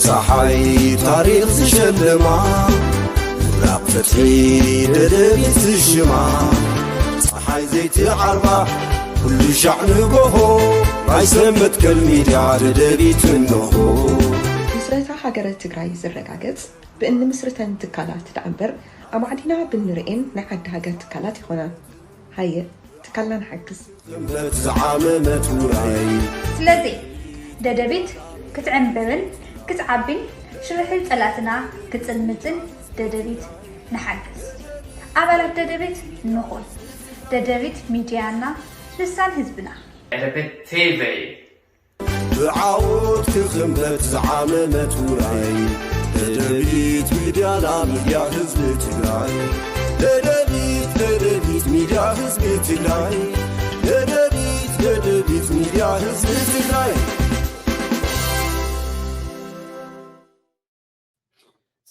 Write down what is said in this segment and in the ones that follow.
ፀሓይ ታሪኽ ዝሸልማ፣ ምብራቕ ፍትሒ ደደቢት ዝሽማ፣ ፀሓይ ዘይትዓርባ ኩሉ ሻዕ ንጎሆ፣ ማይ ሰብ መትከል ሚድያ ደደቢት እንሆ። ምስረታ ሃገረ ትግራይ ዝረጋገጽ ብእንምስርተን ትካላት ደኣ እምበር፣ ኣማዕዲና ብንርእየን ናይ ዓዲ ሃገር ትካላት ይኾና። ሃየ ትካልና ንሓግዝ። ሰንበት ዝዓመመት ውራይ። ስለዚ ደደቢት ክትዕምብብን ክትዓቢን ሽርሒ ጸላእትና ክጽልምትን ደደቢት ንሓግዝ። ኣባላት ደደቢት ንኹን። ደደቢት ሚድያና ልሳን ህዝብና። ደደቢት ቲቪ። ብዓወት ክኽንበት ዝዓመመት ውራይ። ደደቢት ሚድያና ሚድያ ህዝቢ ትግራይ። ደደቢት፣ ደደቢት ሚድያ ህዝቢ ትግራይ። ደደቢት፣ ደደቢት ሚድያ ህዝቢ ትግራይ።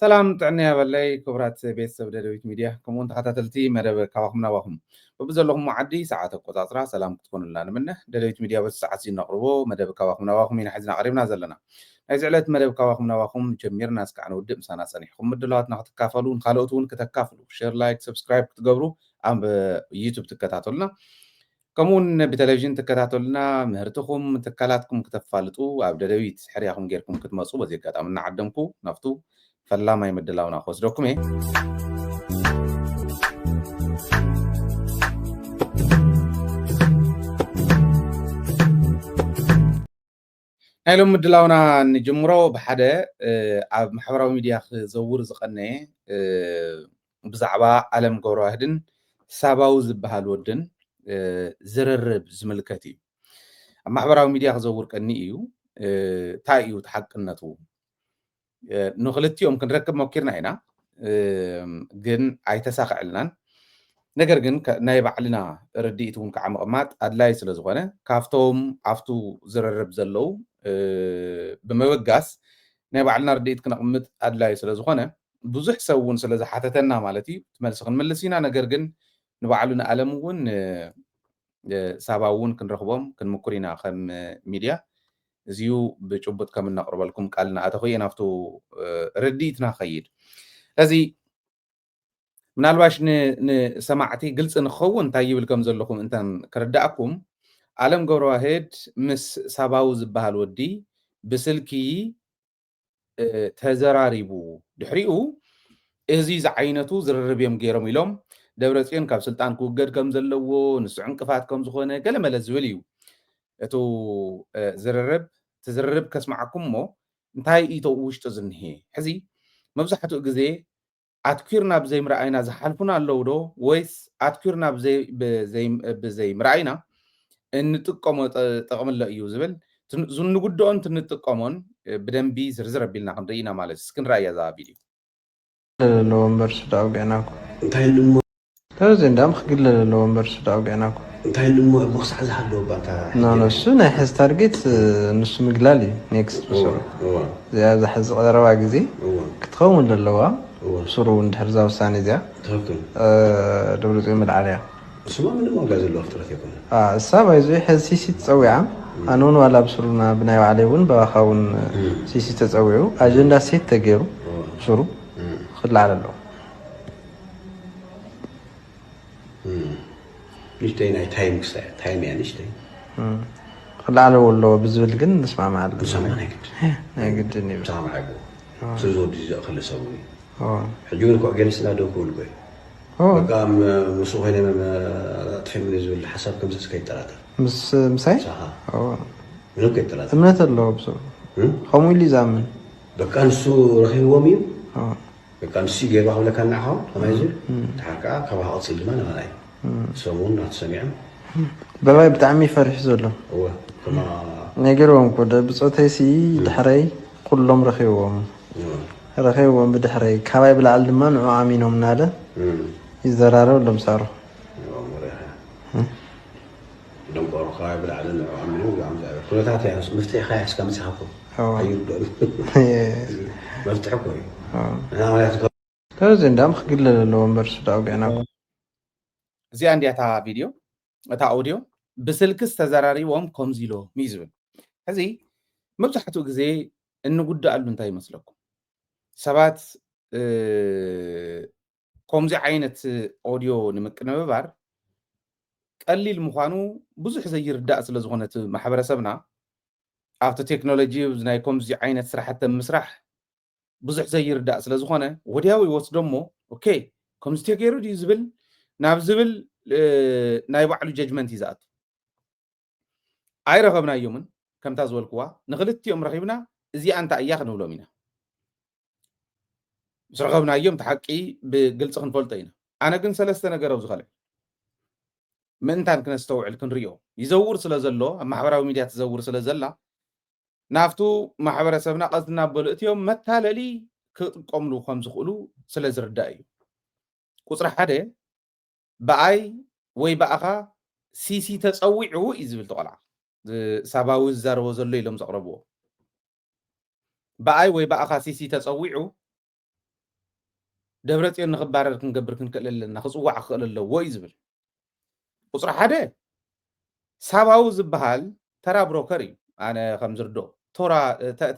ሰላም ጥዕና ያበለይ ክቡራት ቤተሰብ ደደቢት ሚድያ፣ ከምኡውን ተኸታተልቲ መደብ ካባኹም ናባኹም። በብዘለኹም ዓዲ ሰዓት ኣቆጻጽራ ሰላም ክትኮኑልና ንምነ። ደደቢት ሚድያ በዚ ሰዓት እዚ እነቕርቦ መደብ ካባኹም ናባኹም ኢና ሒዝና ቀሪብና ዘለና። ናይዚ ዕለት መደብ ካባኹም ናባኹም ጀሚርና እስካዕ ንውድእ ምሳና ጸኒሕኩም ምድላዋትና ክትካፈሉ፣ ንኻልኦት እውን ክተካፍሉ፣ ሼር፣ ላይክ፣ ሰብስክራይብ ክትገብሩ ኣብ ዩቱብ ትከታተሉና። ከምኡውን ብቴሌቪዥን ትከታተሉና ምህርትኹም፣ ትካላትኩም ክተፋልጡ ኣብ ደደቢት ሕርያኹም ጌርኩም ክትመጹ በዚ ኣጋጣሚ እናዓደምኩ ናብቱ ፈላማይ ምድላውና ክወስደኩም እየ። ናይ ሎም ምድላውና ንጅምሮ ብሓደ፣ እ፣ ኣብ ማሕበራዊ ሚድያ ክዘውር ዝቐነየ፣ እ፣ ብዛዕባ ኣለም ገብረዋህድን ሳባዊ ዝበሃል ወድን፣ እ፣ ዝርርብ ዝምልከት እዩ። ኣብ ማሕበራዊ ሚድያ ክዘውር ቀኒ እዩ። እ፣ እንታይ እዩ እቲ ሓቅነቱ? እ፣ ንክልቲኦም ክንረክብ ሞኪርና ኢና፣ እ፣ ግን ኣይተሳኽዐልናን። ነገር ግን ከ-፣ ናይ ባዕልና ርድኢት እውን ከዓ ምቕማጥ ኣድላይ ስለ ዝኾነ፣ ካብቶም ኣብቱ ዝርርብ ዘለዉ፣ እ፣ ብምብጋስ ናይ ባዕልና ርድኢት ክነቕምጥ ኣድላይ ስለ ዝኾነ፣ ብዙሕ ሰብ እውን ስለ ዝሓተተና ማለት እዩ፣ እቲ መልሲ ክንምልስ ኢና። ነገር ግን ንባዕሉ ንኣለም እውን፣ እ፣ እ፣ ሳባ እውን ክንረኽቦም ክንምኩር ኢና ከም ሚድያ። እዚዩ ብጭቡጥ ከም እነቕርበልኩም ቃል እናኣተኹ እየ ናብቱ፣ እ፣ ርድኢትና ኸይድ። ስለዚ ምናልባሽ ን-፣ ንሰማዕቲ ግልፂ ንክኸውን እንታይ ይብል ከም ዘለኹም እንተን ክርዳእኩም፣ ኣለም ገብረዋህድ ምስ ሳባዊ ዝበሃል ወዲ ብስልኪ፣ እ፣ ተዘራሪቡ። ድሕሪኡ እዚ ዝዓይነቱ ዝርርብ እዮም ገይሮም ኢሎም፣ ደብረፅዮን ካብ ስልጣን ክውገድ ከም ዘለዎ፣ ንሱ ዕንቅፋት ከም ዝኾነ ገለመለ ዝብል እዩ። እቱ፣ እ፣ ዝርርብ፣ እቲ ዝርርብ ከስማዓኩም እሞ እንታይ እዩ ተኡ ውሽጡ ዝንሄ? ሕዚ መብዛሕትኡ ግዜ ኣትኲርና ብዘይምርኣይና ዝሓልፉና ኣለዉ ዶ? ወይስ ኣትኲርና ብዘይ-፣ ብዘይ-፣ ብዘይምርኣይና እንጥቀሞ ጠ-፣ ጠቕሚ ኣሎ እዩ ዝብል፣ ትን-፣ ዝንጉድኦን ትንጥቀሞን፣ እ፣ ብደንቢ ዝርዝር ኣቢልና ክንርኢ ኢና ማለት እዩ። እስኪ ንርኣያ እዛ ቪድዮ። ለለዎ እምበር ሱዳ ኣውጊዕና እኮ። እንታይ እሞ? ተረዘ እንዳም ክግለ ለለዎ እምበር ሱዳ ኣውጊዕና እኮ። እንታይ እሞ እሞ ክሳዕ ዝሃለወ ባታ ኖ፣ ኖ፣ እሱ ናይ ሕዚ ታርጌት፣ እ፣ ንሱ ምግላል እዩ። ኔክስት እወ፣ ብስሩ። እወ። እዚኣ ዝሓዚ ቀረባ ግዜ እወ። ክትኸውን ዘለዋ እወ። ብስሩ እውን ድሕሪ እዛ ውሳኔ እዚኣ፣ ትኽክል። እ፣ ደብረፅዮን ምልዓል እያ። እሱማ ምንም ዋጋ ዘለዎ ፍጥረት ኣይኮነን። አ፣ እሳ ባይዞ ሕዚ ሲሲ ትፀዊዓ። እም። ኣነ እውን ዋላ ብስሩና ብናይ ባዕለይ እውን ብኣኻ እውን እም። ሲሲ ተፀዊዑ ኣጀንዳ ሴት ተገይሩ እወ። ብስሩ እም። ክለዓል ኣለዎ። እም። ንእሽተይ ናይ ታይም ክስታይ፣ ታይም እያ ንእሽተይ። እም። ክለዓለዎ ኣለዎ ብዝብል ግን ንስማማዕ ኣለና። ንሰማማዕ ናይ ግድን። ናይ ግድን እዩ። ንሰማማዕ ኣለዎ። እም። ስለ ዝወዲ ዝኽእል ሰብ እውን እዩ። እም። ሕጂ እውን እኮ ገሊስና ደው ክብል እኮ እዩ። እም። በቃ ም-፣ ምስኡ ኮይነ መ-፣ ኣጥፊኦምኒ ዝብል ሓሳብ ከምሰስ ከይጠራጠር። ምስ፣ ምሳይ? ምሳኻ። እም። ምንም ከይጠራጠር። እምነት ኣለዎ ብሰብ። እም? ከምኡ ኢሉ ይዛምን። በቃ ንሱ ረኺብዎም እዩ። እም። በቃ ንሱ ገይርዋ ክብለካ ንዓኻ ከማይ ዝብል እም። ድሓር ከዓ ካባኻ ቅፅል ድማ ንኻልኣይ እም። ሰሙን እናተሰሚዖም በባይ ብጣዕሚ ፈሪሑ ዘሎ እወ ከማ ነጊርዎም እኮ ደ ብፆተይሲ እም። ድሕረይ ኩሎም ረኺብዎም እወ ረኺብዎም ብድሕረይ ካባይ ብላዕሊ ድማ ንዑ ኣሚኖም እናለ እም። ይዘራረብ ኣሎ ምሳሩ እወ መሪኻ እም። ደንቆሮ ከባቢ ብላዕሊ ንዕኦም ኢሉ ብዛዕባ እግዚኣብሔር ኩነታት እያ። መፍትሒ ከ እስካ መጺኻ እኮ እዋ። ኣይርድኦን። የስ። መፍትሒ እኮ እዩ። እዋ። ንሕና ማለት እኮ ተረዘ እንዳም ክግለል ኣለዎ እምበር እሱ ደኣ ኣውጊዕና እኮ። እዚኣ እንድያ እታ ቪድዮ፣ እታ ኦድዮ፣ ብስልክስ ተዘራሪቦም ከምዚ ኢሎም እዩ ዝብል። ሕዚ መብዛሕትኡ ግዜ እንጉዳኣሉ እንታይ ይመስለኩም? ሰባት ከምዚ ዓይነት ኦድዮ ንምቅንብባር ቀሊል ምዃኑ ብዙሕ ዘይርዳእ ስለ ዝኾነ እቲ ማሕበረሰብና ኣብቲ ቴክኖሎጂ ናይ ከምዚ ዓይነት ስራሕቲ ምስራሕ ብዙሕ ዘይርዳእ ስለ ዝኾነ ወዲያው ይወስዶ እሞ ኦኬ ከምዚ ተገይሩ ድዩ ዝብል ናብ ዝብል ናይ ባዕሉ ጀጅመንት እዩ ዝኣቱ። ኣይረኸብናዮምን ከምታ ዝበልክዋ ንክልቲኦም ረኺብና እዚኣ እንታይ እያ ክንብሎም ኢና። ምስ ረኸብናዮም እቲ ሓቂ ብግልፂ ክንፈልጦ ኢና። ኣነ ግን ሰለስተ ነገር ኣብዚ ከልዕ ምእንታን ክነስተውዕል ክንሪኦ ይዘውር ስለ ዘሎ ኣብ ማሕበራዊ ሚድያ ትዘውር ስለ ዘላ ናብቱ ማሕበረሰብና ቀስ እናበሉ እትዮም መታለሊ ክጥቀምሉ ከም ዝኽእሉ ስለ ዝርዳእ እዩ። ቁፅሪ ሓደ ብኣይ ወይ ብኣኻ ሲሲ ተፀዊዑ እዩ ዝብል ተቆልዓ ሳባዊ ዝዛረቦ ዘሎ ኢሎም ዘቕረብዎ ብኣይ ወይ ብኣኻ ሲሲ ተፀዊዑ ደብረፅዮን ንክባረር ክንገብር ክንክእል ኣለና ክፅዋዕ ክኽእል ኣለዎ እዩ ዝብል። ቁፅሪ ሓደ ሳባዊ ዝበሃል ተራ ብሮከር እዩ። ኣነ ከም ዝርድኦ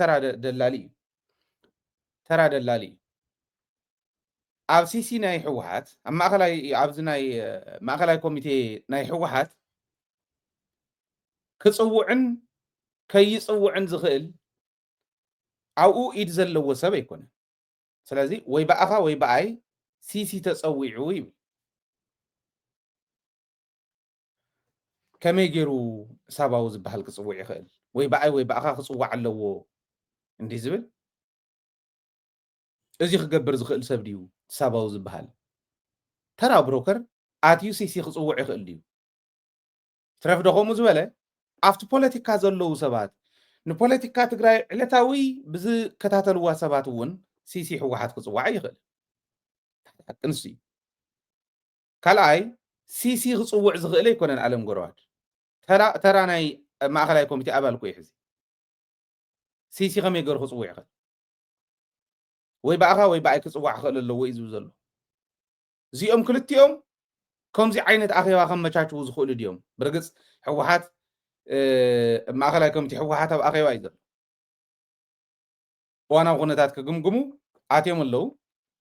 ተራ ደላሊ እዩ። ተራ ደላሊ እዩ። ኣብ ሲሲ ናይ ህወሓት ኣብ ማእከላይ ኣብዚ ናይ ማእከላይ ኮሚቴ ናይ ህወሓት ክፅውዕን ከይፅውዕን ዝኽእል ኣብኡ ኢድ ዘለዎ ሰብ ኣይኮነን። ስለዚ ወይ ብኣኻ ወይ ብኣይ ሲሲ ተፀዊዑ ይብል። ከመይ ገይሩ ሳባዊ ዝበሃል ክፅውዕ ይኽእል? ወይ ብኣይ ወይ ብኣኻ ክፅዋዕ ኣለዎ እንዲህ ዝብል እዚ ክገብር ዝኽእል ሰብ ድዩ ሳባዊ ዝበሃል? ተራ ብሮከር ኣትዩ ሲሲ ክፅውዕ ይኽእል ድዩ? ትረፍ ዶ ከምኡ ዝበለ ኣብቲ ፖለቲካ ዘለዉ ሰባት ንፖለቲካ ትግራይ ዕለታዊ ብዝከታተልዋ ሰባት እውን ሲሲ ህወሓት ክፅዋዕ ይኽእል። ሓቂ ንሱ እዩ። ካልኣይ ሲሲ ክፅውዕ ዝኽእል ኣይኮነን። ኣለም ጎረዋድ ተራ ናይ ማእኸላይ ኮሚቴ ኣባል ኮ ይሕዚ ሲሲ ከመይ ገይሩ ክፅውዕ ይኽእል? ወይ ብኣኻ ወይ ብኣይ ክፅዋዕ ክኽእል ኣለዎ እዩ ዝብል ዘሎ። እዚኦም ክልቲኦም ከምዚ ዓይነት ኣኼባ ከመቻችዉ ዝኽእሉ ድዮም? ብርግፅ ህወሓት ማእኸላይ ኮሚቴ ህወሓት ኣብ ኣኼባ እዩ ዘሎ። እዋናዊ ኩነታት ክግምግሙ ኣትዮም ኣለዉ።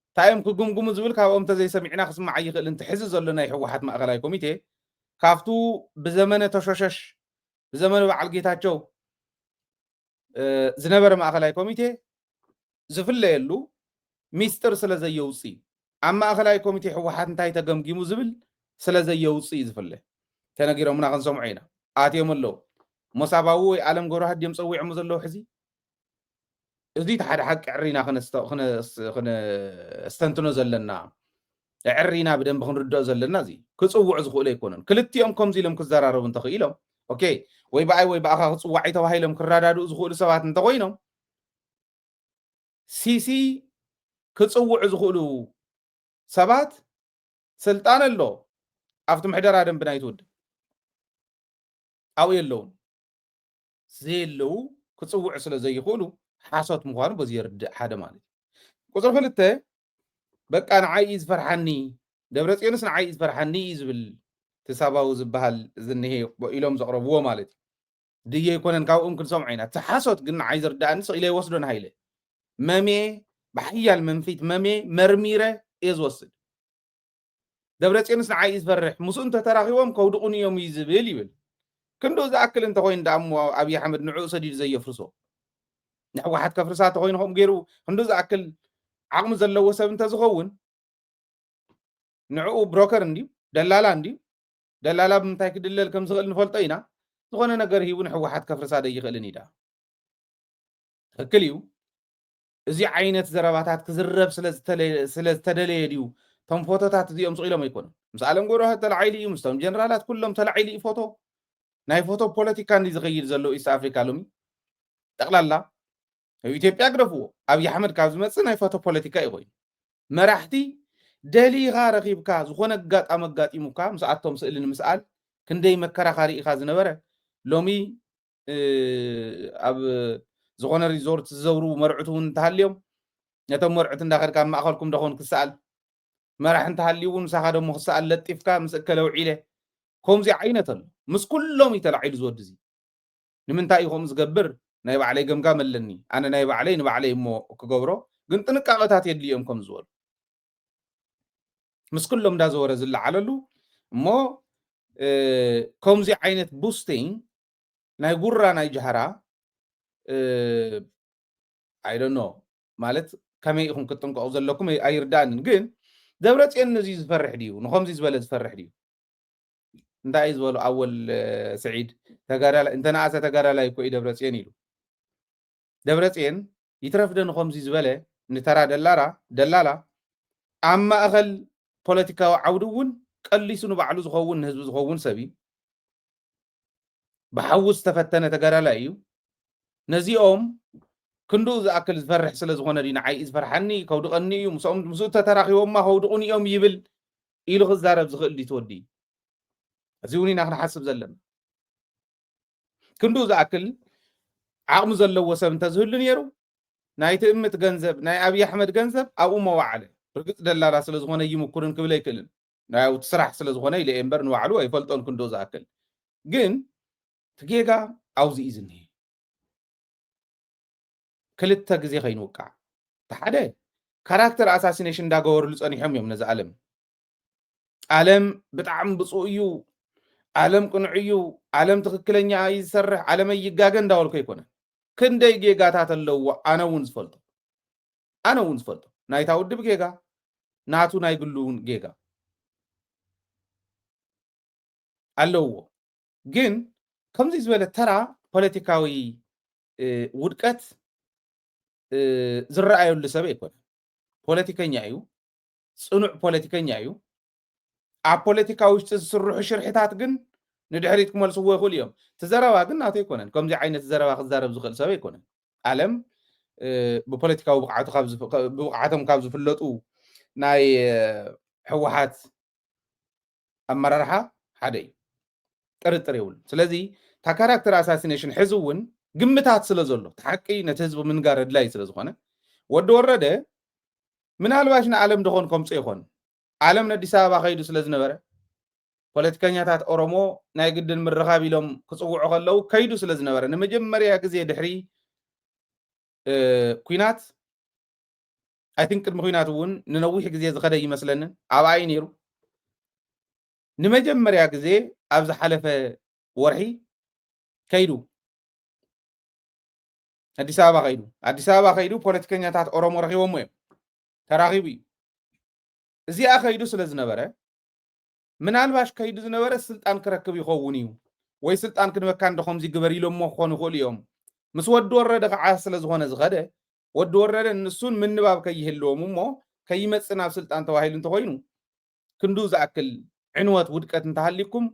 እንታይ እዮም ክግምግሙ ዝብል ካብኦም እንተዘይሰሚዕና ክስማዕ ኣይኽእልን። እቲ ሕዚ ዘሎ ናይ ህወሓት ማእኸላይ ኮሚቴ ካብቱ ብዘመነ ተሾሸሽ ብዘመነ በዓል ጌታቸው ዝነበረ ማእኸላይ ኮሚቴ ዝፍለየሉ ሚስጥር ስለ ዘየውፅእ እዩ። ኣብ ማእኸላይ ኮሚቴ ህወሓት እንታይ ተገምጊሙ ዝብል ስለ ዘየውፅእ እዩ ዝፍለ። ተነጊሮምና ክንሰምዖ ኢና። ኣትዮም ኣለዉ። ሞሳባዊ ወይ ኣለም ገብረዋህድ ድዮም ፀዊዖሞ ዘለዉ ሕዚ? እዚ እቲ ሓደ ሓቂ ዕሪና ክነስተንትኖ ዘለና ዕሪና ብደንብ ክንርድኦ ዘለና እዚ ክፅውዑ ዝኽእሉ ኣይኮነን። ክልቲኦም ከምዚ ኢሎም ክዘራረቡ እንተኽኢሎም ኦኬ ወይ ብኣይ ወይ ብኣኻ ክፅዋዕ ተባሂሎም ክረዳድኡ ዝኽእሉ ሰባት እንተኮይኖም ሲሲ ክፅውዑ ዝኽእሉ ሰባት ስልጣን ኣሎ ኣብቲ ምሕደራ ደንቢ ናይቲ ውድብ ኣብኡ የለውን። ዘየለዉ ክፅውዑ ስለ ዘይኽእሉ ሓሶት ምዃኑ በዚ የርድእ ሓደ ማለት እዩ። ቁፅሪ ክልተ በቃ ንዓይ እዩ ዝፈርሓኒ ደብረፅዮንስ ንዓይ እዩ ዝፈርሓኒ እዩ ዝብል እቲ ሳባዊ ዝበሃል ዝንሄ ኢሎም ዘቕረብዎ ማለት እዩ። ድዮ ኣይኮነን ካብኦም ክንሰምዖ ኢና። እቲ ሓሶት ግን ንዓይ ዝርድኣኒ ስቕ ኢለ ይወስዶ ንሃይለ መሜ ብሓያል መንፊት መሜ መርሚረ እየ ዝወስድ። ደብረፅዮንስ ንዓይ እዩ ዝፈርሕ ምስኡ እንተተራኺቦም ከውድቑኒ እዮም እዩ ዝብል ይብል። ክንድኡ ዝኣክል እንተኮይኑ ደኣ እሞ ኣብዪ ኣሕመድ ንዕኡ ሰዲዱ ዘየፍርሶ ንሕወሓት ከፍርሳ እንተኮይኑ ከምኡ ገይሩ ክንድኡ ዝኣክል ዓቕሚ ዘለዎ ሰብ እንተዝኸውን ንዕኡ ብሮከር እንድዩ ደላላ እንድዩ ደላላ ብምንታይ ክድለል ከም ዝኽእል ንፈልጦ ኢና። ዝኾነ ነገር ሂቡ ንሕወሓት ከፍርሳ ደይኽእልን እዩ ደኣ ትክክል እዩ። እዚ ዓይነት ዘረባታት ክዝረብ ስለ ዝተደለየ ድዩ እቶም ፎቶታት እዚኦም ስቕ ኢሎም ኣይኮኑን። ምስ ኣለም ገብረዋህድ ተላዒሉ እዩ፣ ምስቶም ጀነራላት ኩሎም ተላዒሉ እዩ ፎቶ። ናይ ፎቶ ፖለቲካ እንዲ ዝኸይድ ዘሎ ኢስት ኣፍሪካ ሎሚ ጠቕላላ ኣብ ኢትዮጵያ ግደፍዎ። ኣብዪ ኣሕመድ ካብ ዝመፅእ ናይ ፎቶ ፖለቲካ እዩ ኮይኑ። መራሕቲ ደሊኻ ረኺብካ ዝኾነ ኣጋጣሚ ኣጋጢሙካ ምስኣቶም ስእሊ ንምስኣል ክንደይ መከራኸሪ ኢኻ ዝነበረ ሎሚ ኣብ ዝኾነ ሪዞርት ዝዘውሩ መርዑት እውን እንተሃልዮም ነቶም መርዑት እንዳኸድካ ኣብ ማእኸልኩም ደኾን ክሰኣል መራሕ እንተሃልዩ እውን ምሳኻ ደሞ ክሰኣል ለጢፍካ ምስ እከለ ውዒለ ከምዚ ዓይነት ኣሎ ምስ ኩሎም እዩ ተላዒሉ ዝወዲ እዚ ንምንታይ እዩ ከምኡ ዝገብር ናይ ባዕለይ ገምጋም ኣለኒ፣ ኣነ ናይ ባዕለይ ንባዕለይ እሞ ክገብሮ፣ ግን ጥንቃቐታት የድልዮም ከም ዝበሉ ምስ ኩሎም እንዳዘወረ ዝለዓለሉ እሞ ከምዚ ዓይነት boosting ናይ ጉራ ናይ ጃህራ I don't know ማለት ከመይ ኢኹም ክትጥንቀቑ ዘለኩም ኣይርዳእንን። ግን ደብረፅዮን ነዚ ዝፈርሕ ድዩ? ንኸምዚ ዝበለ ዝፈርሕ ድዩ? እንታይ እዩ ዝበሉ ኣወል ስዒድ? ተጋዳላይ እንተነኣሰ ተጋዳላይ እኮ እዩ ደብረፅዮን ኢሉ። ደብረፅዮን ይትረፍደ ንኸምዚ ዝበለ ንተራ ደላራ ደላላ ኣብ ማእኸል ፖለቲካዊ ዓውዲ እውን ቀሊሱ ንባዕሉ ዝኸውን ንህዝቢ ዝኸውን ሰብ እዩ። ብሓዊ ዝተፈተነ ተጋዳላይ እዩ። ነዚኦም ክንድኡ ዝኣክል ዝፈርሕ ስለ ዝኾነ ድዩ ንዓይ እዩ ዝፈርሓኒ ከውድቐኒ እዩ ምስኦም ምስኡ ተተራኺቦማ ከውድቑኒ እዮም ይብል ኢሉ ክዛረብ ዝኽእል ድዩ ትወዲ? እዚ እውን ኢና ክንሓስብ ዘለና። ክንድኡ ዝኣክል ዓቕሚ ዘለዎ ሰብ እንተዝህሉ ነይሩ ናይ ትእምት ገንዘብ ናይ ኣብዪ ኣሕመድ ገንዘብ ኣብኡ መዋዕለ ርግፅ ደላላ ስለ ዝኾነ ይምኩርን ክብል ኣይክእልን። ናይ እቲ ስራሕ ስለ ዝኾነ ኢለ እየ እምበር ንባዕሉ ኣይፈልጦን ክንድኡ ዝኣክል ግን እቲ ጌጋ ኣብዚ እዩ ዝኒሀ። ክልተ ግዜ ከይንውቃዕ እቲ ሓደ ካራክተር ኣሳሲኔሽን እንዳገበሩሉ ፀኒሖም እዮም ነዚ ኣለም ኣለም ብጣዕሚ ብፁእ እዩ ኣለም ቅኑዕ እዩ ኣለም ትክክለኛ እዩ ዝሰርሕ ኣለም ኣይጋገ እንዳበልኩ ኣይኮነን ክንደይ ጌጋታት ኣለዎ ኣነ እውን ዝፈልጦ ኣነ እውን ዝፈልጦ ናይታ ውድብ ጌጋ ናቱ ናይ ግሉ እውን ጌጋ ኣለዎ ግን ከምዚ ዝበለ ተራ ፖለቲካዊ ውድቀት ዝረኣየሉ ሰብ ኣይኮነን። ፖለቲከኛ እዩ፣ ፅኑዕ ፖለቲከኛ እዩ። ኣብ ፖለቲካ ውሽጢ ዝስርሑ ሽርሕታት ግን ንድሕሪት ክመልስዎ ይኽእሉ እዮም። እቲ ዘረባ ግን ናተይ ኣይኮነን። ከምዚ ዓይነት ዘረባ ክዛረብ ዝኽእል ሰብ ኣይኮነን። ኣለም ብፖለቲካዊ ብቕዓቶም ካብ ዝፍለጡ ናይ ህወሓት ኣመራርሓ ሓደ እዩ። ጥርጥር የብሉ። ስለዚ እታ ካራክተር ኣሳሲኔሽን ሕዚ እውን ግምታት ስለ ዘሎ እቲ ሓቂ ነቲ ህዝቢ ምንጋር ኣድላይ ስለ ዝኾነ ወዲ ወረደ ምናልባሽ ንኣለም ደኾን ከምፁ ይኾን ኣለም ነዲስ ኣበባ ከይዱ ስለ ዝነበረ ፖለቲከኛታት ኦሮሞ ናይ ግድን ምርኻብ ኢሎም ክፅውዑ ከለዉ ከይዱ ስለ ዝነበረ ንመጀመርያ ግዜ ድሕሪ ኩናት ኣይን ቅድሚ ኩናት እውን ንነዊሕ ግዜ ዝኸደ ይመስለንን ኣብኣ እዩ ነይሩ ንመጀመርያ ግዜ ኣብ ዝሓለፈ ወርሒ ከይዱ ኣዲስ ኣበባ ከይዱ ኣዲስ ኣበባ ከይዱ ፖለቲከኛታት ኦሮሞ ረኪቦሞ እዮም ተራኪቡ እዩ እዚኣ ከይዱ ስለ ዝነበረ ምናልባሽ ከይዱ ዝነበረ ስልጣን ክረክብ ይኸውን እዩ ወይ ስልጣን ክንበካ እንዶ ከምዚ ግበር ኢሎሞ ክኾኑ ይኽእሉ እዮም ምስ ወዲ ወረደ ከዓ ስለ ዝኾነ ዝኸደ ወዲ ወረደ ንሱን ምንባብ ከይህልዎም እሞ ከይመፅእ ናብ ስልጣን ተባሂሉ እንተኮይኑ ክንዱ ዝኣክል ዕንወት ውድቀት እንተሃሊኩም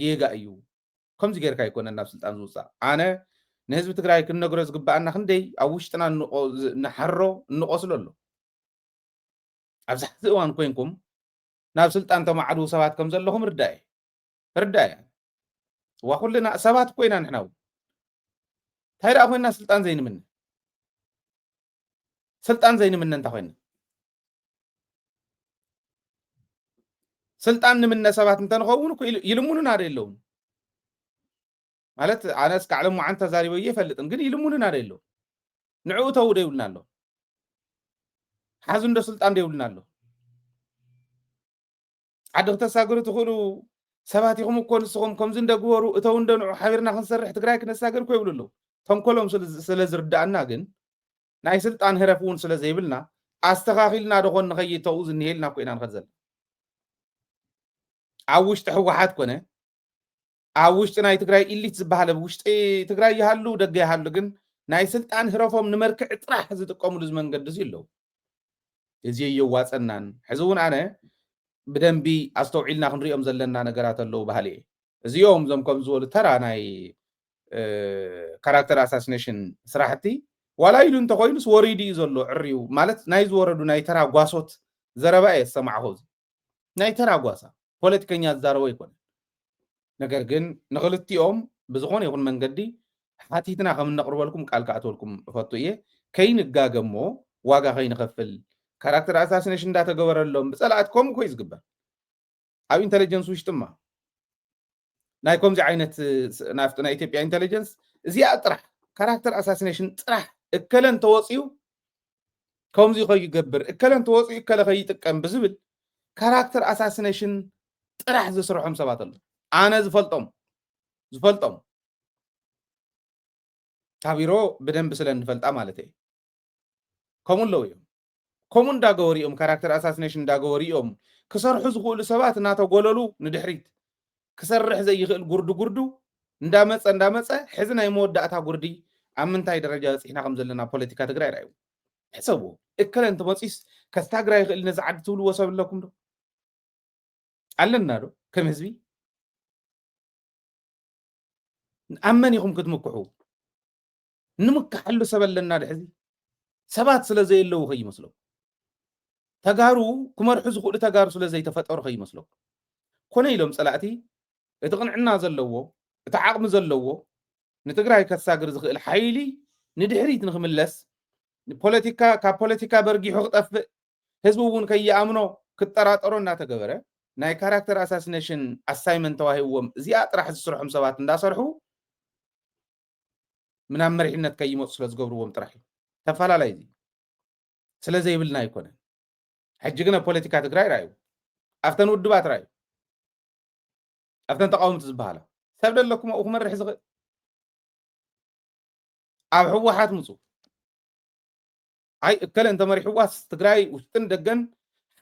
ጌጋ እዩ ከምዚ ጌርካ ኣይኮነን ናብ ስልጣን ዝውፃእ ኣነ ንህዝቢ ትግራይ ክንነግሮ ዝግባኣና ክንደይ ኣብ ውሽጥና ንሓሮ እንቆስሎ ኣሎ ኣብዚ ሕዚ እዋን ኮይንኩም ናብ ስልጣን ተማዕድዉ ሰባት ከም ዘለኹም ርዳእ እየ ርዳእ እያ እዋ ኩልና ሰባት እኮ ኢና ንሕና እውን እንታይ ደኣ ኮይና ስልጣን ዘይንምነ ስልጣን ዘይንምነ እንታይ ኮይና ስልጣን ንምነ ሰባት እንተንኸውን እኮ ይልሙኑና ዶ የለውን ማለት ኣነ እስካዕ ሎማዓንቲ ተዛሪበዮ ይፈልጥን ግን ይልሙንና ዶ የለው ንዕኡ ተው ዶ ይብልና ኣሎ ሓዙ እንዶ ስልጣን ዶ ይብልና ኣሎ ዓዲ ክተሳግሩ ትኽእሉ ሰባት ኢኹም እኮ ንስኹም ከምዚ እንደግበሩ እተው እንዶ ንዑ ሓቢርና ክንሰርሕ ትግራይ ክነሳግር እኮ ይብሉ ኣለዉ ተንኮሎም ስለ ዝርዳእና ግን ናይ ስልጣን ህረፍ እውን ስለ ዘይብልና ኣስተኻኺልና ዶኾን ንኸይድ ተብኡ ዝንሄልና እኮ ኢና ንኸድ ዘለና ኣብ ውሽጢ ህወሓት ኮነ ኣብ ውሽጢ ናይ ትግራይ ኢሊት ዝበሃል ኣብ ውሽጢ ትግራይ ይሃሉ ደገ ይሃሉ ግን ናይ ስልጣን ህረፎም ንመርክዕ ጥራሕ ዝጥቀምሉ ዝመንገዲ እዚ ኣለዉ እዚ የዋፀናን ሕዚ እውን ኣነ ብደንቢ ኣስተውዒልና ክንሪኦም ዘለና ነገራት ኣለዉ ባህል እየ እዚኦም እዞም ከም ዝበሉ ተራ ናይ ካራክተር ኣሳሲኔሽን ስራሕቲ ዋላ ኢሉ እንተኮይኑስ ወሪዱ እዩ ዘሎ ዕርዩ ማለት ናይ ዝወረዱ ናይ ተራ ጓሶት ዘረባ እየ ዝሰማዕኹ ናይ ተራ ጓሳ ፖለቲከኛ ዝዛረቦ ኣይኮነን ነገር ግን ንክልቲኦም ብዝኾነ ይኹን መንገዲ ሓቲትና ከም እነቕርበልኩም ቃል ክኣትወልኩም እፈቱ እየ ከይንጋገ እሞ ዋጋ ከይንኸፍል ካራክተር ኣሳሲኔሽን እንዳተገበረሎም ብፀላእት ከምኡ ኮይ ዝግበር ኣብ ኢንተለጀንስ ውሽጥማ ናይ ከምዚ ዓይነት ናፍጢ ናይ ኢትዮጵያ ኢንተለጀንስ እዚኣ ጥራሕ ካራክተር ኣሳሲኔሽን ጥራሕ እከለ እንተወፅዩ ከምዚ ከይገብር፣ እከለ እንተወፅዩ እከለ ከይጥቀም ብዝብል ካራክተር ኣሳሲኔሽን ጥራሕ ዝስርሖም ሰባት ኣለዉ። ኣነ ዝፈልጦም ዝፈልጦም ካብ ቢሮ ብደንብ ስለ እንፈልጣ ማለት እየ። ከምኡ ኣለዉ እዮም። ከምኡ እንዳገበሩ እዮም፣ ካራክተር ኣሳሲኔሽን እንዳገበሩ እዮም ክሰርሑ ዝኽእሉ ሰባት እናተጎለሉ ንድሕሪት ክሰርሕ ዘይኽእል ጉርዱ ጉርዱ እንዳመፀ እንዳመፀ ሕዚ ናይ መወዳእታ ጉርዲ ኣብ ምንታይ ደረጃ በፂሕና ከም ዘለና ፖለቲካ ትግራይ ርኣዩ። ሕሰቡ። እከለ እንተመፂስ ከስታግራ ይኽእል ነዚ ዓዲ ትብልዎ ሰብ ኣለኩም ዶ? ኣለና ዶ ከም ህዝቢ? ኣብ መን ኢኹም ክትምክሑ? ንምክሓሉ ሰብ ኣለና ድሕዚ? ሰባት ስለ ዘየለዉ ከይመስሎም። ተጋሩ ክመርሑ ዝኽእሉ ተጋሩ ስለ ዘይተፈጠሩ ከይመስለኩም። ኮነ ኢሎም ጸላእቲ እቲ ቅንዕና ዘለዎ፣ እቲ ዓቕሚ ዘለዎ፣ ንትግራይ ከሳግር ዝኽእል ሓይሊ ንድሕሪት ንኽምለስ፣ ፖለቲካ፣ ካብ ፖለቲካ በርጊሑ ክጠፍእ፣ ህዝቢ እውን ከይኣምኖ ክጠራጠሮ እናተገበረ ናይ ካራክተር ኣሳሲኔሽን ኣሳይመንት ተዋሂብዎም እዚኣ ጥራሕ ዝስርሖም ሰባት እንዳሰርሑ ምናብ መሪሕነት ከይመፁ ስለ ዝገብርዎም ጥራሕ እዩ። ተፈላለይ እዚ ስለ ዘይብልና ኣይኮነን። ሕጂ ግን ኣብ ፖለቲካ ትግራይ ራዩ፣ ኣብተን ውድባት ራዩ፣ ኣብተን ተቃወምቲ ዝበሃላ ሰብ ደለኩም ኣብኡ ክመርሕ ዝኽእል ኣብ ህወሓት ምፁ። ኣይ እከለ እንተመሪሕዋስ ትግራይ ውሽጥን ደገን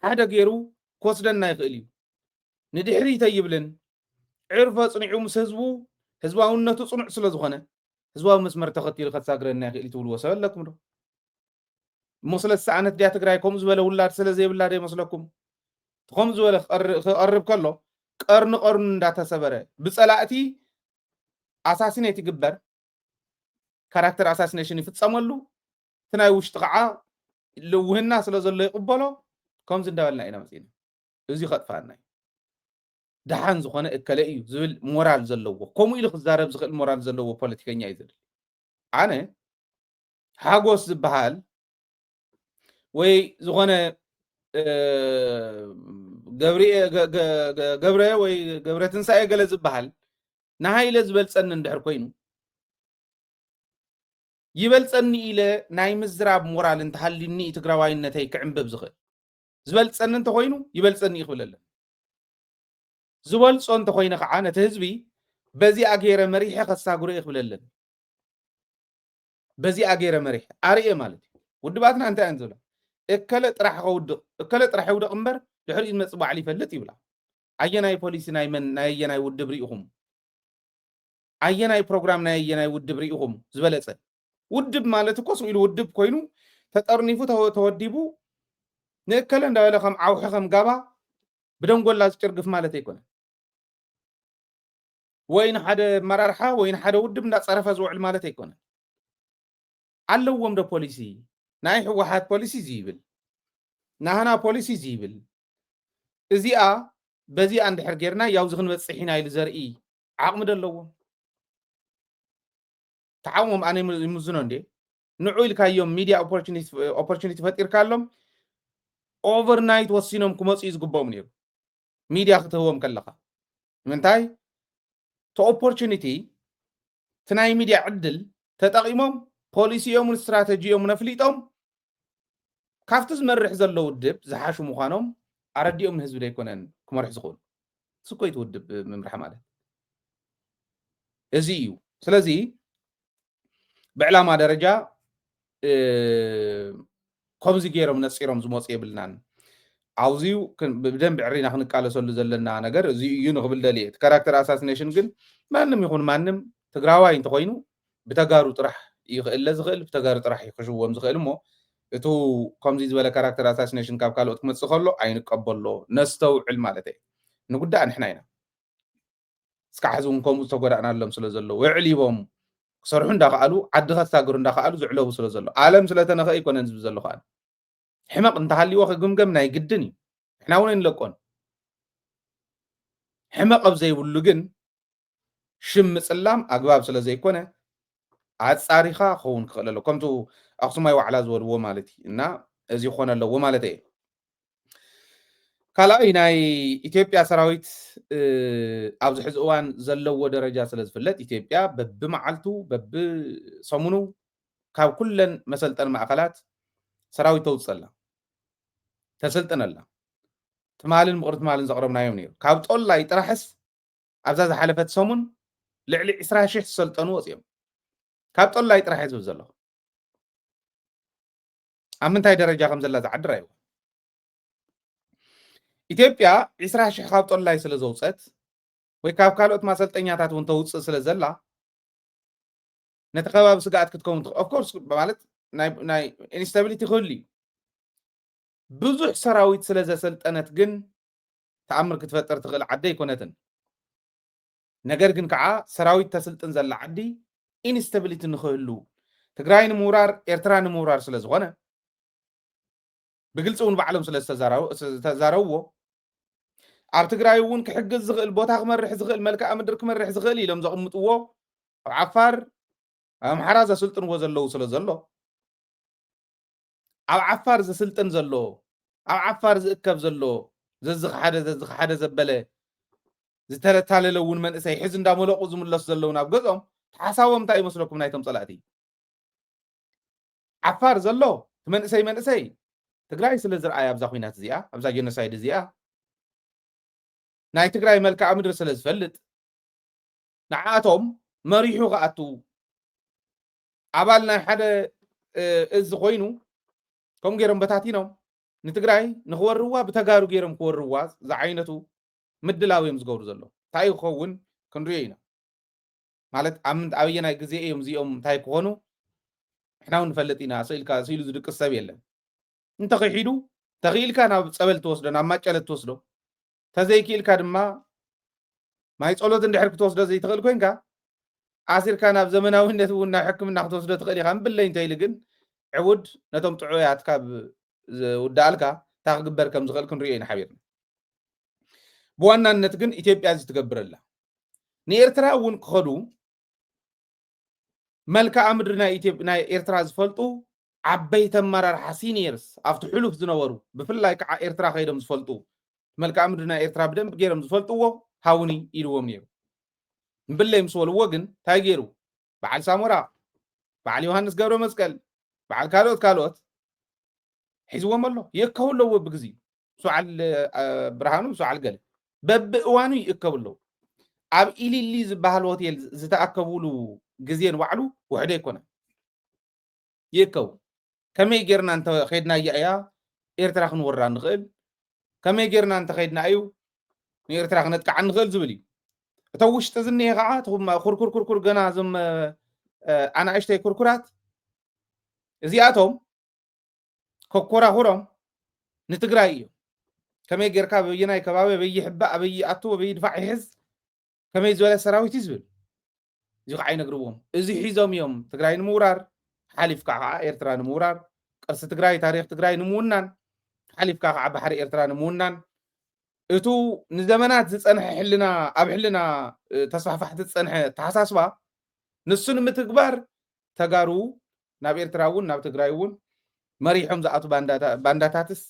ሓደ ገይሩ ክወስደና ይኽእል እዩ። ንድሕሪት ኣይብልን። ዕርፈ ፅኒዑ ምስ ህዝቡ ህዝባውነቱ ፅኑዕ ስለ ዝኾነ ህዝባዊ መስመር ተኸቲሉ ከሳግረና ይኽእል እዩ ትብልዎ ሰብ ኣለኩም ዶ? እሞ ስለ ዝሰኣነት ድያ ትግራይ ከምኡ ዝበለ ውላድ ስለ ዘይብላ ዶ ይመስለኩም? ከምኡ ዝበለ ክቐር- ክቐርብ ከሎ ቀርኒ ቀርኑ እንዳተሰበረ ብፀላእቲ ኣሳሲኔት ይግበር፣ ካራክተር ኣሳሲኔሽን ይፍፀመሉ፣ እቲ ናይ ውሽጢ ከዓ ልውህና ስለ ዘሎ ይቕበሎ። ከምዚ እንዳበልና ኢና መፂና። እዚ ከጥፋኣና እዩ። ደሓን ዝኾነ እከለ እዩ ዝብል ሞራል ዘለዎ፣ ከምኡ ኢሉ ክዛረብ ዝኽእል ሞራል ዘለዎ ፖለቲከኛ እዩ ዘድሊ። ኣነ ሓጎስ ዝበሃል ወይ ዝኾነ እ፣ ገብርኤ- ገ- ገ- ገ- ገብረ ወይ ገብረ ትንሳኤ ገለ ዝበሃል ንሃይለ ዝበልፀኒ እንድሕር ኮይኑ ይበልፀኒ ኢለ ናይ ምዝራብ ሞራል እንተሃልዩኒ እዩ ትግራዋይነተይ ክዕንብብ ዝኽእል። ዝበልፀኒ እንተኮይኑ ይበልፀኒ እዩ ክብል ኣለኒ። ዝበልፆ እንተኮይነ ከዓ ነቲ ህዝቢ በዚኣ ገይረ መሪሐ ከሳግሮ እየ ክብል ኣለኒ። በዚኣ ገይረ መሪሐ ኣርእየ ማለት እዩ። ውድባትና እንታይ እየን ዝብላ? እከለ ጥራሕ ከውድቕ፣ እከለ ጥራሕ ይውደቕ እምበር ድሕሪኡ ዝመፅእ ባዕሉ ይፈልጥ ይብላ። ኣየናይ ፖሊሲ ናይ መን ናይ ኣየናይ ውድብ ርኢኹም? ኣየናይ ፕሮግራም ናይ ኣየናይ ውድብ ርኢኹም ዝበለፀ? ውድብ ማለት እኮ ስቕ ኢሉ ውድብ ኮይኑ ተጠርኒፉ ተወ- ተወዲቡ ንእከለ እንዳበለ ከም ዓውሒ ከም ጋባ ብደንጎላ ዝጭርግፍ ማለት ኣይኮነን። ወይ ንሓደ ኣመራርሓ ወይ ንሓደ ውድብ እንዳፀረፈ ዝውዕል ማለት ኣይኮነን። ኣለዎም ዶ ፖሊሲ? ናይ ህወሓት ፖሊሲ እዚ ይብል፣ ናህና ፖሊሲ እዚ ይብል። እዚኣ በዚኣ እንድሕር ጌርና ያው እዚ ክንበፅሕ ኢና ኢሉ ዘርኢ ዓቕሚ ዶ ኣለዎም? ተዓቕሞም ኣነ ይም- ይምዝኖ እንዴ? ንዑ ኢልካዮም ሚድያ ኦፖርቹኒቲ ፈጢርካሎም ኦቨርናይት ወሲኖም ክመፁ እዩ ዝግብኦም ነይሩ። ሚድያ ክትህቦም ከለኻ ንምንታይ እቲ ኦፖርቹኒቲ እቲ ናይ ሚድያ ዕድል ተጠቒሞም ፖሊሲኦምን ስትራተጂኦምን ኣፍሊጦም ካብቲ ዝመርሕ ዘሎ ውድብ ዝሓሹ ምዃኖም ኣረዲኦም ንህዝቢ ደይኮነን ክመርሑ ዝኽእሉ። እሱ እኮ እዩ እቲ ውድብ ምምራሕ ማለት እዚ እዩ። ስለዚ ብዕላማ ደረጃ እ፣ ከምዚ ገይሮም ነፂሮም ዝመፁ የብልናን። ኣብዚዩ ክን- ብደንብ ዕሪና ክንቃለሰሉ ዘለና ነገር እዚ እዩ ንኽብል ደልየ። እቲ ካራክተር ኣሳሲኔሽን ግን ማንም ይኹን ማንም ትግራዋይ እንተኮይኑ ብተጋሩ ጥራሕ ይኽእለ ዝኽእል ብተጋሩ ጥራሕ ይክሽዎም ዝኽእል እሞ እቱ ከምዚ ዝበለ ካራክተር ኣሳሲኔሽን ካብ ካልኦት ክመፅእ ከሎ ኣይንቀበሎ ነስተውዕል ማለት እየ። ንጉዳእ ንሕና ኢና። እስካዕ ሕዚ እውን ከምኡ ዝተጎዳእናሎም ስለ ዘለዉ ኣዕሊቦም ክሰርሑ እንዳኸኣሉ ዓዲ ከሳግሩ እንዳኸኣሉ ዝዕለቡ ስለ ዘሎ ኣለም ስለተነኸ ኣይኮነን ዝብል ዘለኹ ኣነ። ሕመቕ እንተሃልይዎ ክግምገም ናይ ግድን እዩ። ንሕና እውን ኣይንለቆን። ሕመቕ ኣብ ዘይብሉ ግን ሽም ምፅላም ኣግባብ ስለ ዘይኮነ ኣፃሪኻ ክኸውን ክኽእል ኣለዎ። ከምቱ ኣክሱማይ ዋዕላ ዝበልዎ ማለት እዩ እና እዚ ክኾነ ኣለዎ ማለት እየ። ካልኣይ ናይ ኢትዮጵያ ሰራዊት ኣብዚ ሕዚ እዋን ዘለዎ ደረጃ ስለ ዝፍለጥ ኢትዮጵያ በብመዓልቱ በብሰሙኑ ካብ ኩለን መሰልጠኒ ማእኸላት ሰራዊት ተውፅእ ኣላ፣ ተስልጥን ኣላ። ትማልን ምቕሪ ትማልን ዘቕረብናዮም ነይሩ። ካብ ጦላይ ጥራሕስ ኣብዛ ዝሓለፈት ሰሙን ልዕሊ ዕስራ ሽሕ ዝሰልጠኑ ወፂኦም። ካብ ጦላይ ጥራሕ እየ ዝብል ዘለኹ። ኣብ ምንታይ ደረጃ ከም ዘላ ዝዓድር ኣይዋ ኢትዮጵያ ዕስራ ሽሕ ካብ ጦላይ ስለ ዘውፀት ወይ ካብ ካልኦት ማሰልጠኛታት እውን ተውፅእ ስለ ዘላ ነቲ ከባቢ ስግኣት ክትከውን ትኽ- of course ማለት ናይ- ናይ ኢንስታቢሊቲ ክህሉ እዩ። ብዙሕ ሰራዊት ስለ ዘሰልጠነት ግን ተኣምር ክትፈጥር ትኽእል ዓዲ ኣይኮነትን። ነገር ግን ከዓ ሰራዊት ተስልጥን ዘላ ዓዲ ኢንስታቢሊቲ ንክህሉ ትግራይ ንምውራር ኤርትራ ንምውራር ስለ ዝኾነ ብግልፂ እውን ባዕሎም ስለ ዝተዛረቡ- ዝተዛረብዎ ኣብ ትግራይ እውን ክሕግዝ ዝኽእል ቦታ ክመርሕ ዝኽእል መልክዓ ምድሪ ክመርሕ ዝኽእል ኢሎም ዘቕምጥዎ ኣብ ዓፋር ኣብ ኣምሓራ ዘስልጥንዎ ዘለዉ ስለ ዘሎ ኣብ ዓፋር ዝስልጥን ዘሎ ኣብ ዓፋር ዝእከብ ዘሎ ዘዝኽሓደ ዘዝኽሓደ ዘበለ ዝተታለለ እውን መንእሰይ ሕዚ እንዳመለቑ ዝምለሱ ዘለዉ ናብ ገዝኦም ሓሳቦም እንታይ ይመስለኩም ናይቶም ፀላእቲ ዓፋር ዘሎ እቲ መንእሰይ መንእሰይ ትግራይ ስለ ዝረኣየ ኣብዛ ኩናት እዚኣ ኣብዛ ጀኖሳይድ እዚኣ ናይ ትግራይ መልክዓ ምድሪ ስለ ዝፈልጥ ንዓቶም መሪሑ ክኣቱ ኣባል ናይ ሓደ እዝ ኮይኑ ከም ገይሮም በታቲኖም ንትግራይ ንክወርዋ ብተጋሩ ገይሮም ክወርዋ ዝዓይነቱ ምድላው እዮም ዝገብሩ ዘለዉ እንታይ ክኸውን ክንሪኦ ኢና ማለት ኣብ ኣበየናይ ግዜ እዮም እዚኦም እንታይ ክኾኑ ንሕና እውን ንፈልጥ ኢና ስኢልካ ስኢሉ ዝድቅስ ሰብ የለን እንተኺሒዱ ተኽኢልካ ናብ ፀበል ትወስዶ ናብ ማጨለት ትወስዶ ተዘይክኢልካ ድማ ማይ ፀሎት እንድሕር ክትወስዶ ዘይትኽእል ኮንካ ኣሲርካ ናብ ዘመናዊነት እውን ናብ ሕክምና ክትወስዶ ትኽእል ኢኻ እምብለይ እንተኢሉ ግን ዕቡድ ነቶም ጥዑያት ካብ ዝውዳኣልካ እንታይ ክግበር ከም ዝኽእል ክንሪኦ ኢና ሓቢርና ብዋናነት ግን ኢትዮጵያ እዚ ትገብረላ ንኤርትራ እውን ክኸዱ መልክዓ ምድሪ ናይ ኤርትራ ዝፈልጡ ዓበይቲ ኣመራርሓ ሲኒየርስ ኣብቲ ሕሉፍ ዝነበሩ ብፍላይ ከዓ ኤርትራ ከይዶም ዝፈልጡ መልክዓ ምድሪ ናይ ኤርትራ ብደንብ ገይሮም ዝፈልጥዎ ሃውኒ ኢልዎም ነይሩ እምብለይ ምስ በልዎ ግን እንታይ ገይሩ በዓል ሳሞራ በዓል ዮሃንስ ገብረ መስቀል በዓል ካልኦት ካልኦት ሒዝዎም ኣሎ ይእከቡ ኣለዎ ብግዜኡ ምስ በዓል ብርሃኑ ምስ በዓል ገለ በብእዋኑ ይእከቡ ኣለዉ ኣብ ኢሊሊ ዝበሃል ሆቴል ዝተኣከብሉ ግዜ ንባዕሉ ውሕደ ኣይኮነን ይእከቡ ከመይ ጌርና እንተኸድናያ እያ ኤርትራ ክንወራ ንኽእል ከመይ ጌርና እንተኸድና እዩ ንኤርትራ ክነጥቅዓ ንኽእል ዝብል እዩ እቶ ውሽጢ ዝኒሀ ከዓ ኩርኩር ኩርኩር ገና እዞም ኣናእሽተይ ኩርኩራት እዚኣቶም ከኮራኹሮም ንትግራይ እዮም ከመይ ጌርካ በየናይ ከባቢ በይ ይሕባእ በይ ኣቱ በይ ድፋዕ ይሕዝ ከመይ ዝበለ ሰራዊት እዩ ዝብል እዚ ከዓ ይነግርዎም እዚ ሒዞም እዮም ትግራይ ንምውራር ሓሊፍካ ከዓ ኤርትራ ንምውራር ቅርሲ ትግራይ ታሪክ ትግራይ ንምውናን ሓሊፍካ ከዓ ባሕሪ ኤርትራ ንምውናን እቱ ንዘመናት ዝፀንሐ ሕልና ኣብ ሕልና ተስፋሕፋሕቲ ዝፀንሐ ተሓሳስባ ንሱ ንምትግባር ተጋሩ ናብ ኤርትራ እውን ናብ ትግራይ እውን መሪሖም ዝኣቱ ባንዳታትስ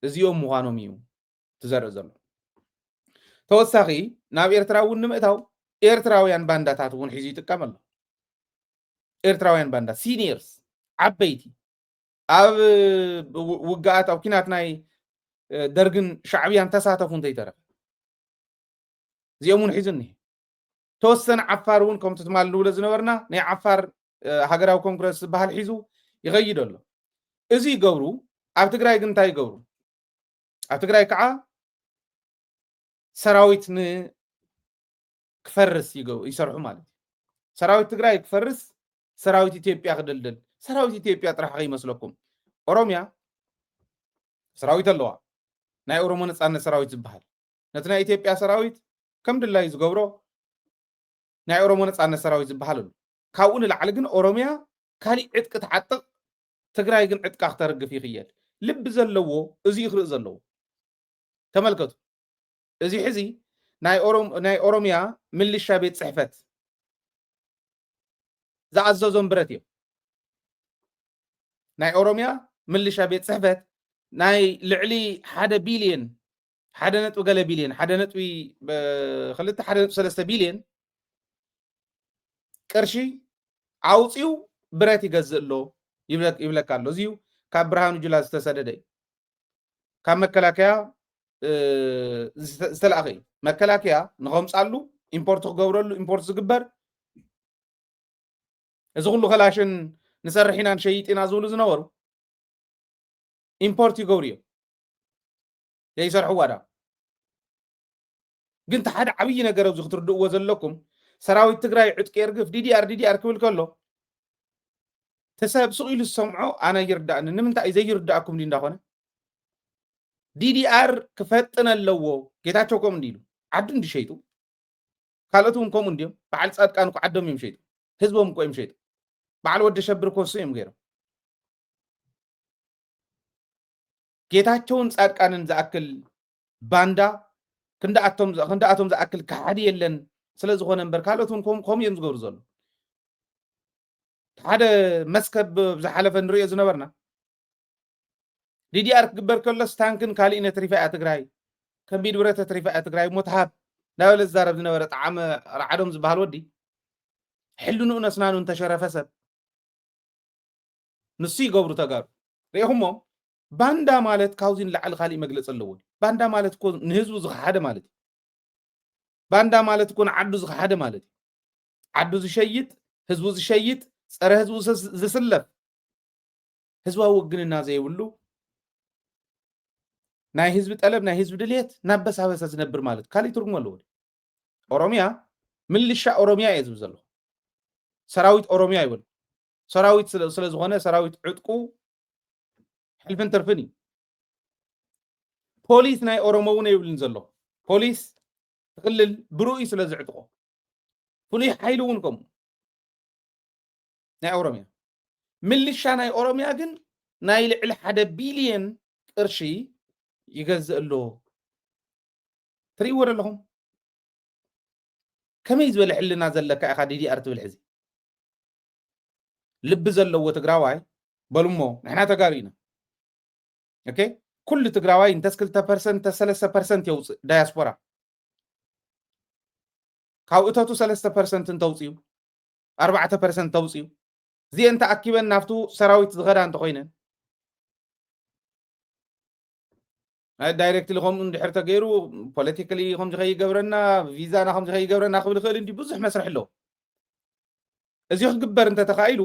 እዚኦም ምዃኖም እዩ ትዘርእ ዘሎ ተወሳኺ ናብ ኤርትራ እውን ንምእታው ኤርትራውያን ባንዳታት እውን ሒዙ ይጥቀም ኣሎ ኤርትራውያን ባንዳ ሲኒየርስ ዓበይቲ ኣብ ውግኣት ኣብ ኪናት ናይ ደርግን ሻዕብያን ተሳተፉ እንተይተረፈ እዚኦም እውን ሒዙ እኒሄ ተወሰነ ዓፋር እውን ከምቲ ትማል ንብሎ ዝነበርና ናይ ዓፋር ሃገራዊ ኮንግረስ ዝበሃል ሒዙ ይኸይድ ኣሎ እዚ ይገብሩ ኣብ ትግራይ ግን እንታይ ይገብሩ ኣብ ትግራይ ከዓ ሰራዊት ን ክፈርስ ይሰርሑ ማለት እዩ ሰራዊት ትግራይ ክፈርስ ሰራዊት ኢትዮጵያ ክድልድል ሰራዊት ኢትዮጵያ ጥራሕ ከይመስለኩም ኦሮምያ ሰራዊት ኣለዋ ናይ ኦሮሞ ነፃነት ሰራዊት ዝበሃል ነቲ ናይ ኢትዮጵያ ሰራዊት ከም ድላዩ ዝገብሮ ናይ ኦሮሞ ነፃነት ሰራዊት ዝበሃል ኣሎ ካብኡ ንላዕሊ ግን ኦሮምያ ካሊእ ዕጥቂ ትዓጥቕ ትግራይ ግን ዕጥቃ ክተርግፍ ይኽየል ልቢ ዘለዎ እዚ ክርኢ ዘለዎ ተመልከቱ እዚ ሕዚ ናይ ኦሮምያ ምልሻ ቤት ፅሕፈት ዝኣዘዞም ብረት እዮም ናይ ኦሮምያ ምልሻ ቤት ፅሕፈት ናይ ልዕሊ ሓደ ቢልዮን፣ ሓደ ነጥቢ ገለ ቢልዮን፣ ሓደ ነጥቢ ክልተ፣ ሓደ ነጥቢ ሰለስተ ቢልዮን ቅርሺ ኣውፂኡ ብረት ይገዝእ ኣሎ ይብለካ ኣሎ። እዚዩ ካብ ብርሃኑ ጁላ ዝተሰደደ እዩ። ካብ መከላከያ ዝተላእኸ እዩ። መከላከያ ንኸምፃሉ፣ ኢምፖርት ክገብረሉ፣ ኢምፖርት ዝግበር፣ እዚ ኩሉ ከላሽን ንሰርሕ ኢና ንሸይጥ ኢና ዝብሉ ዝነበሩ ኢምፖርት ይገብሩ እዮም። ዘይሰርሕዋ ዳ ግን እቲ ሓደ ዓብዪ ነገር ኣብዚ ክትርድእዎ ዘለኩም፣ ሰራዊት ትግራይ ዕጥቂ የርግፍ፣ ዲዲኣር ዲዲኣር ክብል ከሎ ተሰብ ስቕ ኢሉ ዝሰምዖ ኣነ ይርዳእኒ። ንምንታይ እዩ ዘይርዳእኩም ድዩ እንዳኾነ? ዲዲኣር ክፈጥን ኣለዎ። ጌታቸው ከምኡ እንዲ ኢሉ ዓዱ እንዲ ሸይጡ፣ ካልኦት እውን ከምኡ እንዲዮም። በዓል ፃድቃን እኮ ዓዶም እዮም ሸይጡ፣ ህዝቦም እኮ እዮም ሸይጡ። በዓል ወዲ ሸብር እኮ እሱ እዮም ገይሮም። ጌታቸውን ፃድቃንን ዝኣክል ባንዳ ክንዳኣቶም ክንዳኣቶም ዝኣክል ካሓዲ የለን። ስለ ዝኾነ እምበር ካልኦት እውን ከም- ከምኡ እዮም ዝገብሩ ዘሎ። ሓደ መስከብ ዝሓለፈ ንሪኦ ዝነበርና ዲዲኣር ክግበር ከሎስ ታንክን ካሊእ ነትሪፋ እያ ትግራይ፣ ከቢድ ብረት ተትሪፋ እያ ትግራይ፣ ሞት ሃብ እንዳበለ ዝዛረብ ዝነበረ ጣዕመ ረዓዶም ዝበሃል ወዲ ሕልንኡ ነስናኑ እንተሸረፈ ሰብ ንሱ ይገብሩ ተጋሩ ሪኢኹሞ። ባንዳ ማለት ካብዚ ንላዕሊ ካሊእ መግለፂ ኣለዎ። ባንዳ ማለት እኮ ንህዝቡ ዝኸሓደ ማለት እዩ። ባንዳ ማለት እኮ ንዓዱ ዝኸሓደ ማለት እዩ። ዓዱ ዝሸይጥ፣ ህዝቡ ዝሸይጥ፣ ፀረ ህዝቡ ዝስ- ዝስለፍ፣ ህዝባዊ ውግንና ዘይብሉ፣ ናይ ህዝቢ ጠለብ፣ ናይ ህዝቢ ድልየት እናበሳበሰ ዝነብር ማለት ካሊእ ትርጉም ኣለዎ። ኦሮሚያ ምልሻ ኦሮሚያ እየ ዝብል ዘለኹ። ሰራዊት ኦሮሚያ ይበል። ሰራዊት ስለ ስለ ዝኾነ ሰራዊት ዕጥቁ ሕልፍን ትርፍን እዩ። ፖሊስ ናይ ኦሮሞ እውን የብልን ዘሎ። ፖሊስ ክልል ብርኡይ ስለ ዝዕጥቆ፣ ፍሉይ ሓይሊ እውን ከምኡ ናይ ኦሮሚያ። ምልሻ ናይ ኦሮሚያ ግን ናይ ልዕሊ ሓደ ቢልየን ቅርሺ ይገዝእ ኣሎ። ትርእይዎ ዶ ኣለኹም? ከመይ ዝበለ ሕልና ዘለካ ኢኻ ዲዲኣር ትብል ሕዚ? ልቢ ዘለዎ ትግራዋይ በሉሞ፣ ንሕና ተጋሩ ኢና። ኦኬ፣ ኩሉ ትግራዋይ እንተስ ክልተ ፐርሰንት እንተስ ሰለስተ ፐርሰንት የውፅእ ዳያስፖራ። ካብ እተቱ ሰለስተ ፐርሰንት እንተውፅዩ፣ ኣርባዕተ ፐርሰንት ተውፅዩ፣ እዚአን ተኣኪበን ናብቱ ሰራዊት ዝኸዳ እንተኾይነን፣ ዳይሬክትሊ ከምኡ እንድሕር ተገይሩ፣ ፖለቲካሊ ከምዚ ከይገብረና፣ ቪዛና ከምዚ ከይገብረና ክብል ይኽእል እንዲ ብዙሕ መስርሕ ኣለዎ። እዚ ክግበር እንተተኻኢሉ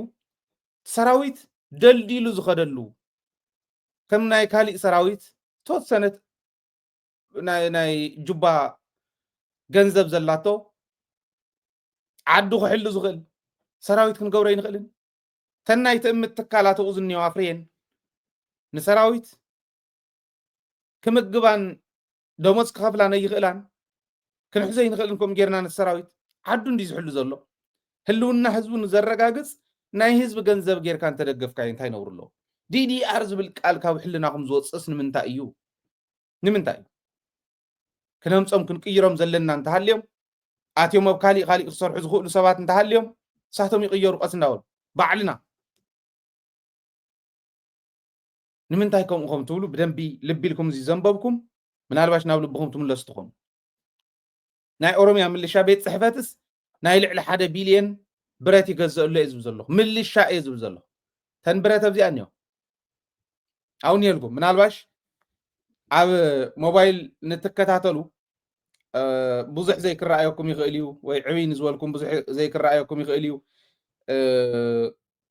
ሰራዊት ደልዲሉ ዝኸደሉ፣ ከም ናይ ካሊእ ሰራዊት ተወሰነት ናይ ናይ ጁባ ገንዘብ ዘላቶ ዓዱ ክሕሉ ዝኽእል ሰራዊት ክንገብሮ ይንኽእልን? ተን ናይ ትእምት ትካላት ኣብኡ ዝኒዋ ኣፍርየን ንሰራዊት ክምግባን ደሞዝ ክኸፍላን ኣይኽእላን፣ ክንሕዞ ኣይንኽእልን። ከምኡ ጌርና ንሰራዊት ዓዱ እንዲ ዝሕሉ ዘሎ ህልውና ህዝቡ ንዘረጋግፅ ናይ ህዝቢ ገንዘብ ጌርካ እንተደገፍካዮ እንታይ ነውሪ ኣለዎ? ዲዲኣር ዝብል ቃል ካብ ሕልናኹም ዝወፅእስ ንምንታይ እዩ? ንምንታይ እዩ? ክነምፆም ክንቅይሮም ዘለና እንተሃልዮም፣ ኣትዮም ኣብ ካሊእ ካሊእ ክሰርሑ ዝኽእሉ ሰባት እንተሃልዮም፣ ንሳቶም ይቕየሩ ቀስ እንዳበሉ። ባዕልና ንምንታይ ከምኡ ከም ትብሉ ብደንቢ ልቢ ኢልኩም እዚ ዘንበብኩም ምናልባሽ ናብ ልብኹም ትምለሱ ትኾኑ። ናይ ኦሮሚያ ምልሻ ቤት ፅሕፈትስ ናይ ልዕሊ ሓደ ቢልየን ብረት ይገዝእ ኣሎ እየ ዝብል ዘለኹ። ምልሻ እየ ዝብል ዘለኹ። ተን ብረት ኣብዚኣ እኒኦ። ኣብኡ እኒኦልኩም። ምናልባሽ ኣብ ሞባይል ንትከታተሉ ብዙሕ ዘይክረኣየኩም ይኽእል እዩ፣ ወይ ዕብይ ንዝበልኩም ብዙሕ ዘይክረኣየኩም ይኽእል እዩ።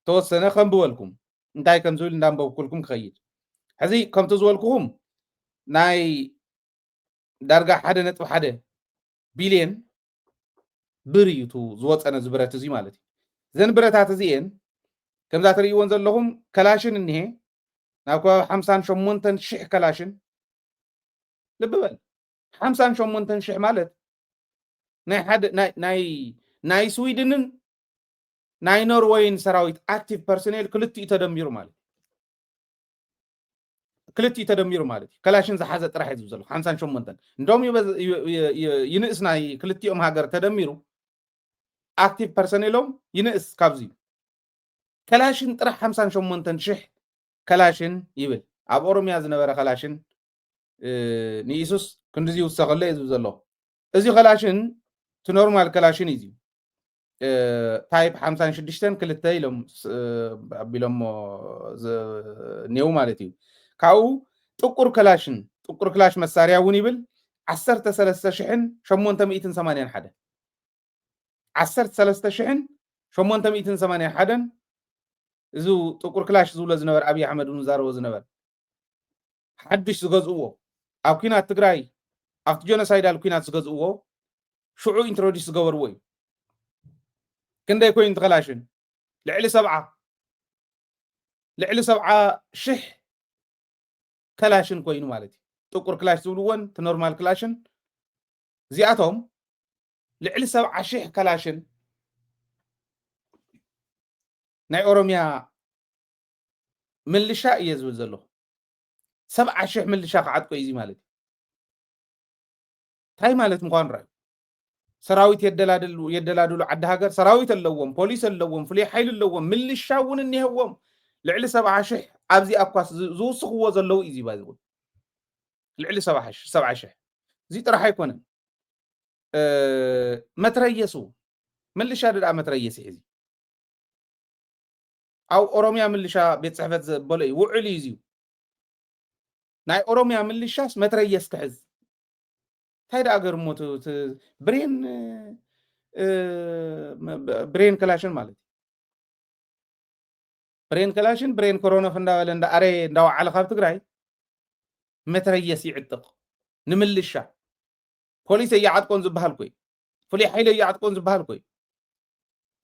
ተወሰነ ከንብበልኩም እንታይ ከም ዝብል እንዳንበብኩልኩም ክኸይድ። ሕዚ ከምቲ ዝበልኩኹም ናይ ዳርጋ ሓደ ነጥቢ ሓደ ቢልየን ብር እዩ እቲ ዝወፀ ነዚ ብረት እዚ ማለት እዩ። እዘን ብረታት እዚኤን ከምዛ ትርእይዎን ዘለኹም ከላሽን እኒሄ ናብ ከባቢ ሓምሳን ሸሞንተን ሽሕ ከላሽን። ልቢ በል፣ ሓምሳን ሸሞንተን ሽሕ ማለት ናይ ሓደ ናይ ናይ ናይ ስዊድንን ናይ ኖርወይን ሰራዊት ኣክቲቭ ፐርሶኔል ክልቲኡ ተደሚሩ ማለት እዩ። ክልቲኡ ተደሚሩ ማለት እዩ። ከላሽን ዝሓዘ ጥራሕ እዩ ዝብል ዘሎ ሓምሳን ሸሞንተን። እንደውም ይበዝ- ይ- ይ- ይ- ይንእስ ናይ ክልቲኦም ሃገር ተደሚሩ ኣክቲቭ ፐርሶኔሎም ይንእስ ካብዚ። ከላሽን ጥራሕ ሓምሳን ሸሞንተን ሽሕ ከላሽን ይብል። ኣብ ኦሮምያ ዝነበረ ከላሽን ንኢሱስ ክንድዚ ይውሰኸሎ እዩ ዝብል ዘሎ። እዚ ከላሽን እቲ ኖርማል ከላሽን እዩ። ታይፕ ሓምሳን ሽዱሽተን ክልተ ኢሎም ኣቢሎሞ እኒው ማለት እዩ። ካብኡ ጥቁር ከላሽን ጥቁር ክላሽ መሳርያ እውን ይብል ዓሰርተ ሰለስተ ሽሕን ሸሞንተ ሚእትን ሰማንያን ሓደን ዓሰርተ ሰለስተ ሽሕን ሸሞንተ ሚእትን ሰማንያን ሓደን እዚ ጥቁር ክላሽ ዝብሎ ዝነበር ኣብይ ኣሕመድ እውን ዝዛረቦ ዝነበር ሓዱሽ ዝገዝእዎ ኣብ ኩናት ትግራይ ኣብቲ ጀኖሳይዳል ኩናት ዝገዝእዎ ሽዑ ኢንትሮዲስ ዝገበርዎ እዩ። ክንደይ ኮይኑ ትኸላሽን ልዕሊ ሰብዓ ልዕሊ ሰብዓ ሽሕ ከላሽን ኮይኑ ማለት እዩ። ጥቁር ክላሽ ዝብልዎን እቲ ኖርማል ክላሽን እዚኣቶም ልዕሊ ሰብዓ ሽሕ ከላሽን ናይ ኦሮምያ ምልሻ እየ ዝብል ዘለኹ። ሰብዓ ሽሕ ምልሻ ክዓጥቆ እዩ ማለት እዩ። እንታይ ማለት ምዃኑ ራዩ። ሰራዊት የደላድሉ የደላድሉ ዓዲ ሃገር ሰራዊት ኣለዎም፣ ፖሊስ ኣለዎም፣ ፍሉይ ሓይሊ ኣለዎም፣ ምልሻ እውን እኒሀዎም። ልዕሊ ሰብዓ ሽሕ ኣብዚ ኣኳስ ዝውስኽዎ ዘለዉ እዩ ዚባ ዝብል ልዕሊ ሰብዓ ሽሕ እዚ ጥራሕ ኣይኮነን። መትረየሱ ምልሻ ድኣ መትረየስ ይሕዚ ኣብ ኦሮምያ ምልሻ ቤት ፅሕፈት ዘበሎ እዩ ውዕል እዩ እዚዩ። ናይ ኦሮምያ ምልሻስ መትረየስ ክሕዝ እንታይ ደኣ ገርሞ ብሬን ብሬን ከላሽን ማለት እዩ። ብሬን ከላሽን ብሬን ኮሮኖፍ እንዳበለ እንዳኣረ እንዳወዓለ ካብ ትግራይ መትረየስ ይዕጥቕ ንምልሻ ፖሊስ እያዓጥቆን ዝበሃል ኮይ ፍሉይ ሓይሊ እያዓጥቆን ዝበሃል ኮይ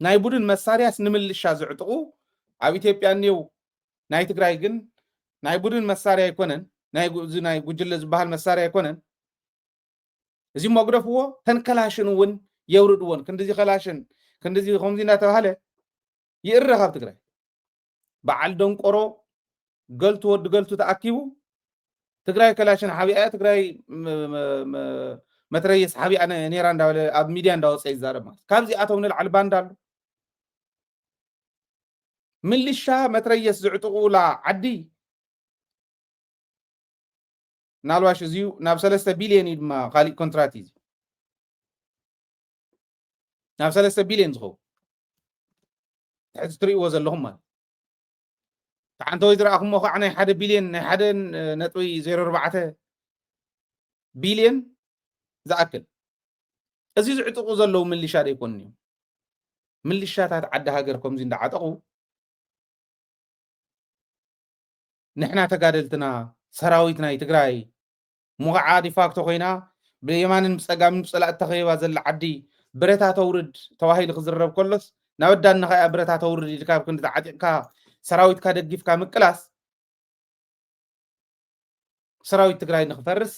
ናይ ቡድን መሳርያስ ንምልሻ ዝዕጥቑ ኣብ ኢትዮጵያ እኒው ናይ ትግራይ ግን ናይ ቡድን መሳርያ ኣይኮነን። ናይ ጉጅለ ዝበሃል መሳርያ ኣይኮነን። እዚ መጉደፍዎ ተንከላሽን እውን የውርድዎን ክንድዚ ከላሽን ክንድዚ ከምዚ እናተባሃለ ይእረ ካብ ትግራይ በዓል ደንቆሮ ገልቱ ወዲ ገልቱ ተኣኪቡ ትግራይ ከላሽን ሓቢኣ ትግራይ መትረየስ ሓቢኣ ነራ እንዳበለ ኣብ ሚድያ እንዳወፀ ይዛረብ ማለት ካብዚኣቶም ንላዕሊ ባንዳ ኣሎ። ምልሻ መትረየስ ዝዕጥቑላ ዓዲ ናልባሽ እዚዩ ናብ ሰለስተ ቢልዮን እዩ ድማ ካሊእ ኮንትራት እዩ ናብ ሰለስተ ቢልዮን ዝኸውን ሕዚ ትርእይዎ ዘለኹም ማለት ተዓንተወይ ዝረኣኹሞ ከዓ ናይ ሓደ ቢልዮን ናይ ሓደ ነጥቢ ዜሮ ኣርባዕተ ቢልዮን ዝኣክል እዚ ዝዕጥቑ ዘለዉ ምልሻ ዶ ይኮኑን እዮም ምልሻታት ዓዲ ሃገር ከምዚ እንዳዓጠቑ ንሕና ተጋደልትና ሰራዊት ናይ ትግራይ ሙኻዓ ዲፋክቶ ኮይና ብየማንን ብፀጋምን ብፀላእቲ ተኸቢባ ዘላ ዓዲ ብረታ ተውርድ ተባሂሉ ክዝረብ ከሎስ ናብ ኣዳንኻ እያ ብረታ ተውርድ ኢልካ ኣብ ክንዲ ተዓጢቕካ ሰራዊትካ ደጊፍካ ምቅላስ ሰራዊት ትግራይ ንክፈርስ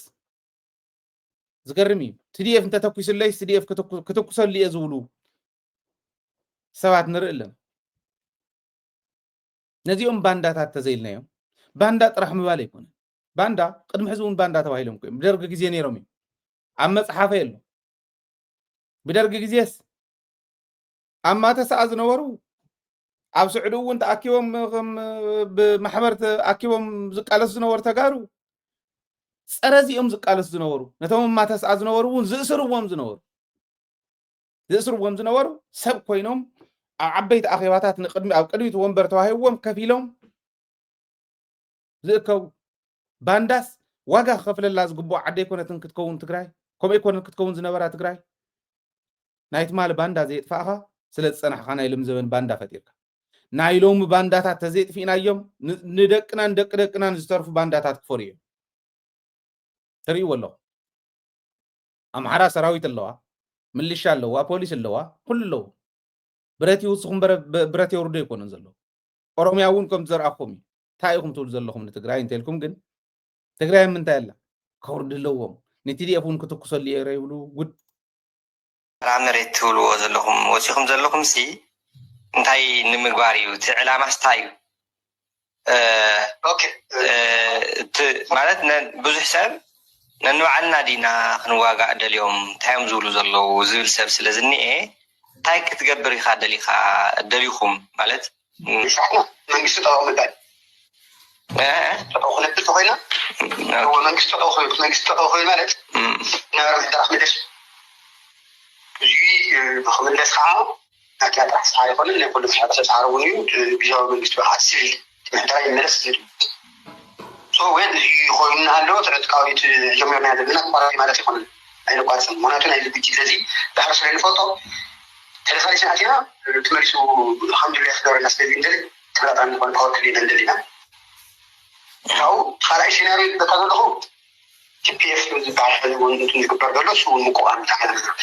ዝገርም እዩ። ቲዲኤፍ እንተተኩስለይስ ቲዲኤፍ ክትኩሰሉ እየ ዝብሉ ሰባት ንርኢ ኣለና። ነዚኦም ባንዳታት ተዘይልናዮም ባንዳ ጥራሕ ምባል ኣይኮነን። ባንዳ ቅድሚ ሕዚ እውን ባንዳ ተባሂሎም እዮም። ብደርጊ ግዜ ነይሮም እዮም። ኣብ መፅሓፈይ ኣሎ። ብደርጊ ግዜስ ኣብ ማተሰኣ ዝነበሩ ኣብ ስዕዲ እውን ተኣኪቦም ብማሕበር ተኣኪቦም ዝቃለሱ ዝነበሩ ተጋሩ ፀረ እዚኦም ዝቃለሱ ዝነበሩ ነቶም ማተስኣ ዝነበሩ እውን ዝእስርዎም ዝነበሩ ዝእስርዎም ዝነበሩ ሰብ ኮይኖም ኣብ ዓበይቲ ኣኼባታት ንቅድሚ ኣብ ቅድሚት ወንበር ተዋሂብዎም ከፊሎም ዝእከቡ ባንዳስ ዋጋ ክኸፍለላ ዝግብኦ ዓዲ ኣይኮነትን ክትከውን ትግራይ ከምኡ ኣይኮነን ክትከውን ዝነበራ ትግራይ ናይ ትማሊ ባንዳ ዘየጥፋእኻ ስለ ዝፀናሕኻ ናይ ሎም ዘበን ባንዳ ፈጢርካ ናይ ሎሚ ባንዳታት ተዘይጥፊእናዮም ንደቅናን ደቂ ደቅናን ዝተርፉ ባንዳታት ክፈሩ እዮም ትርእይዎ ኣለኹ ኣምሓራ ሰራዊት ኣለዋ ምልሻ ኣለዋ ፖሊስ ኣለዋ ኩሉ ኣለዎ ብረት ይውስኹም ብረት የውርዶ ኣይኮነን ዘሎ ኦሮምያ እውን ከም ዝዘርኣኹም እዩ እንታይ ኢኹም ትብሉ ዘለኹም ንትግራይ እንተልኩም ግን ትግራይ ምንታይ ኣላ ከውርድ ኣለዎም ንቲዲኤፍ እውን ክትኩሰሉ እየ ይብሉ ጉድ ራ መሬት ትብልዎ ዘለኹም ወፂኹም ዘለኹም ሲ እንታይ ንምግባር እዩ እቲ ዕላማስ እንታይ እዩ ማለት ብዙሕ ሰብ ነንባዕልና ዲና ክንዋጋእ ደልዮም እንታይ እዮም ዝብሉ ዘለዉ ዝብል ሰብ ስለ ዝኒኤ እንታይ ክትገብር ኢኻ ደሊኻ ደሊኹም ማለት መንግስቲ ጠባቕ ምባል ጠጠው ክነብል ተኮይና እዎ መንግስቲ ጠጠው ክብል መንግስቲ ጠጠው ክብል ማለት ነበረ ምሕደራ ክምለስ እዩ። ክምለስ ከዓ ናትና ጥራሕ ፃዕሪ ኣይኮነን፣ ናይ ኩሉ ሕብረተሰብ ፃዕሪ እውን እዩ። ግዝያዊ መንግስቲ ብሓት ሲቪል ምሕደራ ይመለስ ዝብል ወን እዚ ኮይኑ እናሃለወ ተዕጥቃዊት ጀሚርና ዘለና ክቋረጥ ማለት ኣይኮነን፣ ኣይነቋርፅን። ምክንያቱ ናይ ግጭት ስለዚ ዳሕሪ ስለ ንፈልጦ ተለሳሊስና ኣቲና ተመሊሱ ከም ድልያ ክገብረና ስለዚ እንደሊ ተመጣጣኒ ዝኾነ ፓወር ክልልና እንደሊና። ካብኡ ካልኣይ ሴናሪዮ ዝበካ ዘለኹ ቲፒኤፍ ዝበሃል ሕዚ እውን እንትን ዝግበር ዘሎ እሱ እውን ምቁቋም ብጣዕሚ ዝግበር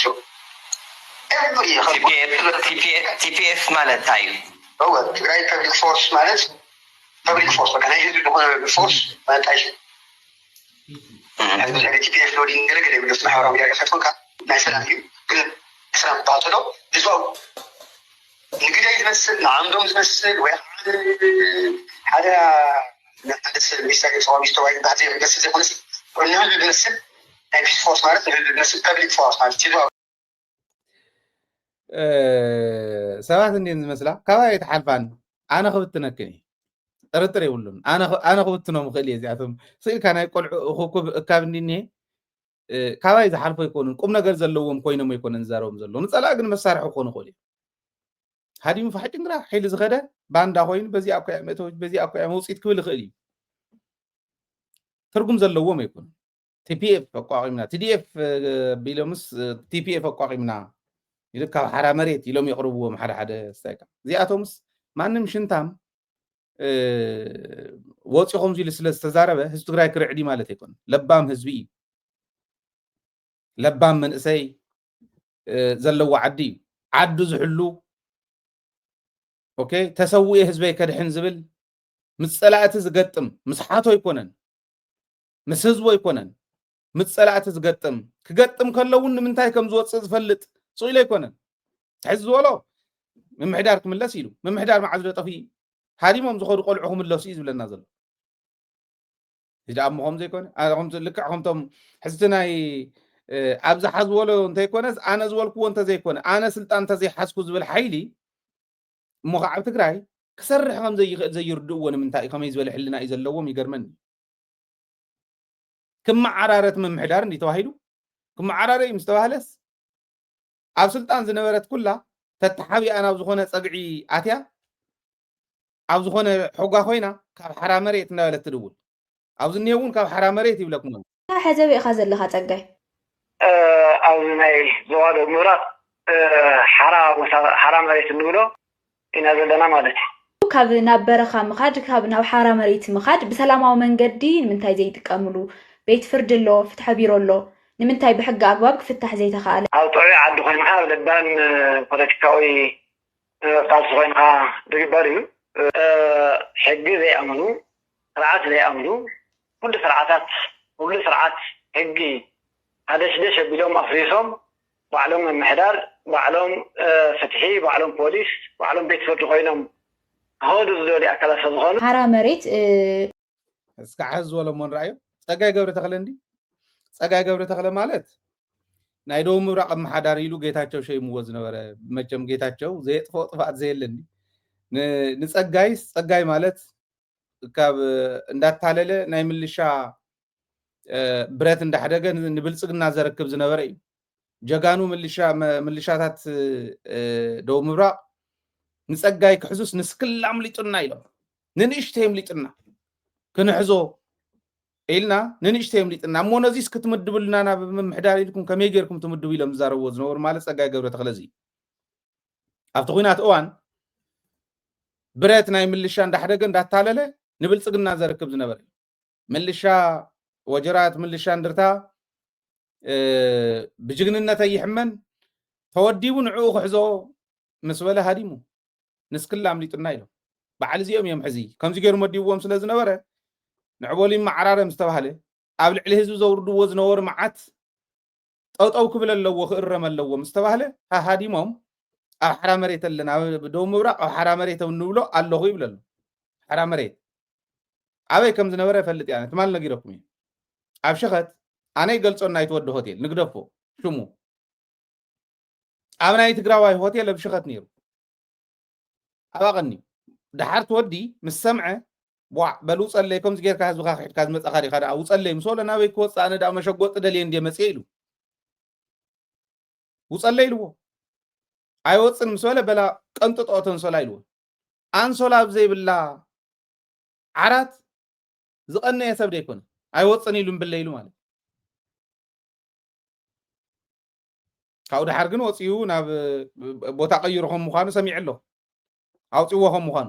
ቲፒኤፍ ማለት እንታይ እዩ? እወ ትግራይ ፐብሊክ ፎርስ ማለት ፐብሊክ ፎርስ በቃ ናይ ህዝቢ ዝኾነ ፎርስ ማለት እንታይ እዩ? ሕዚ ብዛዕባ ቲፒኤፍ ሎዲንግ ገለ ገለ ይብሉ ማሕበራዊ ሚዲያ ገፈት ኮንካ ናይ ሰላም እዩ ግን ሰላም ዝበሃል ዘሎ ህዝባዊ ንግዳይ ዝመስል ንዓምዶም ዝመስል ወይ ሓደ ሓደ ሰብ ሚስተር ተቃዋሚ ዝተባይ ዝበሃል ዘይመስል ዘይኮነስ ንህዝቢ ዝመስል ናይ ፒስ ፎርስ ማለት ንህዝቢ ዝመስል ፐብሊክ ፎርስ ማለት ህዝባዊ ሰባት እንድን ዝመስላ ካባይ ኣይትሓልፋን። ኣነ ክብትነክን እዩ ጥርጥር የብሉን። ኣነ ክብትኖም እኽእል እየ። እዚኣቶም ስኢልካ ናይ ቆልዑ እኹኩብ እካብ እንዲኒ ካባይ ዝሓልፎ ኣይኮኑን። ቁም ነገር ዘለዎም ኮይኖም ኣይኮነን ዝዛረቦም ዘለዉ። ንፀላእ ግን መሳርሒ ክኾኑ ይኽእሉ እዮም። ሃዲሙ ፋሕጭንግራ ሓይሊ ዝኸደ ባንዳ ኮይኑ በዚኣ እኮ እያ መእተዊት በዚኣ እኮ እያ መውፅኢት ክብል ይኽእል እዩ። ትርጉም ዘለዎም ኣይኮኑን። ቲፒኤፍ ኣቋቒምና ቲዲኤፍ ቢሎምስ ቲፒኤፍ ኣቋቒምና ኢሉ ካብ ሓራ መሬት ኢሎም የቕርብዎም ሓደ ሓደ ስታይካ እዚኣቶምስ ማንም ሽንታም ወፂ ከምዚ ኢሉ ስለ ዝተዛረበ ህዝቢ ትግራይ ክርዕድ ማለት ኣይኮነን። ለባም ህዝቢ እዩ። ለባም መንእሰይ ዘለዎ ዓዲ እዩ። ዓዱ ዝሕሉ ኦኬ ተሰዊኤ ህዝበይ ከድሕን ዝብል ምስ ፀላእቲ ዝገጥም ምስ ሓቶ ኣይኮነን ምስ ህዝቡ ኣይኮነን ምስ ፀላእቲ ዝገጥም ክገጥም ከሎ እውን ንምንታይ ከም ዝወፅእ ዝፈልጥ ስኢሉ ኣይኮነን። ሕዚ ዝበሎ ምምሕዳር ክምለስ ኢሉ ምምሕዳር መዓዝ ዶ ጠፊኡ ሃዲሞም ዝኸዱ ቆልዑ ክምለሱ እዩ ዝብለና ዘሎ። እዚ ደኣ እሞ ከም ዘይኮነ ልክዕ ከምቶም ሕዝቲ ናይ ኣብዝሓ ዝበሎ እንተይኮነስ ኣነ ዝበልክዎ እንተዘይኮነ ኣነ ስልጣን እንተዘይሓዝኩ ዝብል ሓይሊ እሞ ከዓ ኣብ ትግራይ ክሰርሕ ከም ዘይኽእል ዘይርድእዎ ንምንታይ እዩ ከመይ ዝበለ ሕልና እዩ ዘለዎም ይገርመኒ። ክመዓራረት ምምሕዳር እንዲ ተባሂሉ ክመዓራረ እዩ ምስ ተባህለስ ኣብ ስልጣን ዝነበረት ኩላ ተተሓቢኣ ናብ ዝኾነ ፀግዒ ኣትያ ኣብ ዝኾነ ሖጋ ኮይና ካብ ሓራ መሬት እናበለት ትድውል ኣብዚ እኒሄ እውን ካብ ሓራ መሬት ይብለኩም ኣሎ። እንታይ ሓዘበ ኢኻ ዘለኻ ፀጋይ? ኣብዚ ናይ ዞባ ደቡብ ምብራቕ ሓራ ቦታ ሓራ መሬት እንብሎ ኢና ዘለና ማለት እዩ። ካብ ናብ በረኻ ምኻድ ካብ ናብ ሓራ መሬት ምኻድ ብሰላማዊ መንገዲ ንምንታይ ዘይጥቀምሉ? ቤት ፍርዲ ኣሎ፣ ፍትሒ ቢሮ ኣሎ፣ ንምንታይ ብሕጊ ኣግባብ ክፍታሕ ዘይተኻእለ? ኣብ ጥዑይ ዓዲ ኮይንካ ኣብ ለባም ፖለቲካዊ ቃልሲ ኮይንካ ዝግበር እዩ። ሕጊ ዘይኣምኑ፣ ስርዓት ዘይኣምኑ፣ ኩሉ ስርዓታት ኩሉ ስርዓት ሕጊ ሃደሽደሽ ኣቢሎም ኣፍሪሶም ባዕሎም ምምሕዳር፣ ባዕሎም ፍትሒ፣ ባዕሎም ፖሊስ፣ ባዕሎም ቤት ፍርዲ ኮይኖም ክኸዱ ዝደልዩ ኣካላት ስለዝኾኑ። ሓራ መሬት እስካዕ ሕዚ ዝበሎ እሞ ንረኣዮ ጸጋይ ገብረ ተኽለ እንዲ ጸጋይ ገብረ ተኽለ ማለት ናይ ደቡብ ምብራቕ ኣመሓዳሪ ኢሉ ጌታቸው ሸይምዎ ዝነበረ መቸም ጌታቸው ዘየጥፍኦ ጥፍኣት ዘየለ እንዲ ንጸጋይስ ጸጋይ ማለት ካብ እንዳታለለ ናይ ምልሻ ብረት እንዳሕደገ ንብልፅግና ዘረክብ ዝነበረ እዩ። ጀጋኑ ምልሻታት ደቡብ ምብራቕ ንፀጋይ ክሕዙስ ንስክላ ኣምሊጡና ኢሎም ንንእሽተይ ኣምሊጡና ክንሕዞ ኢልና ንንእሽተይ ኣምሊጥና እሞ ነዚስ ክትምድብልና ናብ ምምሕዳር ኢልኩም ከመይ ጌርኩም ትምድቡ ኢሎም ዝዛረብዎ ዝነበሩ ማለት ፀጋይ ገብረ ተክለ እዚ ኣብቲ ኩናት እዋን ብረት ናይ ምልሻ እንዳሕደገ እንዳታለለ ንብልፅግና ዘርክብ ዝነበረ ምልሻ ወጀራት ምልሻ እንድርታ ብጅግንነት ኣይሕመን ተወዲቡ ንዕኡ ክሕዞ ምስ በለ ሃዲሙ ንስክላ ኣምሊጡና ኢሎም በዓል እዚኦም እዮም ሕዚ ከምዚ ገይሩ መዲብዎም ስለ ዝነበረ ንዕበሉ ይመዓራረ ምስ ተባህለ ኣብ ልዕሊ ህዝቢ ዘውርድዎ ዝነበሩ መዓት ጠውጠው ክብል ኣለዎ ክእረም ኣለዎ ምስ ተባህለ ሃሃዲሞም ኣብ ሓራ መሬት ኣለና ደቡብ ምብራቕ ኣብ ሓራ መሬት እንብሎ ኣለኹ ይብል ኣሎ ሓራ መሬት ኣበይ ከም ዝነበረ እፈልጥ እያ ትማል ነጊረኩም እዩ ኣብ ሸኸት ኣነ ይገልጾ ናይ ትወዲ ሆቴል ንግደፎ ሽሙ ኣብ ናይ ትግራዋይ ሆቴል ኣብ ሸኸት ነይሩ ኣብ ኣቐኒ ደሓር ትወዲ ምስ ሰምዐ ቧዕ በል ውፀለይ፣ ከምዚ ጌርካ ህዝብኻ ክሕድካ ዝመፃኻ ዲኻ ደኣ ውፀለይ ምስ በሎ፣ ናበይ ክወፅእ፣ ኣነ ደኣ መሸጎጢ ደልየ እንድየ መፅየ ኢሉ። ውፀለይ ኢልዎ። ኣይወፅን ምስ በለ፣ በላ ቀንጥጦ እቲ ኣንሶላ ኢልዎ። ኣንሶላ ኣብ ዘይብላ ዓራት ዝቐነየ ሰብ ደይኮነ። ኣይወፅን ኢሉ እምብለይ ኢሉ ማለት እዩ። ካብኡ ደሓር ግን ወፂኡ ናብ ቦታ ቀይሩ ከም ምዃኑ ሰሚዐ ኣለኹ። ኣውፅዎ ከም ምዃኑ።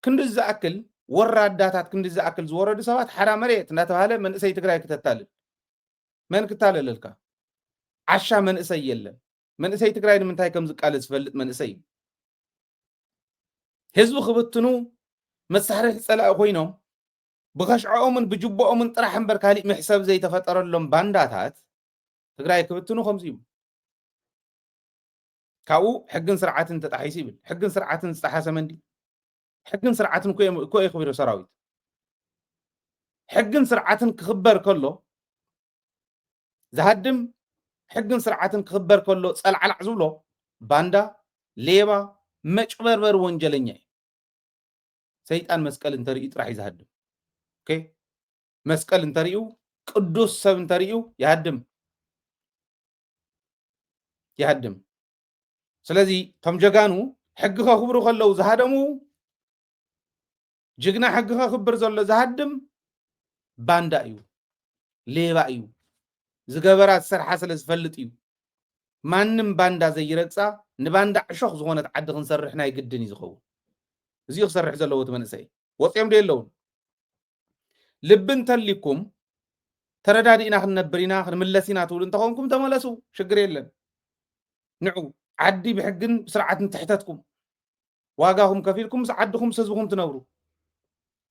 ክንዲ ዝኣክል ወራዳታት፣ ክንዲ ዝኣክል ዝወረዱ ሰባት ሓራ መሬት እንዳተባሃለ መንእሰይ ትግራይ ክተታልል። መን ክታለለልካ? ዓሻ መንእሰይ የለን። መንእሰይ ትግራይ ንምንታይ ከም ዝቃለስ ዝፈልጥ መንእሰይ እዩ። ህዝቢ ክብትኑ መሳርሒ ፀላኢ ኮይኖም ብኸሽዐኦምን ብጅቦኦምን ጥራሕ እምበር ካሊእ መሕሰብ ዘይተፈጠረሎም ባንዳታት ትግራይ ክብትኑ ከምዚ እዩ። ካብኡ ሕግን ስርዓትን ተጣሒሱ ይብል። ሕግን ስርዓትን ዝጠሓሰ መን ድዩ? ሕግን ስርዓትን እኮ እዮም፣ እኮ እዩ ክብሪ ሰራዊት። ሕግን ስርዓትን ክኽበር ከሎ ዝሃድም፣ ሕግን ስርዓትን ክኽበር ከሎ ጸልዓላዕ ዝብሎ ባንዳ፣ ሌባ፣ መጭበርበር፣ ወንጀለኛ እዩ። ሰይጣን መስቀል እንተርእዩ ጥራሕ እዩ ዝሃድም። ኦኬ? መስቀል እንተርእዩ፣ ቅዱስ ሰብ እንተርእዩ ይሃድም። ይሃድም። ስለዚ እቶም ጀጋኑ ሕጊ ከኽብሩ ከለዉ ዝሃደሙ፣ ጅግና ሕጊ ከኽብር ዘሎ ዝሃድም ባንዳ እዩ፣ ሌባ እዩ። ዝገበራ ዝሰርሓ ስለ ዝፈልጥ እዩ። ማንም ባንዳ ዘይረግፃ፣ ንባንዳ ዕሾኽ ዝኾነት ዓዲ ክንሰርሕ ናይ ግድን እዩ ዝኸውን። እዚኡ ክሰርሕ ዘለዎ እቲ መንእሰይ። ወፂኦም ዶ የለውን? ልቢ እንተሊኩም ተረዳዲእና ክንነብር ኢና፣ ክንምለስ ኢና ትብሉ እንተኾንኩም ተመለሱ፣ ሽግር የለን። ንዑ፣ ዓዲ ብሕግን ብስርዓትን ትሕተትኩም። ዋጋኹም ከፊልኩም ምስ ዓድኹም ምስ ህዝብኹም ትነብሩ።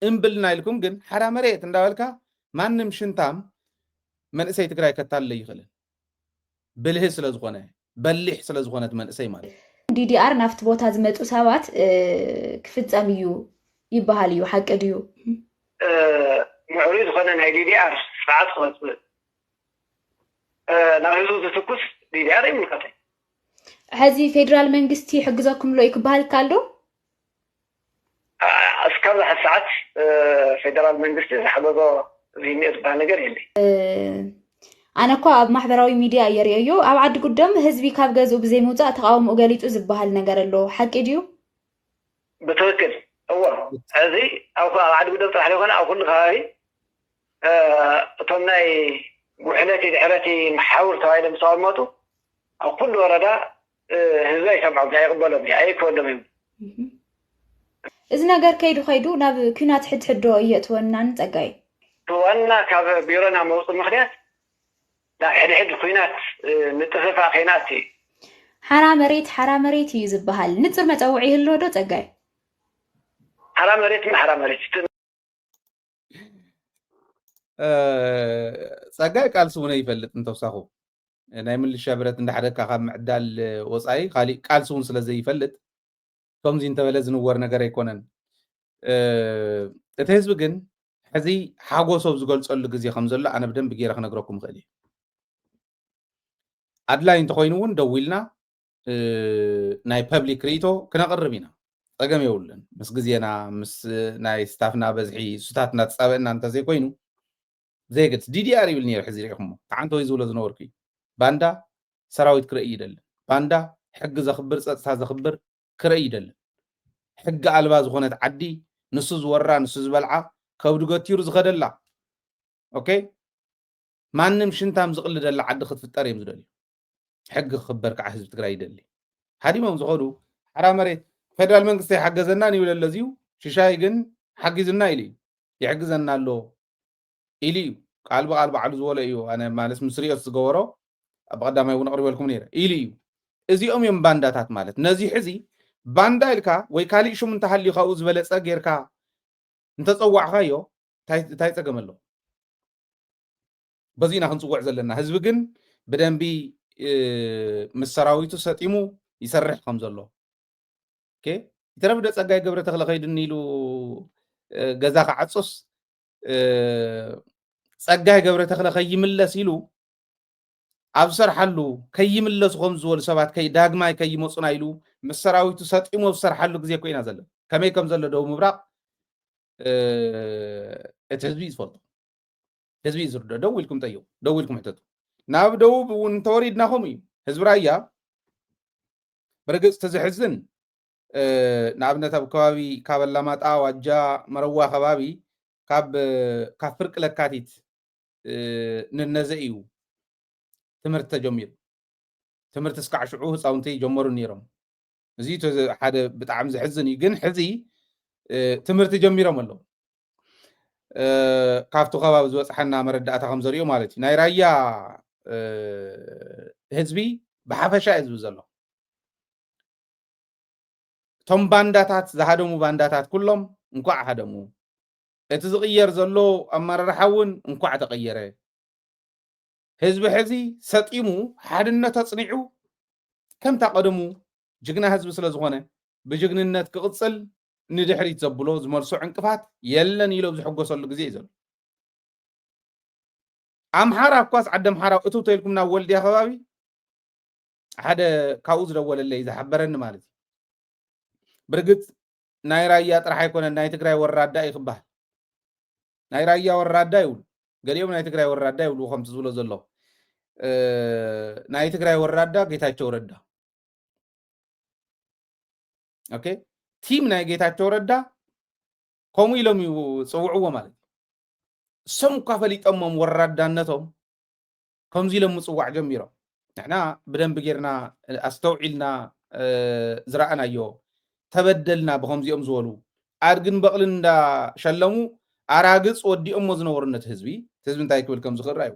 እምብልና ኢልኩም ግን ሓራ መሬት እንዳበልካ ማንም ሽንታም መንእሰይ ትግራይ ከታልል ኣይኽእልን። ብልህ ስለ ዝኾነ፣ በሊሕ ስለ ዝኾነ እቲ መንእሰይ ማለት እዩ። ዲዲኣር ናብቲ ቦታ ዝመፁ ሰባት፣ እ፣ ክፍፀም እዩ ይበሃል እዩ። ሓቂ ድዩ? እ፣ ምዕሩይ ዝኾነ ናይ ዲዲኣር ስርዓት ክመፅእ፣ እ፣ ናብ ህዝቡ ዝትኩስ ዲዲኣር ይምልከቶ። ሕዚ ፌደራል መንግስቲ ይሕግዘኩም ኣሎ እዩ ክበሃል ይከኣል ዶ? እ፣ እስካብ ዝሓ ሰዓት፣ እ፣ ፌደራል መንግስቲ ዝሓገዞ እዚ እኒኦ ዝበሃል ነገር የለይ። እ፣ ኣነ እኮ ኣብ ማሕበራዊ ሚድያ እየ ርእየዮ። ኣብ ዓዲ ጉደም ህዝቢ ካብ ገዝኡ ብዘይ ምውፃእ ተቃውሞኡ ገሊፁ ዝበሃል ነገር ኣሎ። ሓቂ ድዩ? ብትክክል። እወ። እዚ ኣብ፣ ኣብ ዓዲ ጉደም ጥራሕ ዘይኮነ ኣብ ኩሉ ከባቢ፣ እ፣ እቶም ናይ ጉሕለቲ ድሕረቲ መሓውር ተባሂሎም ዝተቐመጡ ኣብ ኩሉ ወረዳ፣ እ፣ ህዝቢ ኣይሰምዖም፣ ኣይቕበሎም እዩ፣ ኣይእከበሎም እዩ። እህ። እዚ ነገር ከይዱ ከይዱ ናብ ኲናት ሕድሕድ ዶ እየእትወና ንጸጋይ? ዋና ካብ ቢሮና መውፅእ ምኽንያት ናብ ሕድሕድ ኲናት፣ እ፣ ምጥፍፋእ ከይንኣቱ እዩ። ሓራ መሬት፣ ሓራ መሬት እዩ ዝበሃል። ንጹር መጸውዒ ይህልዎ ዶ ጸጋይ? ሓራ መሬት እና ሓራ መሬት። እቲ እ፣ ጸጋይ ቃልሲ እውን ይፈልጥ እንተውሳኹ። ናይ ምልሻ ብረት እንዳሓደግካ ካብ ምዕዳል ወጻኢ ካሊእ ቃልሲ እውን ስለ ዘይፈልጥ፣ ከምዚ እንተበለ ዝንወር ነገር ኣይኮነን። እ፣ እቲ ህዝቢ ግን ሕዚ ሓጎሱ ኣብ ዝገልጸሉ ግዜ ከም ዘሎ ኣነ ብደንቢ ገይረ ክነግረኩም እኽእል እየ። ኣድላይ እንተኾይኑ እውን ደዊልና፣ እ፣ ናይ ፐብሊክ ርእይቶ ክነቕርብ ኢና። ጸገም የብሉን። ምስ ግዜና፣ ምስ ናይ ስታፍና በዝሒ፣ እሱታት እናተጻበአና እንተዘይኮይኑ፣ ዘይገድስ። ዲዲኣር ይብል ነይሩ፣ ሕዚ ርኢኹሞ። ተዓንቶ እዩ ዝብሎ ዝነበርኩ እዩ። ባንዳ ሰራዊት ክርኢ ይደልን። ባንዳ ሕጊ ዘኽብር፣ ጸጥታ ዘኽብር ክርኢ ይደልን። ሕጊ ኣልባ ዝኾነት ዓዲ፣ ንሱ ዝወራ፣ ንሱ ዝበልዓ፣ ከብዱ ገቲሩ ዝኸደላ። ኦኬ? ማንም ሽንታም ዝቕልደላ ዓዲ ክትፍጠር እዮም ዝደልዩ። ሕጊ ክኽበር ከዓ ህዝቢ ትግራይ ይደሊ። ሃዲሞም ዝኸዱ ሓራ መሬት፣ ፌደራል መንግስቲ ኣይሓገዘናን ይብል ኣሎ እዚዩ፣ ሽሻይ ግን ሓጊዙና ኢሉ እዩ። ይሕግዘና ኣሎ ኢሉ እዩ። ቃል ብቃል ባዕሉ ዝበሎ እዩ። ኣነ ማለት ምስ ርእዮት ዝገበሮ ኣብ ቀዳማይ እውን ኣቕሪበልኩም ነይረ። ኢሉ እዩ። እዚኦም እዮም ባንዳታት ማለት። ነዚ ሕዚ ባንዳ ኢልካ ወይ ካሊእ ሽም እንተሃልዩ ካብኡ ዝበለጸ ጌርካ እንተጸዋዕኻዮ እንታይ፣ እንታይ ጸገም ኣለዎ? በዚ ኢና ክንጽውዕ ዘለና። ህዝቢ ግን ብደንቢ፣ እ፣ ምስ ሰራዊቱ ሰጢሙ ይሰርሕ ከም ዘሎ። ኦኬ? ይትረፍ ዶ ጸጋይ ገብረ ተኽለ ከይድኒ ኢሉ፣ እ፣ ገዛ ክዓጹስ፣ እ፣ ጸጋይ ገብረ ተኽለ ከይምለስ ኢሉ ኣብ ዝሰርሓሉ ከይምለሱ ከም ዝበሉ ሰባት ከይ-፣ ዳግማይ ከይመጹና ኢሉ ምስ ሰራዊቱ ሰጢሙ ኣብ ዝሰርሓሉ ግዜ እኮ ኢና ዘለና። ከመይ ከም ዘሎ ደቡብ ምብራቕ እቲ ህዝቢ እዩ ዝፈልጦ። ህዝቢ እዩ ዝርድኦ። ደው ኢልኩም ጠይቁ፣ ደው ኢልኩም ሕተቱ። ናብ ደቡብ እውን እንተወሪድና ከምኡ እዩ። ህዝቢ ራያ ብርግጽ እቲ ዘሕዝን፣ ንኣብነት ኣብ ከባቢ ካብ ኣላማጣ፣ ዋጃ፣ መረዋ ከባቢ ካብ ካብ ፍርቂ ለካቲት ንነዘ እዩ ትምህርቲ ተጀሚሩ። ትምህርቲ እስካዕ ሽዑ ህፃውንቲ ይጀመሩ ነይሮም። እዚ ሓደ ብጣዕሚ ዘሕዝን እዩ። ግን ሕዚ ትምህርቲ ጀሚሮም ኣለዉ። ካብቲ ከባቢ ዝበፅሓና መረዳእታ ከም ዘሪኦ ማለት እዩ። ናይ ራያ ህዝቢ ብሓፈሻ እዩ ዝብል ዘሎ። እቶም ባንዳታት ዝሃደሙ ባንዳታት ኩሎም እንኳዕ ሃደሙ። እቲ ዝቕየር ዘሎ ኣመራርሓ እውን እንኳዕ ተቐየረ። ህዝቢ ሕዚ ሰጢሙ ሓድነት ኣጽኒዑ ከምታ ቀደሙ ጅግና ህዝቢ ስለ ዝኾነ ብጅግንነት ክቕጽል ንድሕሪት ዘብሎ ዝመልሶ ዕንቅፋት የለን ኢሎም ዝሕጎሰሉ ግዜ እዩ ዘሎ። ኣምሓራ እኳስ ዓዲ ኣምሓራ እትው ተልኩም ናብ ወልድያ ከባቢ ሓደ ካብኡ ዝደወለለይ ዝሓበረኒ ማለት እዩ። ብርግጽ ናይ ራያ ጥራሕ ኣይኮነን ናይ ትግራይ ወራዳ እዩ ክበሃል። ናይ ራያ ወራዳ ይብሉ፣ ገሊኦም ናይ ትግራይ ወራዳ ይብሉ ከምቲ ዝብሎ ዘሎ። ናይ ትግራይ ወራዳ ጌታቸው ረዳ። ኦኬ፣ ቲም ናይ ጌታቸው ረዳ ከምኡ ኢሎም እዩ ጽውዕዎ ማለት እዩ። እሶም እኳ ፈሊጦሞም ወራዳነቶም ከምዚ ኢሎም ምጽዋዕ ጀሚሮም። ንሕና ብደንቢ ጌርና ኣስተውዒልና ዝረኣናዮ፣ ተበደልና ብከምዚኦም ዝበሉ ኣድግን በቕልን እንዳሸለሙ ኣራግጽ ወዲኦሞ ዝነበሩ ነቲ ህዝቢ፣ እቲ ህዝቢ እንታይ ክብል ከም ዝኽእል ራዩ።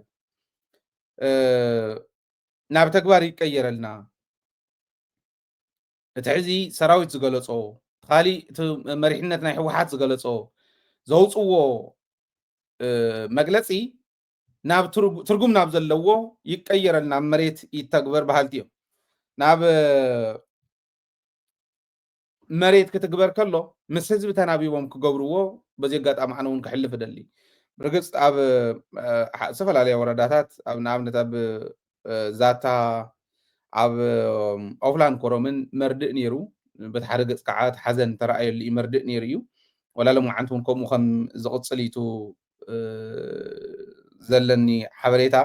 ናብ ተግባር ይቀየረልና። እቲ ሕዚ ሰራዊት ዝገለጾ፣ ካሊእ እቲ መሪሕነት ናይ ህወሓት ዝገለጾ፣ ዘውፅዎ መግለፂ ናብ ትርጉም ናብ ዘለዎ ይቀየረልና፣ ኣብ መሬት ይተግበር በሃልቲ እዮም። ናብ መሬት ክትግበር ከሎ ምስ ህዝቢ ተናቢቦም ክገብርዎ በዚ ኣጋጣሚ ኣነ እውን ክሕልፍ እደሊ። ብርግፅ ኣብ ዝተፈላለያ ወረዳታት፣ ኣብ ንኣብነት ኣብ ዛታ፣ ኣብ ኦፍላን ኮረምን መርድእ ነይሩ። በቲ ሓደ ገፅ ከዓ እቲ ሓዘን ተረኣየሉ እዩ፣ መርድእ ነይሩ እዩ። ወላ ሎማዓንቲ እውን ከምኡ ከም ዝቕፅል እዩ ዘለኒ ሓበሬታ።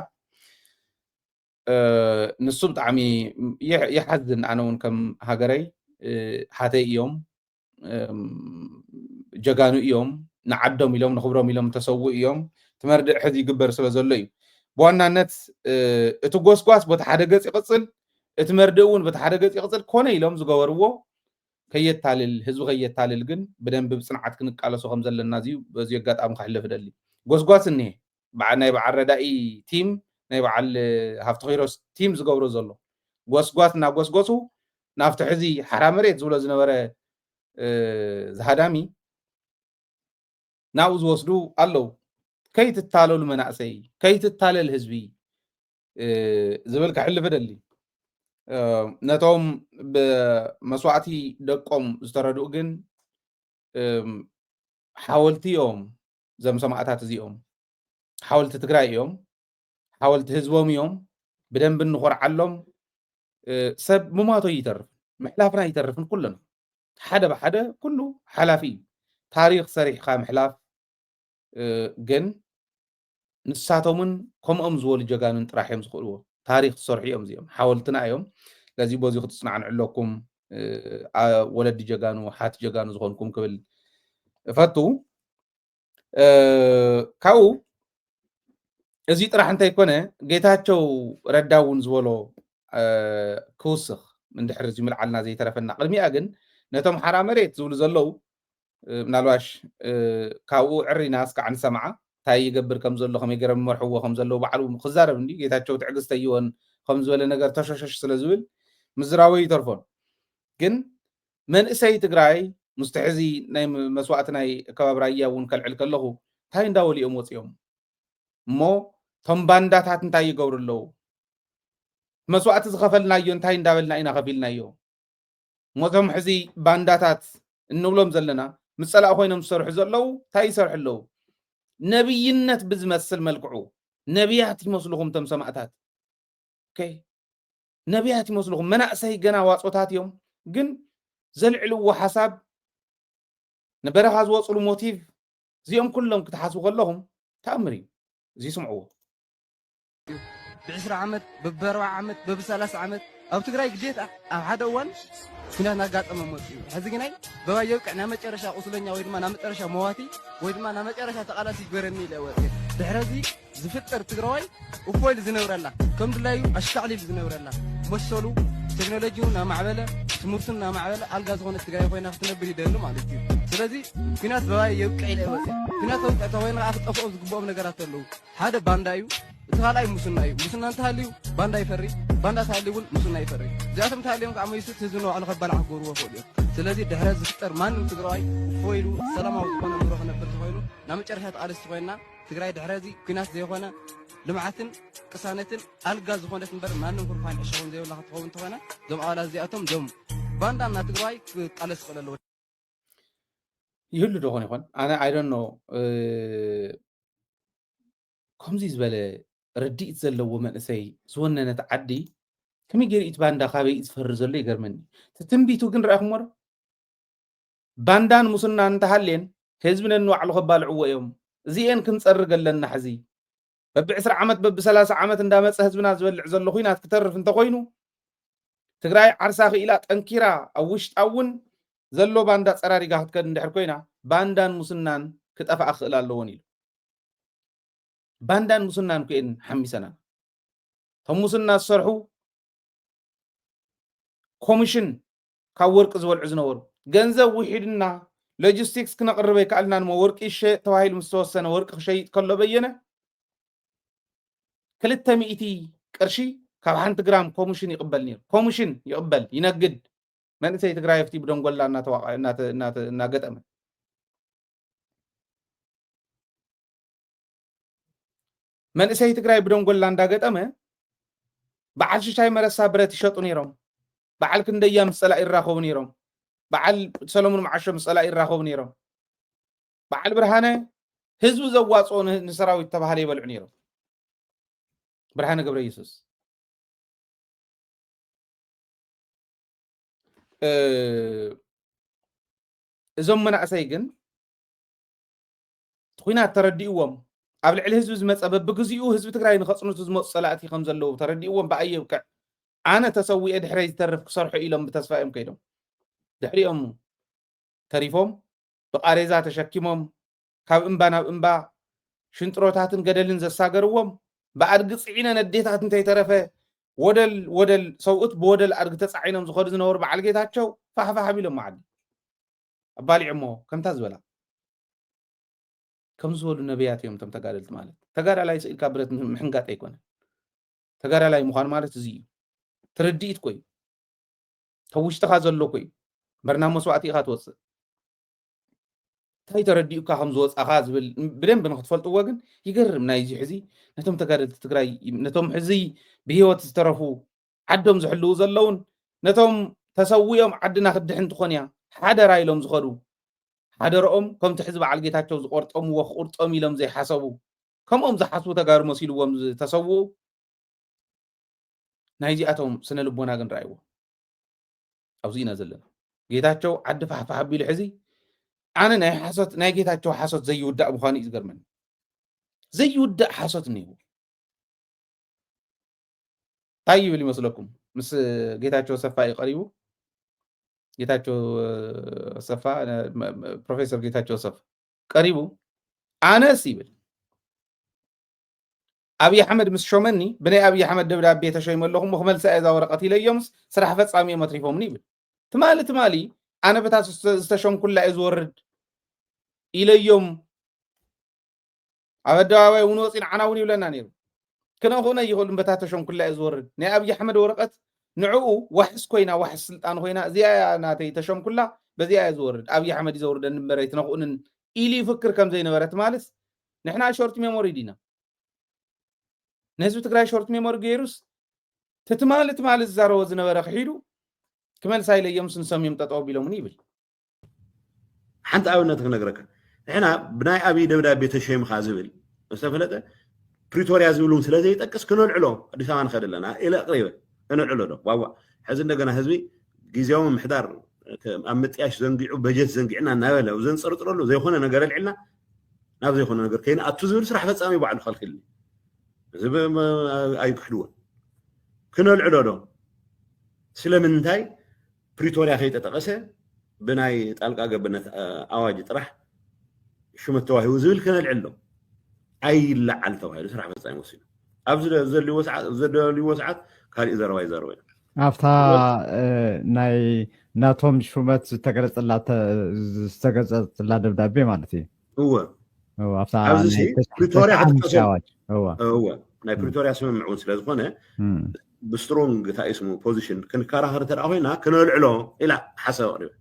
ንሱ ብጣዕሚ ይሓዝን። ኣነ እውን ከም ሃገረይ ሃተይ እዮም፣ ጀጋኑ እዮም፣ ንዓዶም ኢሎም ንክብሮም ኢሎም ተሰውኡ እዮም። እቲ መርድእ ሕዚ ይግበር ስለ ዘሎ እዩ። ብዋናነት እቲ ጎስጓስ በቲ ሓደ ገፅ ይቕፅል፣ እቲ መርድእ እውን በቲ ሓደ ገፅ ይቕፅል። ኮነ ኢሎም ዝገበርዎ ከየታልል፣ ህዝቢ ከየታልል ግን ብደንቢ ብፅንዓት ክንቃለሶ ከም ዘለና እዚ በዚ ኣጋጣሚ ከሕልፍ እደሊ። ጎስጓስ እኒሄ፣ ናይ በዓል ረዳኢ ቲም፣ ናይ በዓል ሃፍቲ ኪሮስ ቲም ዝገብሮ ዘሎ ጎስጓስ እናጎስጎሱ ናብቲ ሕዚ ሓራ መሬት ዝብሎ ዝነበረ ዝሃዳሚ ናብኡ ዝወስዱ ኣለዉ። ከይትታለሉ መናእሰይ፣ ከይትታለል ህዝቢ ዝብል ከሕልፍ እደሊ። ነቶም ብመስዋእቲ ደቆም ዝተረድኡ ግን ሓወልቲ እዮም። እዞም ሰማእታት እዚኦም ሓወልቲ ትግራይ እዮም፣ ሓወልቲ ህዝቦም እዮም። ብደንቢ እንኾርዓሎም። ሰብ ምማቶ ይተርፍ፣ ምሕላፍና ይተርፍን ኩልና ሓደ ብሓደ ኩሉ ሓላፊ እዩ። ታሪኽ ሰሪሕካ ምሕላፍ ግን ንሳቶምን ከምኦም ዝበሉ ጀጋኑን ጥራሕ እዮም ዝኽእልዎ። ታሪኽ ዝሰርሑ እዮም እዚኦም፣ ሓወልትና እዮም። ስለዚ በዚ ክትፅናዕንዑ ኣለኩም፣ ወለዲ ጀጋኑ፣ ሓት ጀጋኑ ዝኾንኩም ክብል እፈቱ። ካብኡ እዚ ጥራሕ እንተይኮነ ጌታቸው ረዳ እውን ዝበሎ ክውስኽ፣ እንድሕር እዚ ምልዓልና ዘይተረፈና፣ ቅድሚኣ ግን ነቶም ሓራ መሬት ዝብሉ ዘለዉ ምናልባሽ ካብኡ ዕሪና እስካዕ ንሰምዓ እንታይ ይገብር ከም ዘሎ፣ ከመይ ገይሮም ይመርሕዎ ከም ዘለዉ ባዕሉ ክዛረብ እንዲ ጌታቸው ትዕግስቲ ኣይወን ከም ዝበለ ነገር ተሸሸሽ ስለ ዝብል ምዝራቡ ይተርፎን። ግን መንእሰይ ትግራይ ምስቲ ሕዚ ናይ መስዋእቲ ናይ ከባቢ ራያ እውን ከልዕል ከለኹ እንታይ እንዳበሉ እዮም ወፂኦም እሞ እቶም ባንዳታት እንታይ ይገብሩ ኣለዉ? መስዋእቲ ዝኸፈልናዮ እንታይ እንዳበልና ኢና ከፊልናዮ? እሞ እቶም ሕዚ ባንዳታት እንብሎም ዘለና ምስ ፀላእ ኮይኖም ዝሰርሑ ዘለዉ እንታይ ይሰርሑ ኣለዉ? ነብይነት ብዝመስል መልክዑ ነብያት ይመስልኹም እቶም ሰማእታት። ኦኬ፣ ነብያት ይመስልኹም። መናእሰይ ገና ዋፆታት እዮም፣ ግን ዘልዕልዎ ሓሳብ ንበረኻ ዝወፅሉ ሞቲቭ እዚኦም ኩሎም ክትሓስቡ ከለኹም ተኣምር እዩ። እዚ ስምዕዎ። ብዕስራ ዓመት ብኣርባዓ ዓመት ብሰላሳ ዓመት ኣብ ትግራይ ግዴታ ኣብ ሓደ እዋን ኩናት ናጋጠመ መፅኡ። ሕዚ ግናይ በባይ የብቅዕ ናብ መጨረሻ ቁስለኛ ወይ ድማ ናብ መጨረሻ መዋቲ ወይ ድማ ናብ መጨረሻ ተቃላሲ ይግበረኒ ኢለ ወፅእ። ድሕረዚ ዝፍጠር ትግራዋይ እፎ ኢሉ ዝነብረላ ከም ድላዩ ኣሽካዕሊሉ ዝነብረላ መሰሉ ቴክኖሎጂውን እናማዕበለ ትምህርቱን እናማዕበለ ኣልጋ ዝኾነት ትግራይ ኮይና ክትነብር ይደሊ ማለት እዩ። ስለዚ ኩናት በባይ የብቅዕ ኢለ ወፅእ። ኩናት ተውፅዕ ተኮይኑ ከዓ ክጠፍኦም ዝግብኦም ነገራት ኣለዉ። ሓደ ባንዳ እዩ። እቲ ካልኣይ ሙስና እዩ። ሙስና እንተሃልዩ ባንዳ ይፈሪ፣ ባንዳ ተሃልዩ እውን ሙስና ይፈሪ። እዚኣቶም ተሃልዮም ከዓ መይሱት ህዝቢ ንባዕሉ ከባልዓ ክገብርዎ ይኽእሉ እዮም። ስለዚ ድሕረ ዝፍጠር ማንም ትግራዋይ እፎ ኢሉ ሰላማዊ ዝኾነ ኑሮ ክነብር ተኾይኑ ናብ መጨረሻ ተቓለስቲ ኮይንና ትግራይ ድሕረዚ ኩናት ዘይኮነ ልምዓትን ቅሳነትን ኣልጋ ዝኾነት እምበር ማንም ኩርፋን ዕሸኹን ዘይብላ ክትኸውን እንተኾነ እዞም ኣባላት እዚኣቶም እዞም ባንዳ እና ትግራዋይ ክቃለስ ይኽእል ኣለዎ። ይህሉ ዶ ኾን ይኾን? ኣነ I don't know። ከምዚ ዝበለ ርድኢት ዘለዎ መንእሰይ ዝወነነት ዓዲ ከመይ ገይሩ እቲ ባንዳ ካበይ እዩ ዝፈሪ ዘሎ ይገርመኒ። እቲ ትንቢቱ ግን ረኣኹሞ ዶ? ባንዳን ሙስናን እንተሃልየን ህዝቢ ነንባዕሉ ከባልዕዎ እዮም። እዚኤን ክንፀርግ ኣለና ሕዚ። በብዕስራ ዓመት በብሰላሳ ዓመት እንዳመፀ ህዝብና ዝበልዕ ዘሎ ኹናት ክተርፍ እንተኾይኑ ትግራይ ዓርሳ ክኢላ ጠንኪራ ኣብ ውሽጣ እውን ዘሎ ባንዳ ፀራሪጋ ክትከድ እንድሕር ኮይና ባንዳን ሙስናን ክጠፍኣ ክኽእል ኣለዎን ኢሉ። ባንዳን ሙስናን ኩኤን ሓሚሰና እቶም ሙስና ዝሰርሑ ኮሚሽን ካብ ወርቂ ዝበልዑ ዝነበሩ ገንዘብ ውሒድና ሎጂስቲክስ ክነቕርብ ኣይከኣልናን እሞ ወርቂ ይሸየጥ ተባሂሉ ምስ ተወሰነ ወርቂ ክሸይጥ ከሎ በየነ ክልተ ሚእቲ ቅርሺ ካብ ሓንቲ ግራም ኮሚሽን ይቕበል ነይሩ። ኮሚሽን ይቕበል ይነግድ መንእሰይ ትግራይ ኣብቲ ብደንጎላ እናተዋቐ እናተ- እናተ- እናገጠመ መንእሰይ ትግራይ ብደንጎላ እንዳገጠመ በዓል ሽሻይ መረሳ ብረት ይሸጡ ነይሮም። በዓል ክንደያ ምስ ፀላኢ ይራኸቡ ነይሮም። በዓል ሰለሙን መዓሾ ምስ ፀላኢ ይራኸቡ ነይሮም። በዓል ብርሃነ ህዝቢ ዘዋፅኦ ን- ንሰራዊት ተባሃለ ይበልዑ ነይሮም። ብርሃነ ገብረ ኢየሱስ እዞም መናእሰይ ግን እቲ ኹናት ተረዲእዎም ኣብ ልዕሊ ህዝቢ ዝመፀ በብግዚኡ ህዝቢ ትግራይ ንኸፅንቱ ዝመፁ ፀላእቲ ከም ዘለዉ ተረዲእዎም ብኣይ የብቅዕ ኣነ ተሰዊኤ ድሕረይ ዝተርፍ ክሰርሑ ኢሎም ብተስፋ እዮም ከይዶም ድሕሪኦም ተሪፎም ብቃሬዛ ተሸኪሞም ካብ እምባ ናብ እምባ ሽንጥሮታትን ገደልን ዘሳገርዎም ብኣድጊ ፅዒነን ኣዴታት እንተይተረፈ ወደል ወደል ሰብኡት ብወደል ኣድጊ ተፃዒኖም ዝኸዱ ዝነበሩ በዓል ጌታቸው ፋሕፋሕ ኣቢሎም ዓዲ ኣባሊዖሞ ከምታ ዝበላ ከም ዝበሉ ነቢያት እዮም እቶም ተጋደልቲ ማለት ተጋዳላይ ስኢልካ ብረት ምሕንጋጥ ኣይኮነን ተጋዳላይ ምዃን ማለት እዚ እዩ ትርድኢት ኮይ ተውሽጥኻ ዘሎ ኮይ በርና መስዋእቲ ኢኻ ትወፅእ እንታይ ተረዲኡካ ከም ዝወፃኻ ዝብል ብደንብ ንክትፈልጥዎ ግን ይገርም ናይዚ ሕዚ ነቶም ተጋደልቲ ትግራይ ነቶም ሕዚ ብሂወት ዝተረፉ ዓዶም ዝሕልዉ ዘለውን ነቶም ተሰዊኦም ዓድና ክድሕን ትኾን እያ ሓደራ ኢሎም ዝኸዱ ሓደረኦም ከምቲ ሕዚ በዓል ጌታቸው ዝቆርጠምዎ ክቁርጦም ኢሎም ዘይሓሰቡ ከምኦም ዝሓስቡ ተጋሩ መሲልዎም ዝተሰውኡ ናይዚኣቶም ስነ ልቦና ግን ረኣይዎ ኣብዚ ኢና ዘለና ጌታቸው ዓዲ ፋሕፋሕ ኣቢሉ ሕዚ ኣነ ናይ ሓሶት ናይ ጌታቸው ሓሶት ዘይውዳእ ምዃኑ እዩ ዝገርመኒ ዘይውዳእ ሓሶት እኒህዎ እንታይ ይብል ይመስለኩም ምስ ጌታቸው ሰፋ እዩ ቀሪቡ ጌታቸው ሰፋ ፕሮፌሰር ጌታቸው ሰፋ ቀሪቡ ኣነስ ይብል ኣብይ ኣሕመድ ምስ ሾመኒ ብናይ ኣብይ ኣሕመድ ደብዳቤ ተሸይመ ኣለኹ እሞ ክመልሳ እየ እዛ ወረቐት ኢለዮምስ ስራሕ ፈፃሚ እዮም ኣትሪፎምኒ ይብል ትማሊ ትማሊ ኣነ በታ ዝተሸምኩላ እየ ዝወርድ ኢለዮም ኣብ ኣደባባይ እውን ወፂ ንዓና እውን ይብለና ነይሩ ክነኽኡነ ይኽእሉ በታ ተሸምኩላ እየ ዝወርድ ናይ ኣብይ ኣሕመድ ወረቐት ንዕኡ ዋሕስ ኮይና ዋሕስ ስልጣን ኮይና እዚኣ እያ ናተይ ተሸምኩላ በዚኣ እየ ዝወርድ ኣብይ ኣሕመድ እዩ ዘውርደኒ እምበር ኣይትነኽኡንን ኢሉ ይፍክር ከም ዘይነበረ ትማልስ ንሕና ሾርት ሜሞሪ ዲና ንህዝቢ ትግራይ ሾርት ሜሞሪ ገይሩስ ትትማሊ ትማሊ ዝዛረቦ ዝነበረ ክሒዱ ክመልሳ ኢለዮም ስንሶም እዮም ጠጠው ቢሎምኒ ይብል ሓንቲ ኣብነት ክነግረካ ንሕና ብናይ ኣብይ ደብዳቤ ተሸይምካ ዝብል ዝተፈለጠ ፕሪቶርያ ዝብል እውን ስለዘይጠቅስ ክነልዕሎ ኣዲስ ኣበባ ንኸድ ኣለና ኢለ ኣቅሪበ እነልዕሎ ዶ ዋዋ ሕዚ እንደገና ህዝቢ ግዜያዊ ምምሕዳር ኣብ ምጥያሽ ዘንጊዑ በጀት ዘንጊዕና እናበለ ዘንፅርፅረሉ ዘይኮነ ነገር ኣልዕልና ናብ ዘይኮነ ነገር ከይንኣቱ ዝብል ስራሕ ፈጻሚ ባዕሉ ከልክልኒ። እዚ ብ- ብ- ኣይክሕድዎን። ክነልዕሎ ዶ? ስለምንታይ ፕሪቶርያ ከይተጠቐሰ ብናይ ጣልቃ ገብነት ኣዋጅ ጥራሕ ሽመት ተዋሂቡ ዝብል ክነልዕሎ ኣይለዓል ተባሂሉ ስራሕ ፈጻሚ ወሲኑ። ኣብዚ ዘድልዎ ሰዓት ካልእ ዘረባ ይዛረቡ ኢና። ኣብታ ናይ ናቶም ሹመት ዝተገለጸላ ደብዳቤ ማለት እዩ። እወ ኣብታ ፕሪቶሪያ ክትቀሰ ናይ ፕሪቶሪያ ስምምዕ እውን ስለዝኮነ ብስትሮንግ ታይስሙ ፖዚሽን ክንከራኸር ተደኣ ኮይና ክነልዕሎ ኢላ ሓሳብ ኣቅሪበ።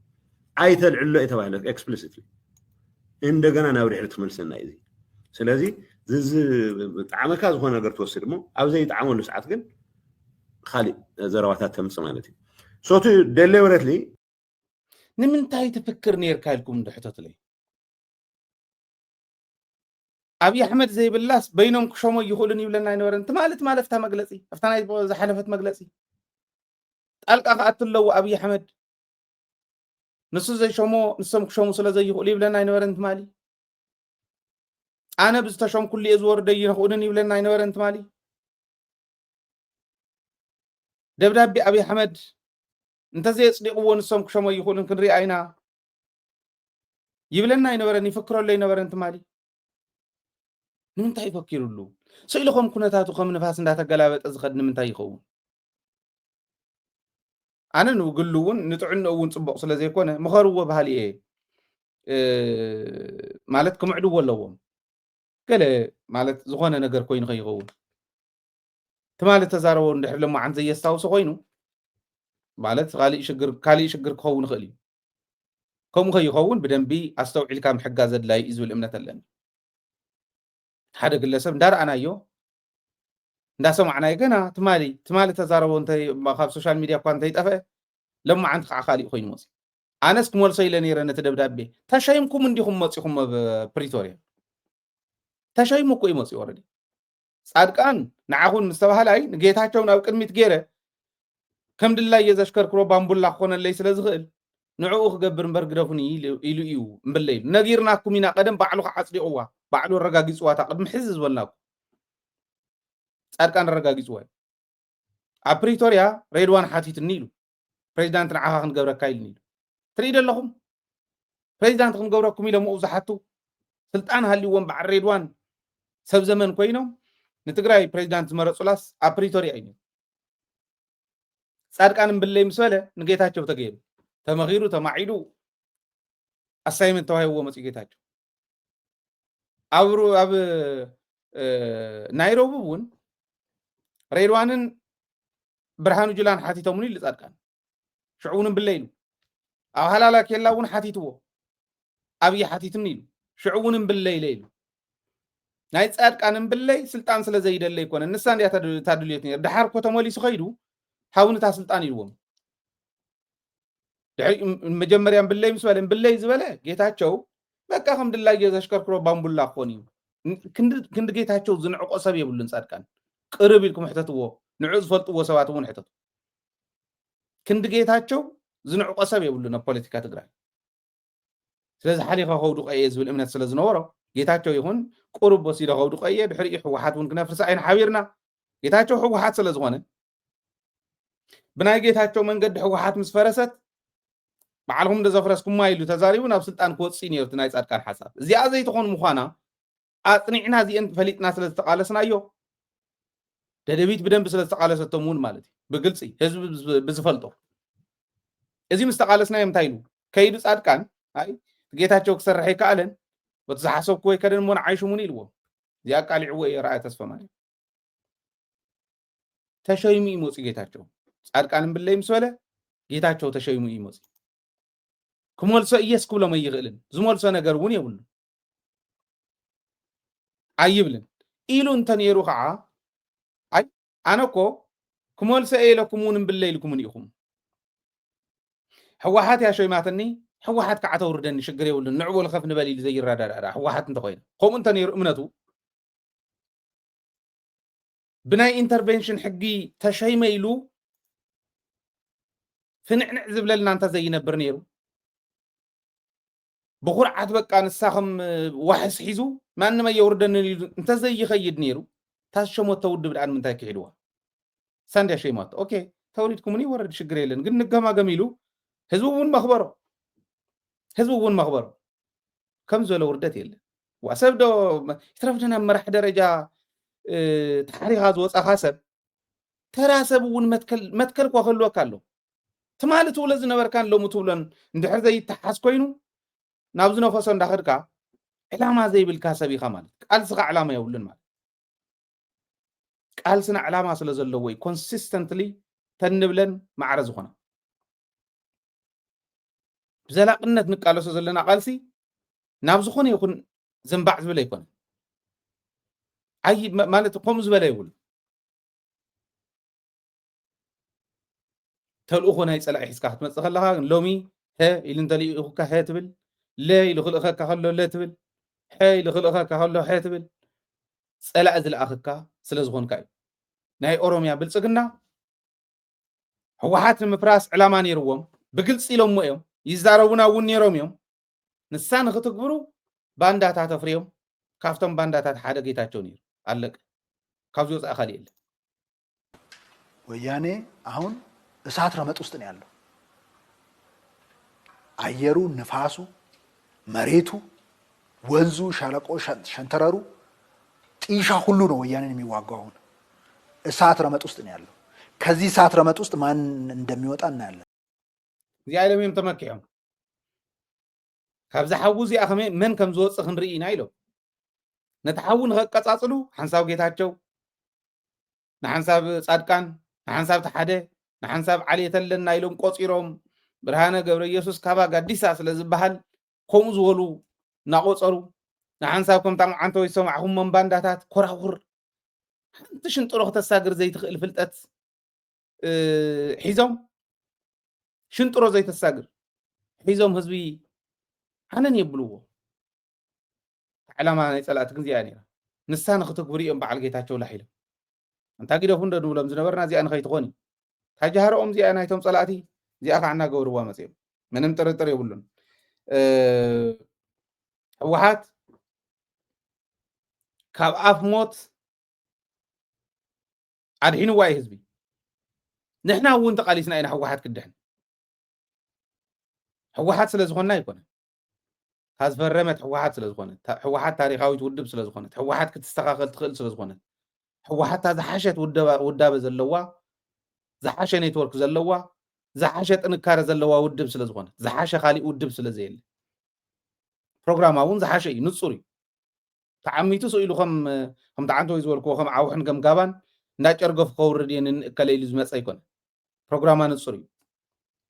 ኣይተልዕሎ እዩ ተባሂለ ኤክስፕሊሲትሊ። እንደገና ናብ ድሕሪ ትመልሰና እዩ። ስለዚ ዝጣዕመካ ዝኾነ ነገር ትወስድ እሞ ኣብ ዘይጣዕመሉ ሰዓት ግን ካሊእ ዘረባታት ተምፅእ ማለት እዩ። ሶቱ ደሌ ወረትሊ ንምንታይ ትፍክር ነርካ ኢልኩም እንድሕተትለይ ኣብይ ኣሕመድ ዘይብላስ በይኖም ክሸሞ ይኽእሉን ይብለና ኣይነበረን። ትማሊ ትማሊ ኣብታ መግለፂ ኣብታ ናይ ዝሓለፈት መግለፂ ጣልቃ ክኣቱ ኣለዎ ኣብይ ኣሕመድ ንሱ ዘይሸሞ ንሶም ክሸሙ ስለ ዘይኽእሉ ይብለና ኣይነበረን። ትማሊ ኣነ ብዝተሸምኩሉ እየ ዝወርደ ይንኽኡንን ይብለና ኣይነበረን። ትማሊ ደብዳቤ ኣብይ ኣሕመድ እንተዘየፅዲቕዎ ንሶም ክሸሞ ይኽእሉን ክንሪኣ ኢና ይብለና ኣይነበረን፣ ይፍክረሉ ኣይነበረን። ትማሊ ንምንታይ ይፈኪሩሉ? ስእሊ ከም ኩነታቱ ከም ንፋስ እንዳተገላበጠ ዝኸድ ንምንታይ ይኸውን? ኣነ ንግሉ እውን ንጥዕንኡ እውን ፅቡቕ ስለ ዘይኮነ ምኸርዎ ባህሊ እየ ማለት ክምዕድዎ ኣለዎም። ገለ ማለት ዝኾነ ነገር ኮይኑ ከይኸውን ትማሊ ተዛረቦ እንድሕር ለማዓንት ዘየስታውሶ ኮይኑ ማለት ካሊእ ሽግር ካሊእ ሽግር ክኸውን ይኽእል እዩ። ከምኡ ከይኸውን ብደንቢ ኣስተውዒልካ ምሕጋዝ ኣድላይ እዩ ዝብል እምነት ኣለኒ። ሓደ ግለሰብ እንዳረኣናዮ እንዳሰማዕናዮ ገና ትማሊ ትማሊ ተዛረቦ እንተ ካብ ሶሻል ሚድያ እኳ እንተይጠፍአ ለማዓንቲ ከዓ ካሊእ ኮይኑ መፅዩ። ኣነስ ክመልሶ ኢለ ነይረ ነቲ ደብዳቤ። ተሸይምኩም እንዲኹም መፂኹም ኣብ ፕሪቶርያ ተሸይሙ እኮ እዩ መፅዩ። ወረዲ ፃድቃን ንዓኹን ምስ ተባህላይ ንጌታቸው ናብ ቅድሚት ገይረ ከም ድላይ እየ ዘሽከርክሮ ባምቡላ ክኾነለይ ስለ ዝኽእል ንዕኡ ክገብር እምበር ግደፉኒ ኢሉ እዩ እምብለ ኢሉ ነጊርናኩም ኢና። ቀደም ባዕሉ ከዓ ኣፅዲቕዋ ባዕሉ ኣረጋጊፅዋ እታ ቅድሚ ሕዚ ዝበልናኩም ፃድቃን ኣረጋጊፅዋ እዩ። ኣብ ፕሪቶርያ ሬድዋን ሓቲትኒ ኢሉ ፕሬዚዳንት ንዓኻ ክንገብረካ ኢልኒ ኢሉ ትርኢ ደለኹም። ፕሬዚዳንት ክንገብረኩም ኢሎም ኡ ዝሓቱ ስልጣን ሃልይዎም በዓል ሬድዋን ሰብ ዘመን ኮይኖም ንትግራይ ፕሬዚዳንት ዝመረፁላስ ኣብ ፕሪቶርያ እዩ። ፃድቃን እምብለይ ምስ በለ ንጌታቸው ተገይሩ ተመኺሩ ተማዒዱ ኣሳይመንት ተዋሂብዎ መፅኡ ጌታቸው። ኣብ ሩ- ኣብ እ፣ ናይሮቢ እውን ሬድዋንን ብርሃኑ ጁላን ሓቲቶምኒ ኢሉ ፃድቃን ሽዑ እውን እምብለ ኢሉ ኣብ ሃላላ ኬላ እውን ሓቲትዎ ኣብይ ሓቲትኒ ኢሉ ሽዑ እውን እምብለ ኢለ ኢሉ ናይ ፃድቃን እምብለይ ስልጣን ስለ ዘይደለ ይኮነ ንሳ እንዲያ ታድልዮት ነር ድሓር እኮ ተመሊሱ ከይዱ ሃውንታ ስልጣን ኢልዎም ድሕሪ መጀመርያ እምብለይ ምስ በለ እምብለይ ዝበለ ጌታቸው በቃ ከም ድላየ ዘሽከርክሮ ባምቡላ ክኾን እዩ። ክንዲ ጌታቸው ዝንዕቆ ሰብ የብሉን። ፃድቃን ቅርብ ኢልኩም ሕተትዎ፣ ንዑ ዝፈልጥዎ ሰባት እውን ሕተቱ። ክንዲ ጌታቸው ዝንዕቆ ሰብ የብሉን ኣብ ፖለቲካ ትግራይ። ስለዚ ሓሊኸ ከውድቆ እየ ዝብል እምነት ስለ ዝነበሮ ጌታቸው ይኹን ቁሩብ ወሲደ ከውድቆ እየ፣ ድሕሪኡ ህወሓት እውን ክነፍርሳ ኢና ሓቢርና። ጌታቸው ህወሓት ስለ ዝኾነ ብናይ ጌታቸው መንገዲ ህወሓት ምስ ፈረሰት ባዕልኹም እንዶ ዘፍረስኩማ ኢሉ ተዛሪቡ ናብ ስልጣን ክወፅእ ነይሩ እቲ ናይ ፃድቃን ሓሳብ። እዚኣ ዘይትኾን ምዃና ኣፅኒዕና እዚአን ፈሊጥና ስለ ዝተቃለስናዮ ደደቢት ብደንቢ ስለ ዝተቃለሰቶም እውን ማለት እዩ ብግልፂ ህዝቢ ብዝፈልጦ እዚ ምስ ተቃለስናዮ እንታይ ኢሉ ከይዱ ፃድቃን ኣይ ጌታቸው ክሰርሕ ኣይከኣለን በቲ ዝሓሰብኩዎ ኣይከደን እሞ ንዓይ ሽሙኒ ኢልዎም። እዚኣ ኣቃሊዕዎ እየ ረኣየ ተስፋማርያም። ተሸይሙ እዩ መፅኡ ጌታቸው። ፃድቃን እምብለይ ምስ በለ ጌታቸው ተሸይሙ እዩ መፅኡ። ክመልሶ እየስ ክብሎም ኣይኽእልን። ዝመልሶ ነገር እውን የብሉ ኣይብልን ኢሉ እንተነይሩ ከዓ ኣይ ኣነ እኮ ክመልሶ እየ ኢለኩም እውን እምብለ ኢልኩምን ኢኹም። ህወሓት እያ ሸይማትኒ ህወሓት ከዓ ተውርደኒ ሽግር የብሉን ንዑ በሉ ከፍ ንበል ኢሉ ዘይረዳዳእ ህወሓት እንተኮይነ ከምኡ እንተነይሩ እምነቱ ብናይ ኢንተርቬንሽን ሕጊ ተሸይመ ኢሉ ፍንዕንዕ ዝብለልና እንተ ዘይነብር ነይሩ ብኹርዓት በቃ ንሳ ከም ዋሕስ ሒዙ ማንም ኣየውርደንን ኢሉ እንተዘይኸይድ ነይሩ፣ እታ ዝሸመቶ ውድብ ደኣ ንምንታይ ክሒድዋ? ሳንድያ ሸይማቶ። ኦኬ፣ ተወሊድኩም እውን ይወረድ፣ ሽግር የለን፣ ግን ንገማገም ኢሉ ህዝቢ እውን መኽበሮ፣ ህዝቢ እውን መኽበሮ። ከም ዝበለ ውርደት የለን። ዋ፣ ሰብ ዶ ይትረፍ ደና መራሕ ደረጃ ተሓሪኻ ዝወፃኻ ሰብ፣ ተራ ሰብ እውን መትከል እኳ ክህልወካ ኣሎ። ትማሊ ትብሎ ዝነበርካን ሎሚ ትብሎን እንድሕር ዘይተሓዝ ኮይኑ፣ ናብ ዝነፈሶ እንዳኸድካ ዕላማ ዘይብልካ ሰብ ኢኻ ማለት፣ ቃልስኻ ዕላማ የብሉን ማለት። ቃልስና ዕላማ ስለ ዘለዎ እዩ ኮንሲስተንትሊ ተንብለን ማዕረ ዝኾና። ብዘላቕነት ንቃለሶ ዘለና ቃልሲ ናብ ዝኾነ ይኹን ዝንባዕ ዝብል ኣይኮነን። ኣይ፣ ማ-፣ ማለት ከምኡ ዝበለ የብሉ። ተልእኾ ናይ ጸላኢ ሒዝካ ክትመጽእ ከለኻ፣ ሎሚ ሀ ኢሉ እንተልኢኹካ ሀ ትብል፣ ለ ኢሉ ክልእኸካ ከሎ ለ ትብል፣ ሐ ኢሉ ክልእኸካ ከሎ ሐ ትብል፣ ጸላኢ ዝለኣኸካ ስለ ዝኾንካ እዩ። ናይ ኦሮምያ ብልጽግና ህወሓት ንምፍራስ ዕላማ ነይርዎም፣ ብግልፂ ኢሎሞ እዮም፣ ይዛረቡና እውን ነይሮም እዮም። ንሳ ንክትግብሩ ባንዳታት ኣፍርዮም፣ ካብቶም ባንዳታት ሓደ ጌታቸው ነይሩ። ኣለቀ። ካብዚ ወፃኢ ካልእ የለን። ወያኔ አሁን እሳት ረመጥ ውስጥ ነው ያለው። አየሩ፣ ንፋሱ፣ መሬቱ፣ ወንዙ፣ ሸለቆ፣ ሸ- ሸንተረሩ፣ ጢሻ ሁሉ ነው ወያኔን የሚዋጋው። አሁን እሳት ረመጥ ውስጥ ነው ያለው። ከዚህ እሳት ረመጥ ውስጥ ማን እንደሚወጣ እናያለን። እዚኣ ኢሎም እዮም ተመኪሖም። ካብዚ ሓዊ እዚኣ ከመይ መን ከም ዝወፅእ ክንርኢ ኢና ኢሎም። ነቲ ሓዊ ንኸቀፃፅሉ ሓንሳብ ጌታቸው፣ ንሓንሳብ ፃድቃን፣ ንሓንሳብ ተሓደ፣ ንሓንሳብ ዓሊ የተለና ኢሎም ቆፂሮም። ብርሃነ ገብረ ኢየሱስ ካባ ጋዲሳ ስለ ዝበሃል ከምኡ ዝበሉ እናቆፀሩ፣ ንሓንሳብ ከምታ መዓንተ ወይ ዝሰማዕኹሞም ባንዳታት ኮራኹር፣ ሓንቲ ሽንጥሮ ክተሳግር ዘይትኽእል ፍልጠት እ፣ ሒዞም ሽንጥሮ ዘይተሳግር ሒዞም ህዝቢ ዓነን የብልዎ። ዕላማ ናይ ፀላእቲ ግን እዚኣ ነይራ። ንሳ ንክትግብሩ እዮም በዓል ጌታቸው ላሕ ኢሎም። እንታ ግደፉ እንዶ ንብሎም ዝነበርና እዚኣ ንኸይትኾን እዩ። ታጃሃረኦም እዚኣ ናይቶም ፀላእቲ እዚኣ ከዓ እናገበርዋ መፅኦም። ምንም ጥርጥር የብሉን። እ፣ ህወሓት ካብ ኣፍ ሞት ኣድሒንዋ እዩ ህዝቢ። ንሕና እውን ተቓሊስና ኢና ህወሓት ክድሕን። ህወሓት ስለ ዝኾንና ኣይኮነን። እታ ዝፈረመት ህወሓት ስለ ዝኾነት፣ እታ ህወሓት ታሪኻዊት ውድብ ስለ ዝኾነት፣ ህወሓት ክትስተኻኸል ትኽእል ስለ ዝኾነት፣ ህወሓት እታ ዝሓሸት ውደባ- ውዳበ ዘለዋ፣ ዝሓሸ ኔትወርክ ዘለዋ፣ ዝሓሸ ጥንካረ ዘለዋ ውድብ ስለ ዝኾነት፣ ዝሓሸ ካሊእ ውድብ ስለ ዘየለ፣ ፕሮግራማ እውን ዝሓሸ እዩ፣ ንፁር እዩ። ተዓሚቱ ስኢሉ ከም ከም ተዓንቶ ዝበልክዎ ከም ዓውሕን ከም ጋባን እንዳጨርገፉ ከውርድ እየ ንእከለ ኢሉ ዝመፀ ኣይኮነ። ፕሮግራማ ንፁር እዩ።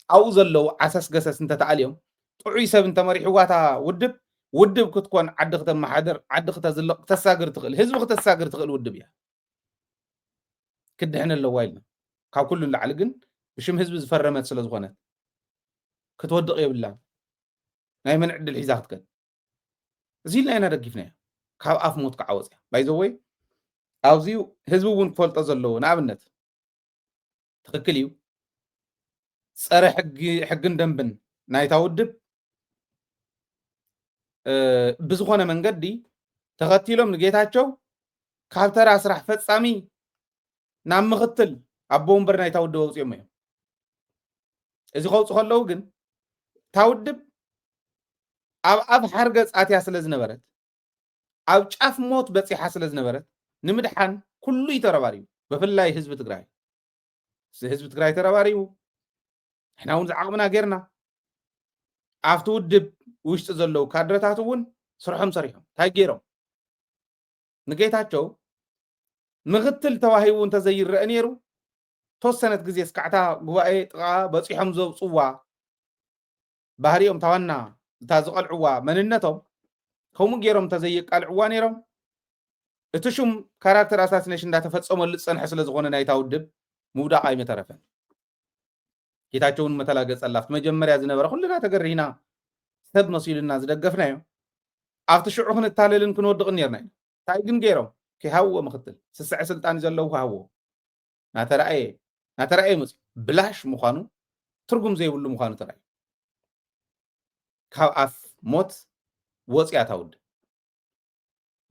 ኣብኡ ዘለዉ ዓሰስ ገሰስ እንተተኣልዮም ጥዑይ ሰብ እንተመሪሕዋ እታ ውድብ ውድብ ክትኮን ዓዲ ክተመሓድር ዓዲ ክተዝልቕ ክተሳግር ትኽእል ህዝቢ ክተሳግር ትኽእል ውድብ እያ። ክድሕን ኣለዋ ኢልና ካብ ኩሉ ንላዕሊ ግን ብሽም ህዝቢ ዝፈረመት ስለ ዝኾነት ክትወድቕ የብላን። ናይ መን ዕድል ሒዛ ክትከድ እዚ ኢልና ኢና ደጊፍናዮ። ካብ ኣፍ ሞት ከዓ ወፅያ ባይዘወይ ኣብዚ ህዝቢ እውን ክፈልጦ ዘለዎ ንኣብነት ትኽክል እዩ። ፀረ ሕጊ ሕግን ደንብን ናይታ ውድብ ብዝኾነ መንገዲ ተኸቲሎም ንጌታቸው ካብ ተራ ስራሕ ፈፃሚ ናብ ምኽትል ኣቦ ወንበር ናይታ ውድብ ኣውፅኦም እዮም። እዚ ከውፁ ከለዉ ግን እታ ውድብ ኣብ ኣፍ ሓርገፅ ኣትያ ስለ ዝነበረት ኣብ ጫፍ ሞት በፂሓ ስለ ዝነበረት ንምድሓን ኩሉ እዩ ተረባሪቡ። ብፍላይ ህዝቢ ትግራይ ህዝቢ ትግራይ ተረባሪቡ ንሕና እውን ዝዓቕምና ጌርና ኣብቲ ውድብ ውሽጢ ዘለዉ ካድረታት እውን ስርሖም ሰሪሖም እንታይ ገይሮም ንጌታቸው ምኽትል ተዋሂቡ እንተዘይረአ ነይሩ ተወሰነት ግዜ እስካዕታ ጉባኤ ጥቓ በፂሖም ዘውፅዋ ባህሪኦም እታ ዋና እታ ዝቐልዕዋ መንነቶም ከምኡ ገይሮም እንተዘይቃልዕዋ ነይሮም እቲ ሹም ካራክተር ኣሳሲኔሽን እንዳተፈፀመሉ ዝፀንሐ ስለ ዝኾነ ናይታ ውድብ ምውዳቕ ኣይመተረፈን። ጌታቸው እውን መተላገፂ ኣላ ኣብቲ መጀመርያ ዝነበረ ኩልና ተገሪህና ሰብ መሲሉና ዝደገፍናዮ ኣብቲ ሽዑ ክንታለልን ክንወድቕን ነርና ኢና እንታይ ግን ገይሮም ከይሃብዎ ምክትል ስስዐ ስልጣን ዘለዉ ክሃብዎ ናተረኣየ ናተረኣየ መፅኡ ብላሽ ምዃኑ ትርጉም ዘይብሉ ምዃኑ ተረኣዩ ካብ ኣፍ ሞት ወፅያ እታ ውድብ።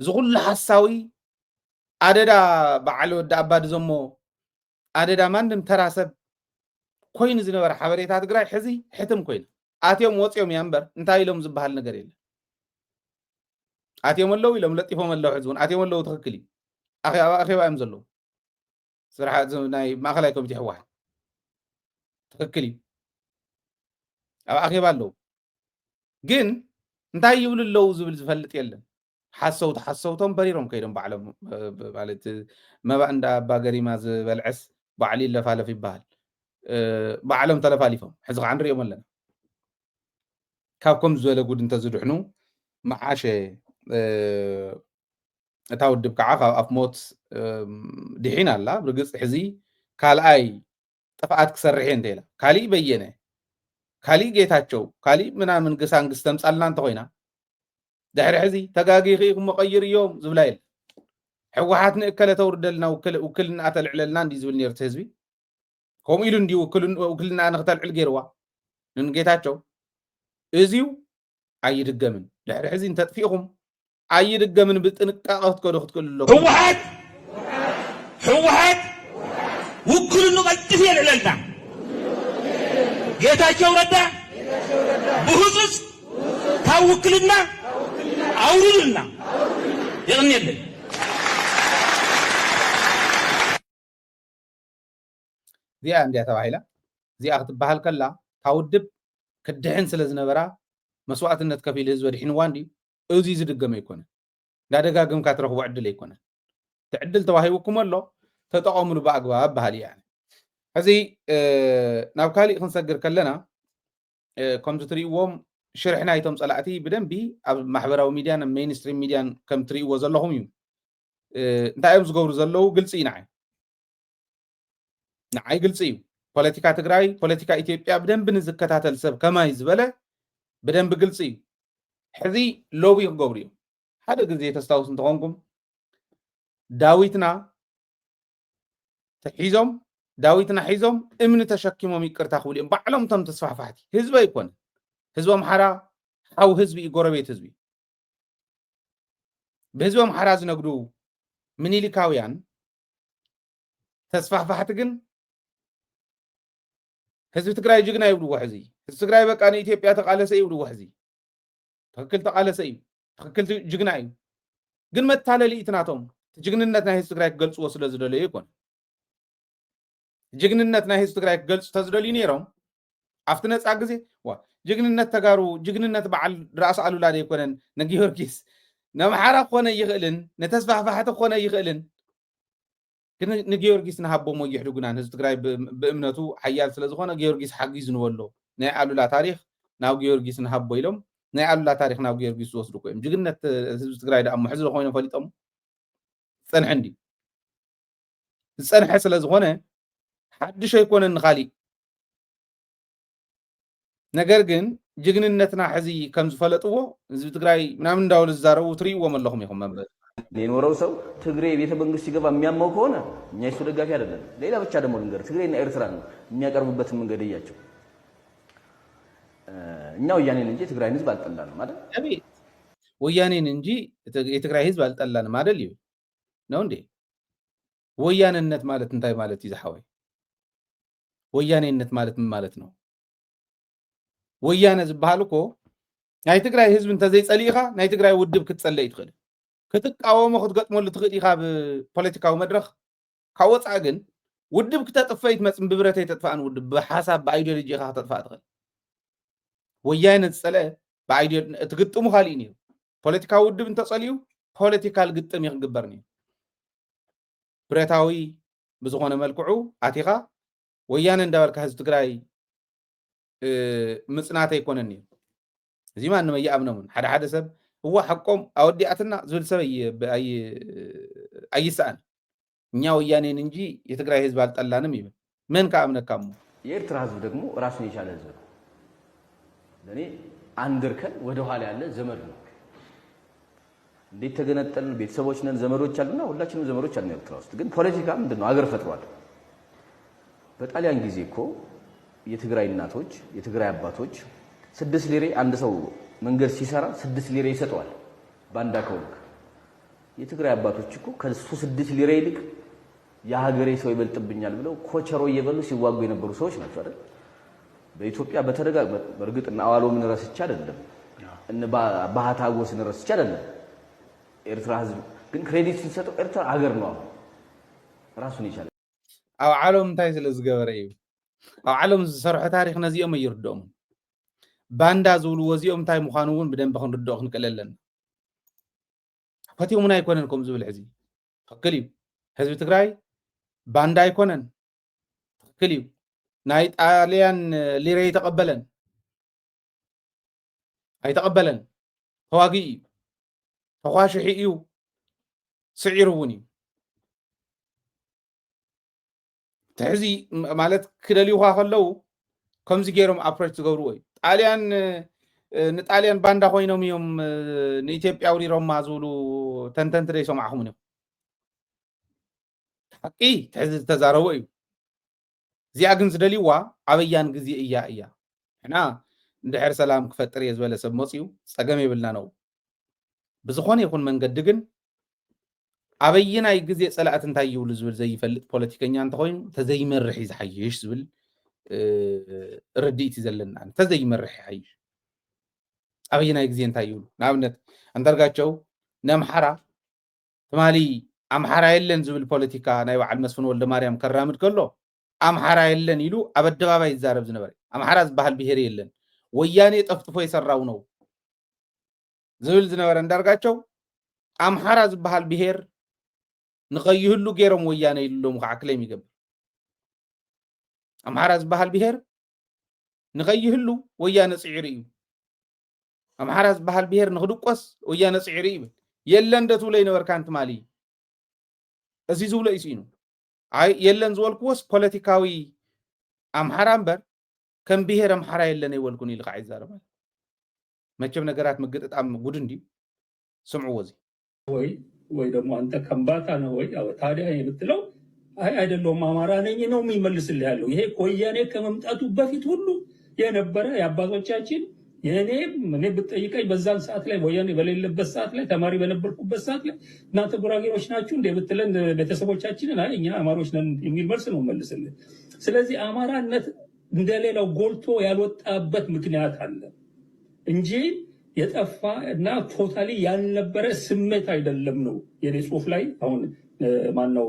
እዚ ኩሉ ሓሳዊ ኣደዳ በዓል ወዲ ኣባ ድዘሞ ኣደዳ ማንም ተራ ሰብ ኮይኑ ዝነበረ ሓበሬታ ትግራይ ሕዚ ሕትም ኮይኑ ኣትዮም ወፅዮም እያ እምበር እንታይ ኢሎም ዝበሃል ነገር የለን። ኣትዮም ኣለዉ ኢሎም ለጢፎም ኣለዉ ሕዚ እውን ኣትዮም ኣለዉ ትኽክል እዩ። ኣኼባ እዮም ዘለዉ። ስራሕ ናይ ማእኸላይ ኮሚቴ ህወሓት ትኽክል እዩ። ኣብ ኣኼባ ኣለዉ። ግን እንታይ ይብሉ ኣለዉ ዝብል ዝፈልጥ የለን። ሓሰውቲ ሓሰውቶም በሪሮም ከይዶም ባዕሎም ማለት መባእ እንዳ ኣባ ገሪማ ዝበልዐስ ባዕሉ ይለፋለፍ ይበሃል። ባዕሎም ተለፋሊፎም ሕዚ ከዓ ንሪኦም ኣለና። ካብ ከም ዝበለ ጉድ እንተዝድሕኑ መዓሸ። እታ ውድብ ከዓ ካብ ኣፍ ሞት ድሒን ኣላ። ብርግፅ ሕዚ ካልኣይ ጥፍኣት ክሰርሕ እየ እንተ ኢላ ካሊእ በየነ ካሊእ ጌታቸው ካሊእ ምናምን ግሳንግስ ተምፃልና እንተኮይና ድሕሪ ሕዚ ተጋጊኺ ክመቀይር እዮም ዝብላ የለ። ሕወሓት ንእከለ ተውርደልና ውክልና ተልዕለልና እንዲ ዝብል ነርት ህዝቢ ከምኡ ኢሉ እንዲ ውክልና ንክተልዕል ገይርዋ ንጌታቸው። እዚዩ ኣይድገምን። ድሕሪ ሕዚ እንተጥፊእኹም ኣይድገምን። ብጥንቃቐ ክትከዱ ክትክእሉ ኣለኩም። ህወሓት ህወሓት ውክልኑ ቀልጥፍ የልዕለልና። ጌታቸው ረዳ ብህፁፅ ካብ ውክልና ኣውርዱልና። የቕንየለይ። እዚኣ እንድያ ተባሂላ እዚኣ ክትበሃል ከላ እታ ውድብ ክትድሕን ስለ ዝነበራ መስዋእትነት ከፊሉ ህዝቢ ኣድሒንዋ እንድዩ። እዚ ዝድገም ኣይኮነን። እንዳደጋገምካ ትረኽቦ ዕድል ኣይኮነን። እቲ ዕድል ተዋሂቡኩም ኣሎ ተጠቐምሉ ብኣግባብ በሃል እየ። ሕዚ ናብ ካሊእ ክንሰግር ከለና ከምዚ ትሪእዎም ሽርሒ ናይቶም ፀላእቲ ብደንቢ ኣብ ማሕበራዊ ሚድያን ኣብ ሜይንስትሪም ሚድያን ከም ትሪእዎ ዘለኹም እዩ። እንታይ እዮም ዝገብሩ ዘለዉ ግልፂ እዩ ንዓይ ንዓይ ግልፂ እዩ። ፖለቲካ ትግራይ ፖለቲካ ኢትዮጵያ ብደንቢ ንዝከታተል ሰብ ከማይ ዝበለ ብደንቢ ግልፂ እዩ። ሕዚ ሎቢ ክገብሩ እዮም። ሓደ ግዜ ተስታውስ እንተኾንኩም ዳዊትና ተሒዞም ዳዊትና ሒዞም እምኒ ተሸኪሞም ይቅርታ ክብሉ እዮም ባዕሎም እቶም ተስፋሕፋሕቲ ህዝቢ ኣይኮነ ህዝቢ ኣምሓራ ሓው ህዝቢ እዩ ጎረቤት ህዝቢ ብህዝቢ ኣምሓራ ዝነግዱ ምኒልካውያን ተስፋሕፋሕቲ ግን ህዝቢ ትግራይ ጅግና ይብልዎ ሕዚ ህዝቢ ትግራይ በቃ ንኢትዮጵያ ተቃለሰ ይብልዎ ሕዚ ትክክል ተቃለሰ እዩ ትክክል ጅግና እዩ ግን መታለሊ እቲ ናቶም ጅግንነት ናይ ህዝቢ ትግራይ ክገልፅዎ ስለ ዝደለዩ ይኮነ ጅግንነት ናይ ህዝቢ ትግራይ ክገልፁ ተዝደልዩ ነይሮም ኣብቲ ነፃ ግዜ ዋ ጅግንነት ተጋሩ ጅግንነት በዓል ራእሲ ኣሉላ ዘይኮነን ንጊዮርጊስ ነምሓራ ክኾነ ይኽእልን ንተስፋሕፋሕቲ ክኾነ ይኽእልን ግን ንጊዮርጊስ ንሃቦሞ ይሕድጉና ንህዝቢ ትግራይ ብእምነቱ ሓያል ስለዝኾነ ጊዮርጊስ ሓጊዙ ንበሎ ናይ ኣሉላ ታሪክ ናብ ጊዮርጊስ ንሃቦ ኢሎም ናይ ኣሉላ ታሪክ ናብ ጊዮርጊስ ዝወስዱ ኮይም ጅግነት ህዝቢ ትግራይ ደኣ ሕዚ ኮይኖም ፈሊጦም ዝፀንሐ እንዲ ዝፀንሐ ስለዝኾነ ሓድሽ ኣይኮነን ንካሊእ ነገር ግን ጅግንነትና ሕዚ ከም ዝፈለጥዎ ህዝቢ ትግራይ ምናምን እንዳበሉ ዝዛረቡ ትርእይዎም ኣለኹም ኢኹም መምህር የኖረው ሰው ትግሬ ቤተ መንግስት ሲገባ የሚያመው ከሆነ እኛ የሱ ደጋፊ አይደለም። ሌላ ብቻ ደግሞ ልንገር ትግሬና ኤርትራ ነው የሚያቀርቡበትን መንገድ እያቸው እኛ ወያኔን እንጂ ትግራይን ህዝብ አልጠላንም አይደል? አቤት ወያኔን እንጂ የትግራይ ህዝብ አልጠላንም አይደል? ይብል ነው እንዴ? ወያነነት ማለት እንታይ ማለት እዩ ዝሓወይ? ወያኔነት ማለት ምን ማለት ነው? ወያነ ዝበሃል እኮ ናይ ትግራይ ህዝቢ እንተዘይፀሊእኻ ናይ ትግራይ ውድብ ክትፀልእ ይትኽእል ክትቃወሞ ክትገጥመሉ ትኽእል ኢኻ ብፖለቲካዊ መድረክ ካብ ወፃእ ግን ውድብ ክተጥፈ ይትመፅን ብብረተይ ተጥፋእን ውድብ ብሓሳብ ብኣይዲዮሎጂ ኢኻ ክተጥፋእ ትኽእል ወያነ ዝፀልአ ብኣይዲዮ እቲ ግጥሙ ካሊእ ነይሩ ፖለቲካዊ ውድብ እንተፀሊኡ ፖለቲካል ግጥም እዩ ክግበር ነይሩ ብረታዊ ብዝኾነ መልክዑ ኣቲኻ ወያነ እንዳበልካ ህዝቢ ትግራይ ምፅናት ኣይኮነን እዩ። እዚ ማንም ኣይኣምኖምን። ሓደ ሓደ ሰብ እዋ ሓቆም ኣወዲኣትና ዝብል ሰብ ኣይስኣን። እኛ ወያኔን እንጂ የትግራይ ህዝብ ኣልጠላንም ይብል። መን ከኣምነካ እሞ? የኤርትራ ህዝብ ደግሞ ራሱን የቻለ ህዝብ ነው። ለእኔ አንድ እርከን ወደኋላ ያለ ዘመድ ነው። እንዴት ተገነጠልን ቤተሰቦች ነን ዘመዶች አሉና ሁላችንም ዘመዶች አሉን ኤርትራ ውስጥ። ግን ፖለቲካ ምንድን ነው? አገር ፈጥሯል። በጣሊያን ጊዜ እኮ የትግራይ እናቶች የትግራይ አባቶች ስድስት ሊሬ አንድ ሰው መንገድ ሲሰራ ስድስት ሊሬ ይሰጠዋል። ባንዳ ከሆንክ የትግራይ አባቶች እኮ ከሱ ስድስት ሊሬ ይልቅ የሀገሬ ሰው ይበልጥብኛል ብለው ኮቸሮ እየበሉ ሲዋጉ የነበሩ ሰዎች ናቸው አይደል? በኢትዮጵያ በተደጋ በእርግጥ እነ አዋሎምን ረስቼ አይደለም፣ እነ ባ- ባህታ ጎስን ረስቼ አይደለም። ኤርትራ ህዝብ ግን ክሬዲት ስንሰጠው ኤርትራ ሀገር ነው። አሁን ራሱን የቻለ ኣብ ዓለም እንታይ ስለ ዝገበረ እዩ? ኣብ ዓለም ዝሰርሖ ታሪኽ ነዚኦም ኣይርድኦምን። ባንዳ ዝብልዎ እዚኦም እንታይ ምዃኑ እውን ብደንቢ ክንርድኦ ክንክእል ኣለና። ፈትዮምና ኣይኮነን ከምኡ ዝብል ሕዚ ትኽክል እዩ። ህዝቢ ትግራይ ባንዳ ኣይኮነን፣ ትኽክል እዩ። ናይ ጣልያን ሊረ ኣይተቐበለን ኣይተቐበለን። ተዋጊ እዩ፣ ተኳሽሒ እዩ፣ ስዒሩ እውን እዩ። ትሕዚ ማለት ክደልዩኻ ከለዉ ከምዚ ገይሮም ኣፕሮች ዝገብርዎ እዩ። ጣልያን ንጣልያን ባንዳ ኮይኖም እዮም ንኢትዮጵያ ውሪሮማ ዝብሉ ተንተንቲ ዶ ይሰማዕኹምን እዮም? ሓቂ ትሕዚ ዝተዛረቦ እዩ። እዚኣ ግን ዝደልይዋ ኣበያን ግዜ እያ እያ። ንሕና እንድሕር ሰላም ክፈጥር እየ ዝበለ ሰብ መፅዩ ፀገም የብልና ነው። ብዝኾነ ይኹን መንገዲ ግን ኣበየናይ ግዜ ፀላእቲ እንታይ ይብሉ ዝብል ዘይፈልጥ ፖለቲከኛ እንተኮይኑ ተዘይመርሕ እዩ ዝሓይሽ ዝብል ርድኢት እዩ ዘለና። ተዘይመርሕ ይሓይሽ። ኣበየናይ ግዜ እንታይ ይብሉ? ንኣብነት ኣንዳርጋቸው ንኣምሓራ ትማሊ ኣምሓራ የለን ዝብል ፖለቲካ ናይ በዓል መስፍን ወልደ ማርያም ከራምድ ከሎ ኣምሓራ የለን ኢሉ ኣብ ኣደባባይ ይዛረብ ዝነበረ። ኣምሓራ ዝበሃል ብሄር የለን፣ ወያኔ ጠፍጥፎ የሰራው ነው ዝብል ዝነበረ ኣንዳርጋቸው ኣምሓራ ዝበሃል ብሄር ንኸይህሉ ገይሮም ወያነ ኢሉ ሎሚ ከዓ ክሌም ይገብር። ኣምሓራ ዝበሃል ብሄር ንኸይህሉ ወያነ ፅዒሩ እዩ። ኣምሓራ ዝበሃል ብሄር ንክድቆስ ወያነ ፅዒሩ ይብል። የለን ዶ ትብሎ ይነበርካ ትማሊ? እዚ ዝብሎ እዩ ስኢኑ። ኣይ የለን ዝበልክዎስ ፖለቲካዊ ኣምሓራ እምበር ከም ብሄር ኣምሓራ የለን ኣይበልኩን ኢሉ ከዓ ይዛረብ ኣሎ። መቸም ነገራት ምግጥጣም ጉድ እንድዩ። ስምዕዎ እዚ። ወይ ወይ ደግሞ አንተ ከምባታ ነህ ወይ? ያው ታዲያ የምትለው አይ አይደለሁም አማራ ነኝ ነው የሚመልስልህ ያለው። ይሄ ከወያኔ ከመምጣቱ በፊት ሁሉ የነበረ የአባቶቻችን የእኔ እኔ ብትጠይቀኝ በዛን ሰዓት ላይ ወያኔ በሌለበት ሰዓት ላይ ተማሪ በነበርኩበት ሰዓት ላይ እናንተ ጉራጌዎች ናችሁ እንደ ብትለን ቤተሰቦቻችንን አይ እኛ አማሮች ነን የሚል መልስ ነው መልስልህ። ስለዚህ አማራነት እንደሌላው ጎልቶ ያልወጣበት ምክንያት አለ እንጂ የጠፋ እና ቶታሊ ያልነበረ ስሜት አይደለም ነው የኔ ጽሁፍ ላይ። አሁን ማነው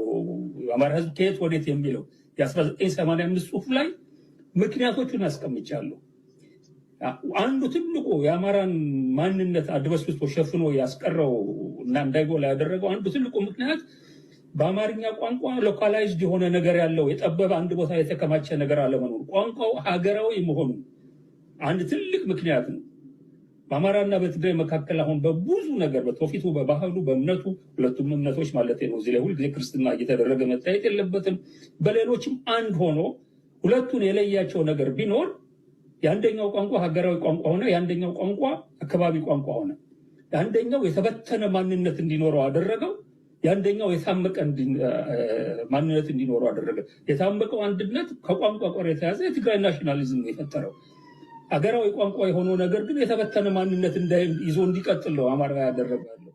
አማራ ህዝብ ከየት ወዴት የሚለው የ1985 ጽሁፍ ላይ ምክንያቶቹን አስቀምጫለሁ። አንዱ ትልቁ የአማራን ማንነት አድበስብሶ ሸፍኖ ያስቀረው እና እንዳይጎላ ያደረገው አንዱ ትልቁ ምክንያት በአማርኛ ቋንቋ ሎካላይዝድ የሆነ ነገር ያለው የጠበበ አንድ ቦታ የተከማቸ ነገር አለመኖር፣ ቋንቋው ሀገራዊ መሆኑ አንድ ትልቅ ምክንያት ነው። በአማራና በትግራይ መካከል አሁን በብዙ ነገር በትውፊቱ፣ በባህሉ፣ በእምነቱ፣ ሁለቱም እምነቶች ማለት ነው። እዚህ ላይ ሁልጊዜ ክርስትና እየተደረገ መታየት የለበትም። በሌሎችም አንድ ሆኖ ሁለቱን የለያቸው ነገር ቢኖር የአንደኛው ቋንቋ ሀገራዊ ቋንቋ ሆነ፣ የአንደኛው ቋንቋ አካባቢ ቋንቋ ሆነ። የአንደኛው የተበተነ ማንነት እንዲኖረው አደረገው፣ የአንደኛው የታመቀ ማንነት እንዲኖረው አደረገ። የታመቀው አንድነት ከቋንቋ ጋር የተያዘ የትግራይ ናሽናሊዝም ነው የፈጠረው። ሀገራዊ ቋንቋ የሆነው ነገር ግን የተበተነ ማንነት ይዞ እንዲቀጥል ነው አማራ ያደረገ ያለው።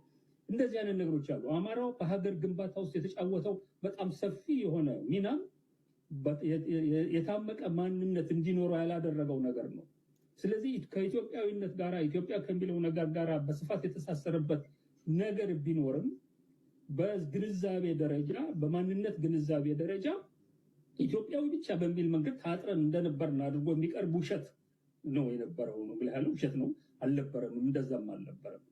እንደዚህ አይነት ነገሮች አሉ። አማራው በሀገር ግንባታ ውስጥ የተጫወተው በጣም ሰፊ የሆነ ሚናም የታመቀ ማንነት እንዲኖረው ያላደረገው ነገር ነው። ስለዚህ ከኢትዮጵያዊነት ጋር ኢትዮጵያ ከሚለው ነገር ጋር በስፋት የተሳሰረበት ነገር ቢኖርም በግንዛቤ ደረጃ በማንነት ግንዛቤ ደረጃ ኢትዮጵያዊ ብቻ በሚል መንገድ ታጥረን እንደነበርን አድርጎ የሚቀርብ ውሸት ነው የነበረው ነው ብለህ ያለው ውሸት ነው። አልነበረም፣ እንደዛም አልነበረም።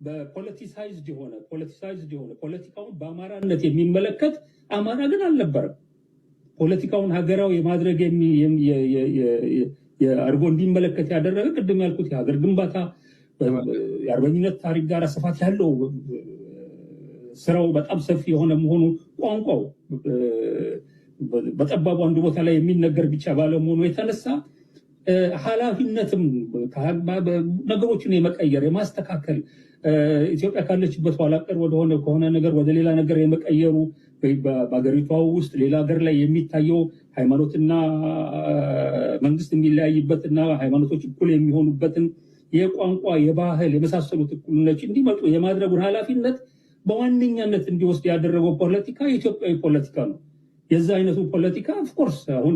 በፖለቲሳይዝድ የሆነ ፖለቲሳይዝድ የሆነ ፖለቲካውን በአማራነት የሚመለከት አማራ ግን አልነበረም። ፖለቲካውን ሀገራዊ የማድረግ አድርጎ እንዲመለከት ያደረገ ቅድም ያልኩት የሀገር ግንባታ የአርበኝነት ታሪክ ጋር ስፋት ያለው ስራው በጣም ሰፊ የሆነ መሆኑ ቋንቋው በጠባቡ አንድ ቦታ ላይ የሚነገር ብቻ ባለመሆኑ የተነሳ ኃላፊነትም ነገሮችን የመቀየር የማስተካከል ኢትዮጵያ ካለችበት ኋላ ቀር ወደሆነ ከሆነ ነገር ወደ ሌላ ነገር የመቀየሩ በሀገሪቷ ውስጥ ሌላ ሀገር ላይ የሚታየው ሃይማኖትና መንግስት የሚለያይበትና ሃይማኖቶች እኩል የሚሆኑበትን የቋንቋ፣ የባህል የመሳሰሉት እኩልነቶች እንዲመጡ የማድረጉን ኃላፊነት በዋነኛነት እንዲወስድ ያደረገው ፖለቲካ የኢትዮጵያዊ ፖለቲካ ነው። የዛ አይነቱ ፖለቲካ of course አሁን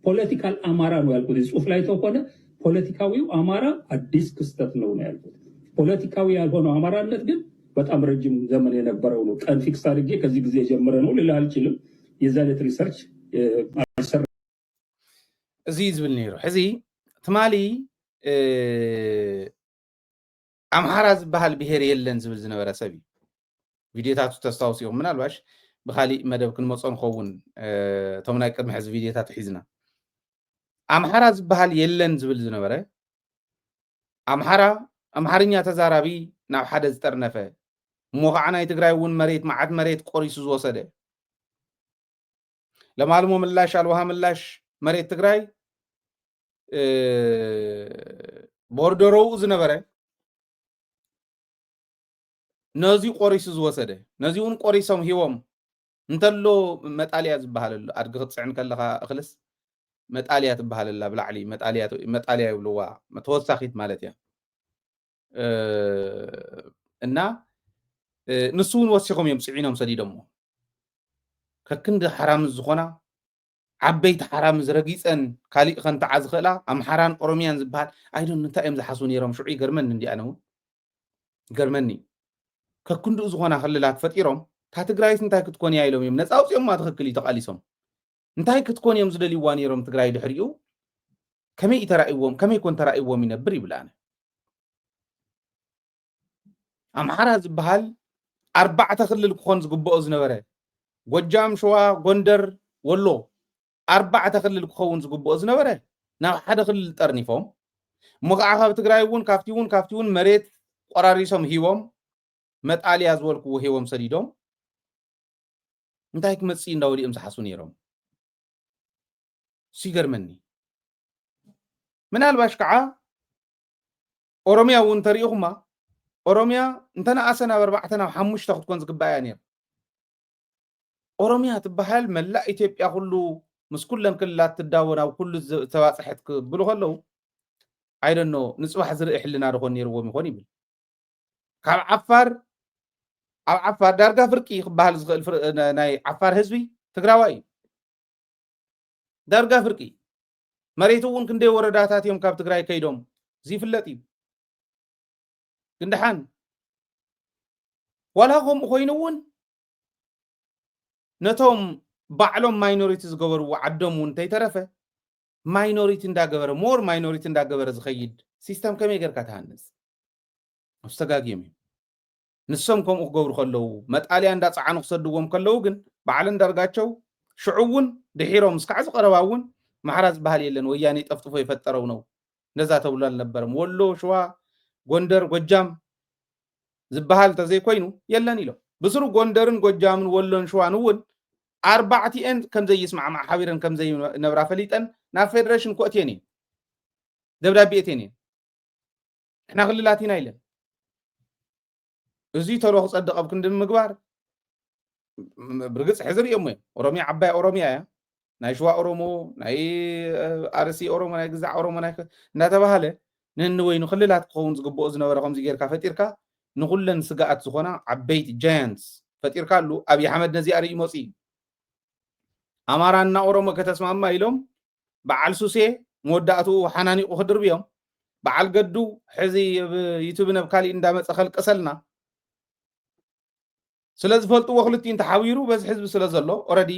ፖለቲካል አማራ ነው ያልኩት። ጽሁፍ ላይ ተሆነ ፖለቲካዊው አማራ አዲስ ክስተት ነው ነው ያልኩት። ፖለቲካዊ ያልሆነው አማራነት ግን በጣም ረጅም ዘመን የነበረው ነው። ቀን ፊክስ አድርጌ ከዚህ ጊዜ ጀምረ ነው ልል አልችልም። የዛ አይነት ሪሰርች አልሰራ እዚ እዩ ዝብል ነይሩ። ሕዚ ትማሊ ኣምሓራ ዝበሃል ብሄር የለን ዝብል ዝነበረ ሰብ እዩ። ቪድዮታቱ ተስታውስኦም ምናልባሽ ብካሊእ መደብ ክንመፆ ንኸውን። እቶም ናይ ቅድሚ ሕዚ ቪድዮታት ሒዝና ኣምሓራ ዝበሃል የለን ዝብል ዝነበረ ኣምሓራ ኣምሓርኛ ተዛራቢ ናብ ሓደ ዝጠርነፈ እሞ ከዓ ናይ ትግራይ እውን መሬት መዓት መሬት ቆሪሱ ዝወሰደ ለማልሞ ምላሽ ኣልዋሃ ምላሽ መሬት ትግራይ ቦርደሮኡ ዝነበረ ነዚ ቆሪሱ ዝወሰደ ነዚ እውን ቆሪሶም ሂቦም እንተሎ መጣልያ ዝበሃል ኣሎ። ኣድጊ ክትፅዕን ከለካ እክልስ መጣልያ ትበሃል ኣላ። ብላዕሊ መጣልያ ይብልዋ ተወሳኺት ማለት እያ። እና ንሱ እውን ወሲኾም እዮም ፅዒኖም ሰዲዶሞ ከክንዲ ሓራምዝ ዝኾና ዓበይቲ ሓራምዝ ረጊፀን ካሊእ ከንትዓ ዝኽእላ ኣምሓራን ኦሮሚያን ዝበሃል ኣይዶን እንታይ እዮም ዝሓስቡ ነይሮም ሽዑ ይገርመኒ እንዲኣነ እውን ይገርመኒ ከክንድኡ ዝኾና ክልላት ፈጢሮም እታ ትግራይስ እንታይ ክትኮን እያ ኢሎም እዮም ነፃ ኣውፅኦማ ትኽክል እዩ ተቃሊሶም እንታይ ክትኮን እዮም ዝደልይዋ ነይሮም ትግራይ ድሕሪኡ ከመይ እዩ ተራእይዎም ከመይ ኮን ተራእይዎም ይነብር ይብል ኣነ ኣምሓራ ዝበሃል ኣርባዕተ ክልል ክኾን ዝግብኦ ዝነበረ ጎጃም ሸዋ ጎንደር ወሎ ኣርባዕተ ክልል ክኸውን ዝግብኦ ዝነበረ ናብ ሓደ ክልል ጠርኒፎም እሞ ከዓ ካብ ትግራይ እውን ካብቲ እውን ካብቲ እውን መሬት ቆራሪሶም ሂቦም መጣልያ ዝበልክዎ ሂቦም ሰዲዶም እንታይ ክመፅእ እንዳወዲኦም ዝሓስቡ ነይሮም እሱ ይገርመኒ ምናልባሽ ከዓ ኦሮሚያ እውን ተሪኢኹማ ኦሮሚያ እንተነኣሰ ናብ ኣርባዕተ ናብ ሓሙሽተ ክትኮን ዝግባእ እያ ነይራ ኦሮሚያ ትበሃል መላእ ኢትዮጵያ ኩሉ ምስ ኩለን ክልላት ትዳወ ናብ ኩሉ ዝተባፅሐት ክብሉ ከለዉ ኣይደኖ ንፅባሕ ዝርኢ ሕልና ድኾን ነይርዎም ይኾን ይብል ካብ ዓፋር ኣብ ዓፋር ዳርጋ ፍርቂ ክበሃል ዝኽእል ናይ ዓፋር ህዝቢ ትግራዋይ እዩ ዳርጋ ፍርቂ መሬቱ እውን ክንደይ ወረዳታት እዮም ካብ ትግራይ ከይዶም ዝይፍለጥ እዩ ግን ደሓን ዋላ ከምኡ ኮይኑ እውን ነቶም ባዕሎም ማይኖሪቲ ዝገበርዎ ዓዶም እውን እንተይተረፈ ማይኖሪቲ እንዳገበረ ሞር ማይኖሪቲ እንዳገበረ ዝኸይድ ሲስተም ከመይ ጌርካ ትሃንፅ ኣስተጋግዮም እዩ ንሶም ከምኡ ክገብሩ ከለዉ መጣልያ እንዳፀዓኑ ክሰድዎም ከለዉ ግን በዓል እንዳርጋቸው ሽዑ እውን ድሒሮም እስካዕ ዝቀረባ እውን ማሕራ ዝበሃል የለን ወያኔ ጠፍጥፎ የፈጠረው ነው እንደዛ ተብሎ ኣልነበረም ወሎ ሽዋ ጎንደር ጎጃም ዝበሃል ተዘይኮይኑ የለን ኢሎም ብስሩ ጎንደርን ጎጃምን ወሎን ሽዋን እውን ኣርባዕቲኤን ከምዘይስማዕማዕ ሓቢረን ከምዘይነብራ ፈሊጠን ናብ ፌደሬሽን ኮእትየን እየን ደብዳቤ እትየን እየን ንሕና ክልላት ኢና ኢለን እዚ ተሎ ክፀድቕ ኣብ ክንዲ ምግባር ብርግፅ ሕዚ ርእዮሞ እዮም ኦሮሚያ ዓባይ ኦሮሚያ እያ ናይ ሽዋ ኦሮሞ ናይ ኣርሲ ኦሮሞ ናይ ግዛዕ ኦሮሞ ናይ እናተባሃለ ንንወይኑ ክልላት ክኸውን ዝግብኦ ዝነበረ ከምዚ ጌርካ ፈጢርካ ንኩለን ስጋኣት ዝኾና ዓበይቲ ጃያንትስ ፈጢርካ ኣሉ ኣብይ ኣሕመድ ነዚኣ ርኢ መፂ እዩ ኣማራና ኦሮሞ ከተስማማ ኢሎም በዓል ሱሴ መወዳእትኡ ሓናኒቑ ክድርብዮም በዓል ገዱ ሕዚ ዩቱብ ነብ ካሊእ እንዳመፀ ከልቅሰልና ስለ ዝፈልጥዎ ክልቲኡ እንተሓቢሩ በዚ ህዝቢ ስለ ዘሎ ኦረዲ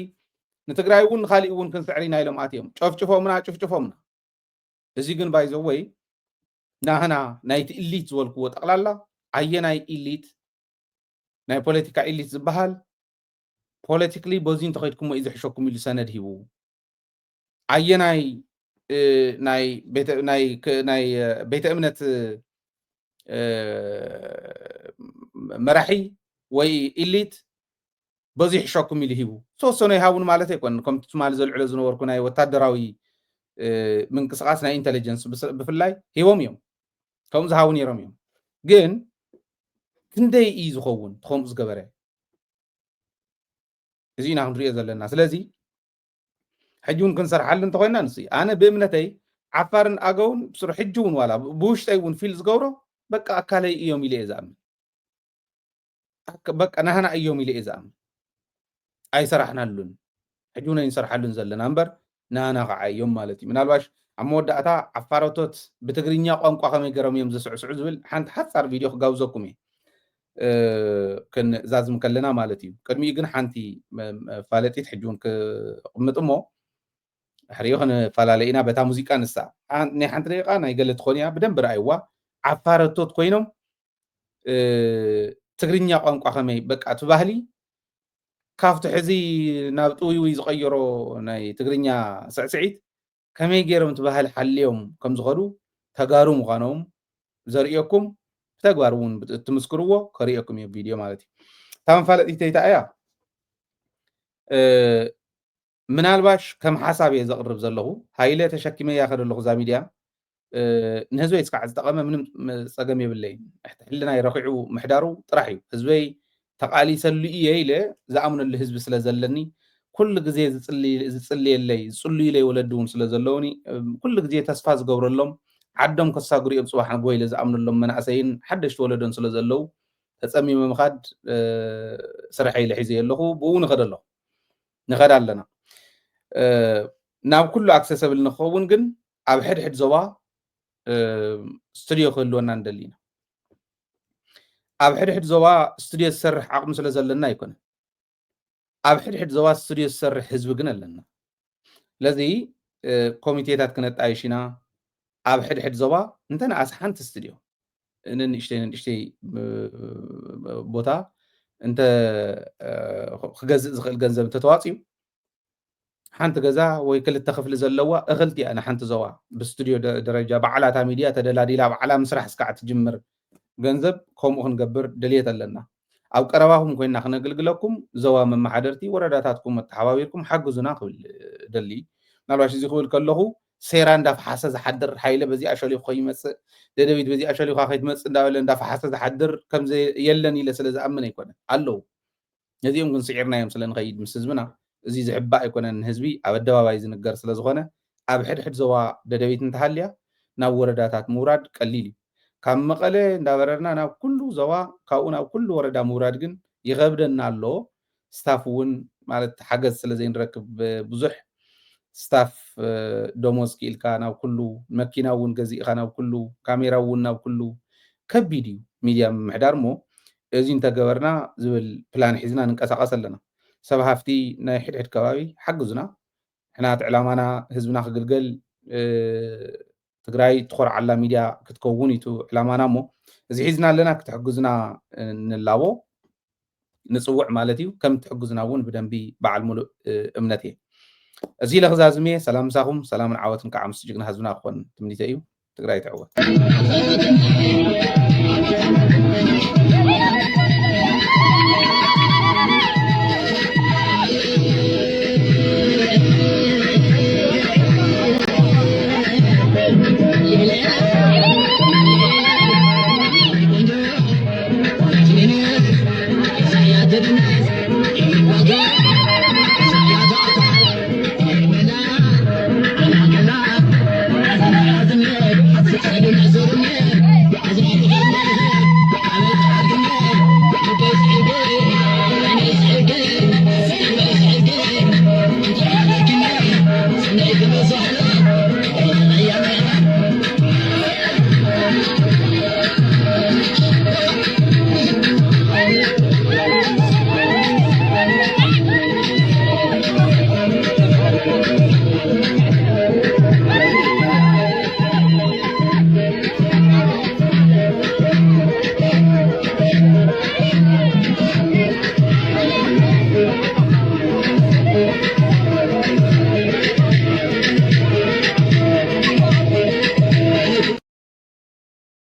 ንትግራይ እውን ንካሊእ እውን ክንስዕር ኢና ኢሎም ኣትዮም ጨፍጭፎምና ጭፍጭፎምና እዚ ግን ባይዘወይ ናህና ናይቲ ኢሊት ዝበልክዎ ጠቕላላ ኣየናይ ኢሊት ናይ ፖለቲካ ኢሊት ዝበሃል ፖለቲክሊ በዚ እንተኸድኩሞ እዩ ዝሕሸኩም ኢሉ ሰነድ ሂቡ ኣየናይ ናይ ቤተ እምነት መራሒ ወይ ኢሊት በዚ ይሕሸኩም ኢሉ ሂቡ ተወሰኖ ይሃቡን ማለት ኣይኮን ከምቲ ትማሊ ዘልዕሎ ዝነበርኩ ናይ ወታደራዊ ምንቅስቃስ ናይ ኢንቴሊጀንስ ብፍላይ ሂቦም እዮም ከምኡ ዝሃቡ ነይሮም እዮም ግን ክንደይ እዩ ዝኸውን ከምኡ ዝገበረ እዚ ኢና ክንሪኦ ዘለና ስለዚ ሕጂ እውን ክንሰርሓሉ እንተኮይና ንስ ኣነ ብእምነተይ ዓፋርን ኣገውን ብስሩ ሕጂ እውን ዋላ ብውሽጠይ እውን ፊል ዝገብሮ በቃ ኣካለይ እዮም ኢለ እየ ዝኣምን። በቃ ናህና እዮም ኢለ እየ ዝኣምን። ኣይሰራሕናሉን። ሕጂ እውን ኣይንሰርሓሉን ዘለና እምበር ናህና ከዓ እዮም ማለት እዩ። ምናልባሽ ኣብ መወዳእታ ዓፋረቶት ብትግርኛ ቋንቋ ከመይ ገይሮም እዮም ዝስዕስዑ ዝብል ሓንቲ ሓፃር ቪድዮ ክጋብዘኩም እየ ክንእዛዝም ከለና ማለት እዩ። ቅድሚኡ ግን ሓንቲ መፋለጢት ሕጂ እውን ክቕምጥ እሞ ሕሪኡ ክንፈላለ ኢና በታ ሙዚቃ ንሳ ናይ ሓንቲ ደቂቃ ናይ ገለ ትኾን እያ። ብደንብ ረኣይዋ። ዓፋረቶት ኮይኖም ትግርኛ ቋንቋ ከመይ በቃ እቲ ባህሊ ካብቲ ሕዚ ናብ ጥውይውይ ዝቐየሮ ናይ ትግርኛ ስዕስዒት ከመይ ገይሮም እቲ ባህሊ ሓልዮም ከም ዝኸዱ ተጋሩ ምዃኖም ዘርእየኩም ብተግባር እውን እትምስክርዎ ከርእየኩም እዩ ቪድዮ ማለት እዩ። እታ መፋለጢት እታ እያ። ምናልባሽ ከም ሓሳብ እየ ዘቕርብ ዘለኹ። ሃይለ ተሸኪመያ ከደለኹ እዛ ሚድያ ንህዝበይ እስካዕ ዝጠቐመ ምንም ጸገም የብለይን። ሕልናይ ረኺዑ ምሕዳሩ ጥራሕ እዩ። ህዝበይ ተቓሊሰሉ እየ ኢለ ዝኣምነሉ ህዝቢ ስለ ዘለኒ ኩሉ ግዜ ዝጽልየለይ ዝጽልዩለይ ወለዲ እውን ስለ ዘለውኒ ኩሉ ግዜ ተስፋ ዝገብረሎም ዓዶም ከሳግሩ እዮም ጽባሕ ንግሆ ኢለ ዝኣምነሎም መናእሰይን ሓደሽቲ ወለዶን ስለ ዘለዉ ተጸሚመ ምኻድ ስርሐይ ኢለ ሒዘ ኣለኹ። ብኡ ንኸደ ኣለኹ ንኸድ ኣለና። ናብ ኩሉ ኣክሰሰብል ንክኸውን ግን ኣብ ሕድሕድ ዞባ ስቱድዮ ክህልወና ንደሊ ኢና። ኣብ ሕድሕድ ዞባ ስቱድዮ ዝሰርሕ ዓቕሚ ስለ ዘለና ኣይኮነን። ኣብ ሕድሕድ ዞባ ስቱድዮ ዝሰርሕ ህዝቢ ግን ኣለና። ስለዚ ኮሚቴታት ክነጣይሽ ኢና። ኣብ ሕድሕድ ዞባ እንተነኣስ ሓንቲ ስቱድዮ ንንእሽተይ ንንእሽተይ ቦታ እንተ ክገዝእ ዝኽእል ገንዘብ እንተተዋፅዩ ሓንቲ ገዛ ወይ ክልተ ክፍሊ ዘለዋ እኽልቲ እያ ንሓንቲ ዞባ ብስቱድዮ ደረጃ ባዕላታ ሚድያ ተደላዲላ ባዕላ ምስራሕ እስካዕ ትጅምር ገንዘብ ከምኡ ክንገብር ድልየት ኣለና። ኣብ ቀረባኹም ኮይና ክነግልግለኩም ዞባ መመሓደርቲ ወረዳታትኩም መተሓባቢርኩም ሓግዙና ክብል ደሊ። ምናልባሽ እዚ ክብል ከለኹ ሴራ እንዳፈሓሰ ዝሓድር ሓይለ በዚኣ ሸሊኹ ከይመፅእ ደደቢት በዚኣ ሸሊኻ ከይትመፅእ እንዳበለ እንዳፈሓሰ ዝሓድር ከምዘ የለን ኢለ ስለ ዝኣምን ኣይኮነን ኣለዉ። ነዚኦም ግን ስዒርናዮም ስለ ንኸይድ ምስ ህዝብና እዚ ዝሕባእ ኣይኮነን። ንህዝቢ ኣብ ኣደባባይ ዝንገር ስለ ዝኾነ ኣብ ሕድሕድ ዞባ ደደቢት እንተሃልያ ናብ ወረዳታት ምውራድ ቀሊል እዩ። ካብ መቐለ እንዳበረርና ናብ ኩሉ ዞባ ካብኡ ናብ ኩሉ ወረዳ ምውራድ ግን ይኸብደና ኣሎ። ስታፍ እውን ማለት ሓገዝ ስለ ዘይንረክብ ብዙሕ ስታፍ ደሞዝ ክኢልካ ናብ ኩሉ መኪና እውን ገዚእካ ናብ ኩሉ ካሜራ እውን ናብ ኩሉ ከቢድ እዩ። ሚድያ ምምሕዳር እሞ እዚ እንተገበርና ዝብል ፕላን ሒዝና ንንቀሳቐስ ኣለና። ሰብ ሃፍቲ ናይ ሕድሕድ ከባቢ ሓግዙና። ሕናት ዕላማና ህዝብና ክግልገል ትግራይ ትኾርዓላ ሚድያ ክትከውን እዩ ዕላማና እሞ እዚ ሒዝና ኣለና ክትሕግዙና ንላቦ ንፅውዕ ማለት እዩ። ከም ትሕግዙና እውን ብደንቢ በዓል ሙሉእ እምነት እየ። እዚ ለክዛዝም እየ። ሰላም ምሳኹም፣ ሰላምን ዓወትን ከዓ ምስ ጅግና ህዝብና ክኾን ትምኒተ እዩ። ትግራይ ትዕወት።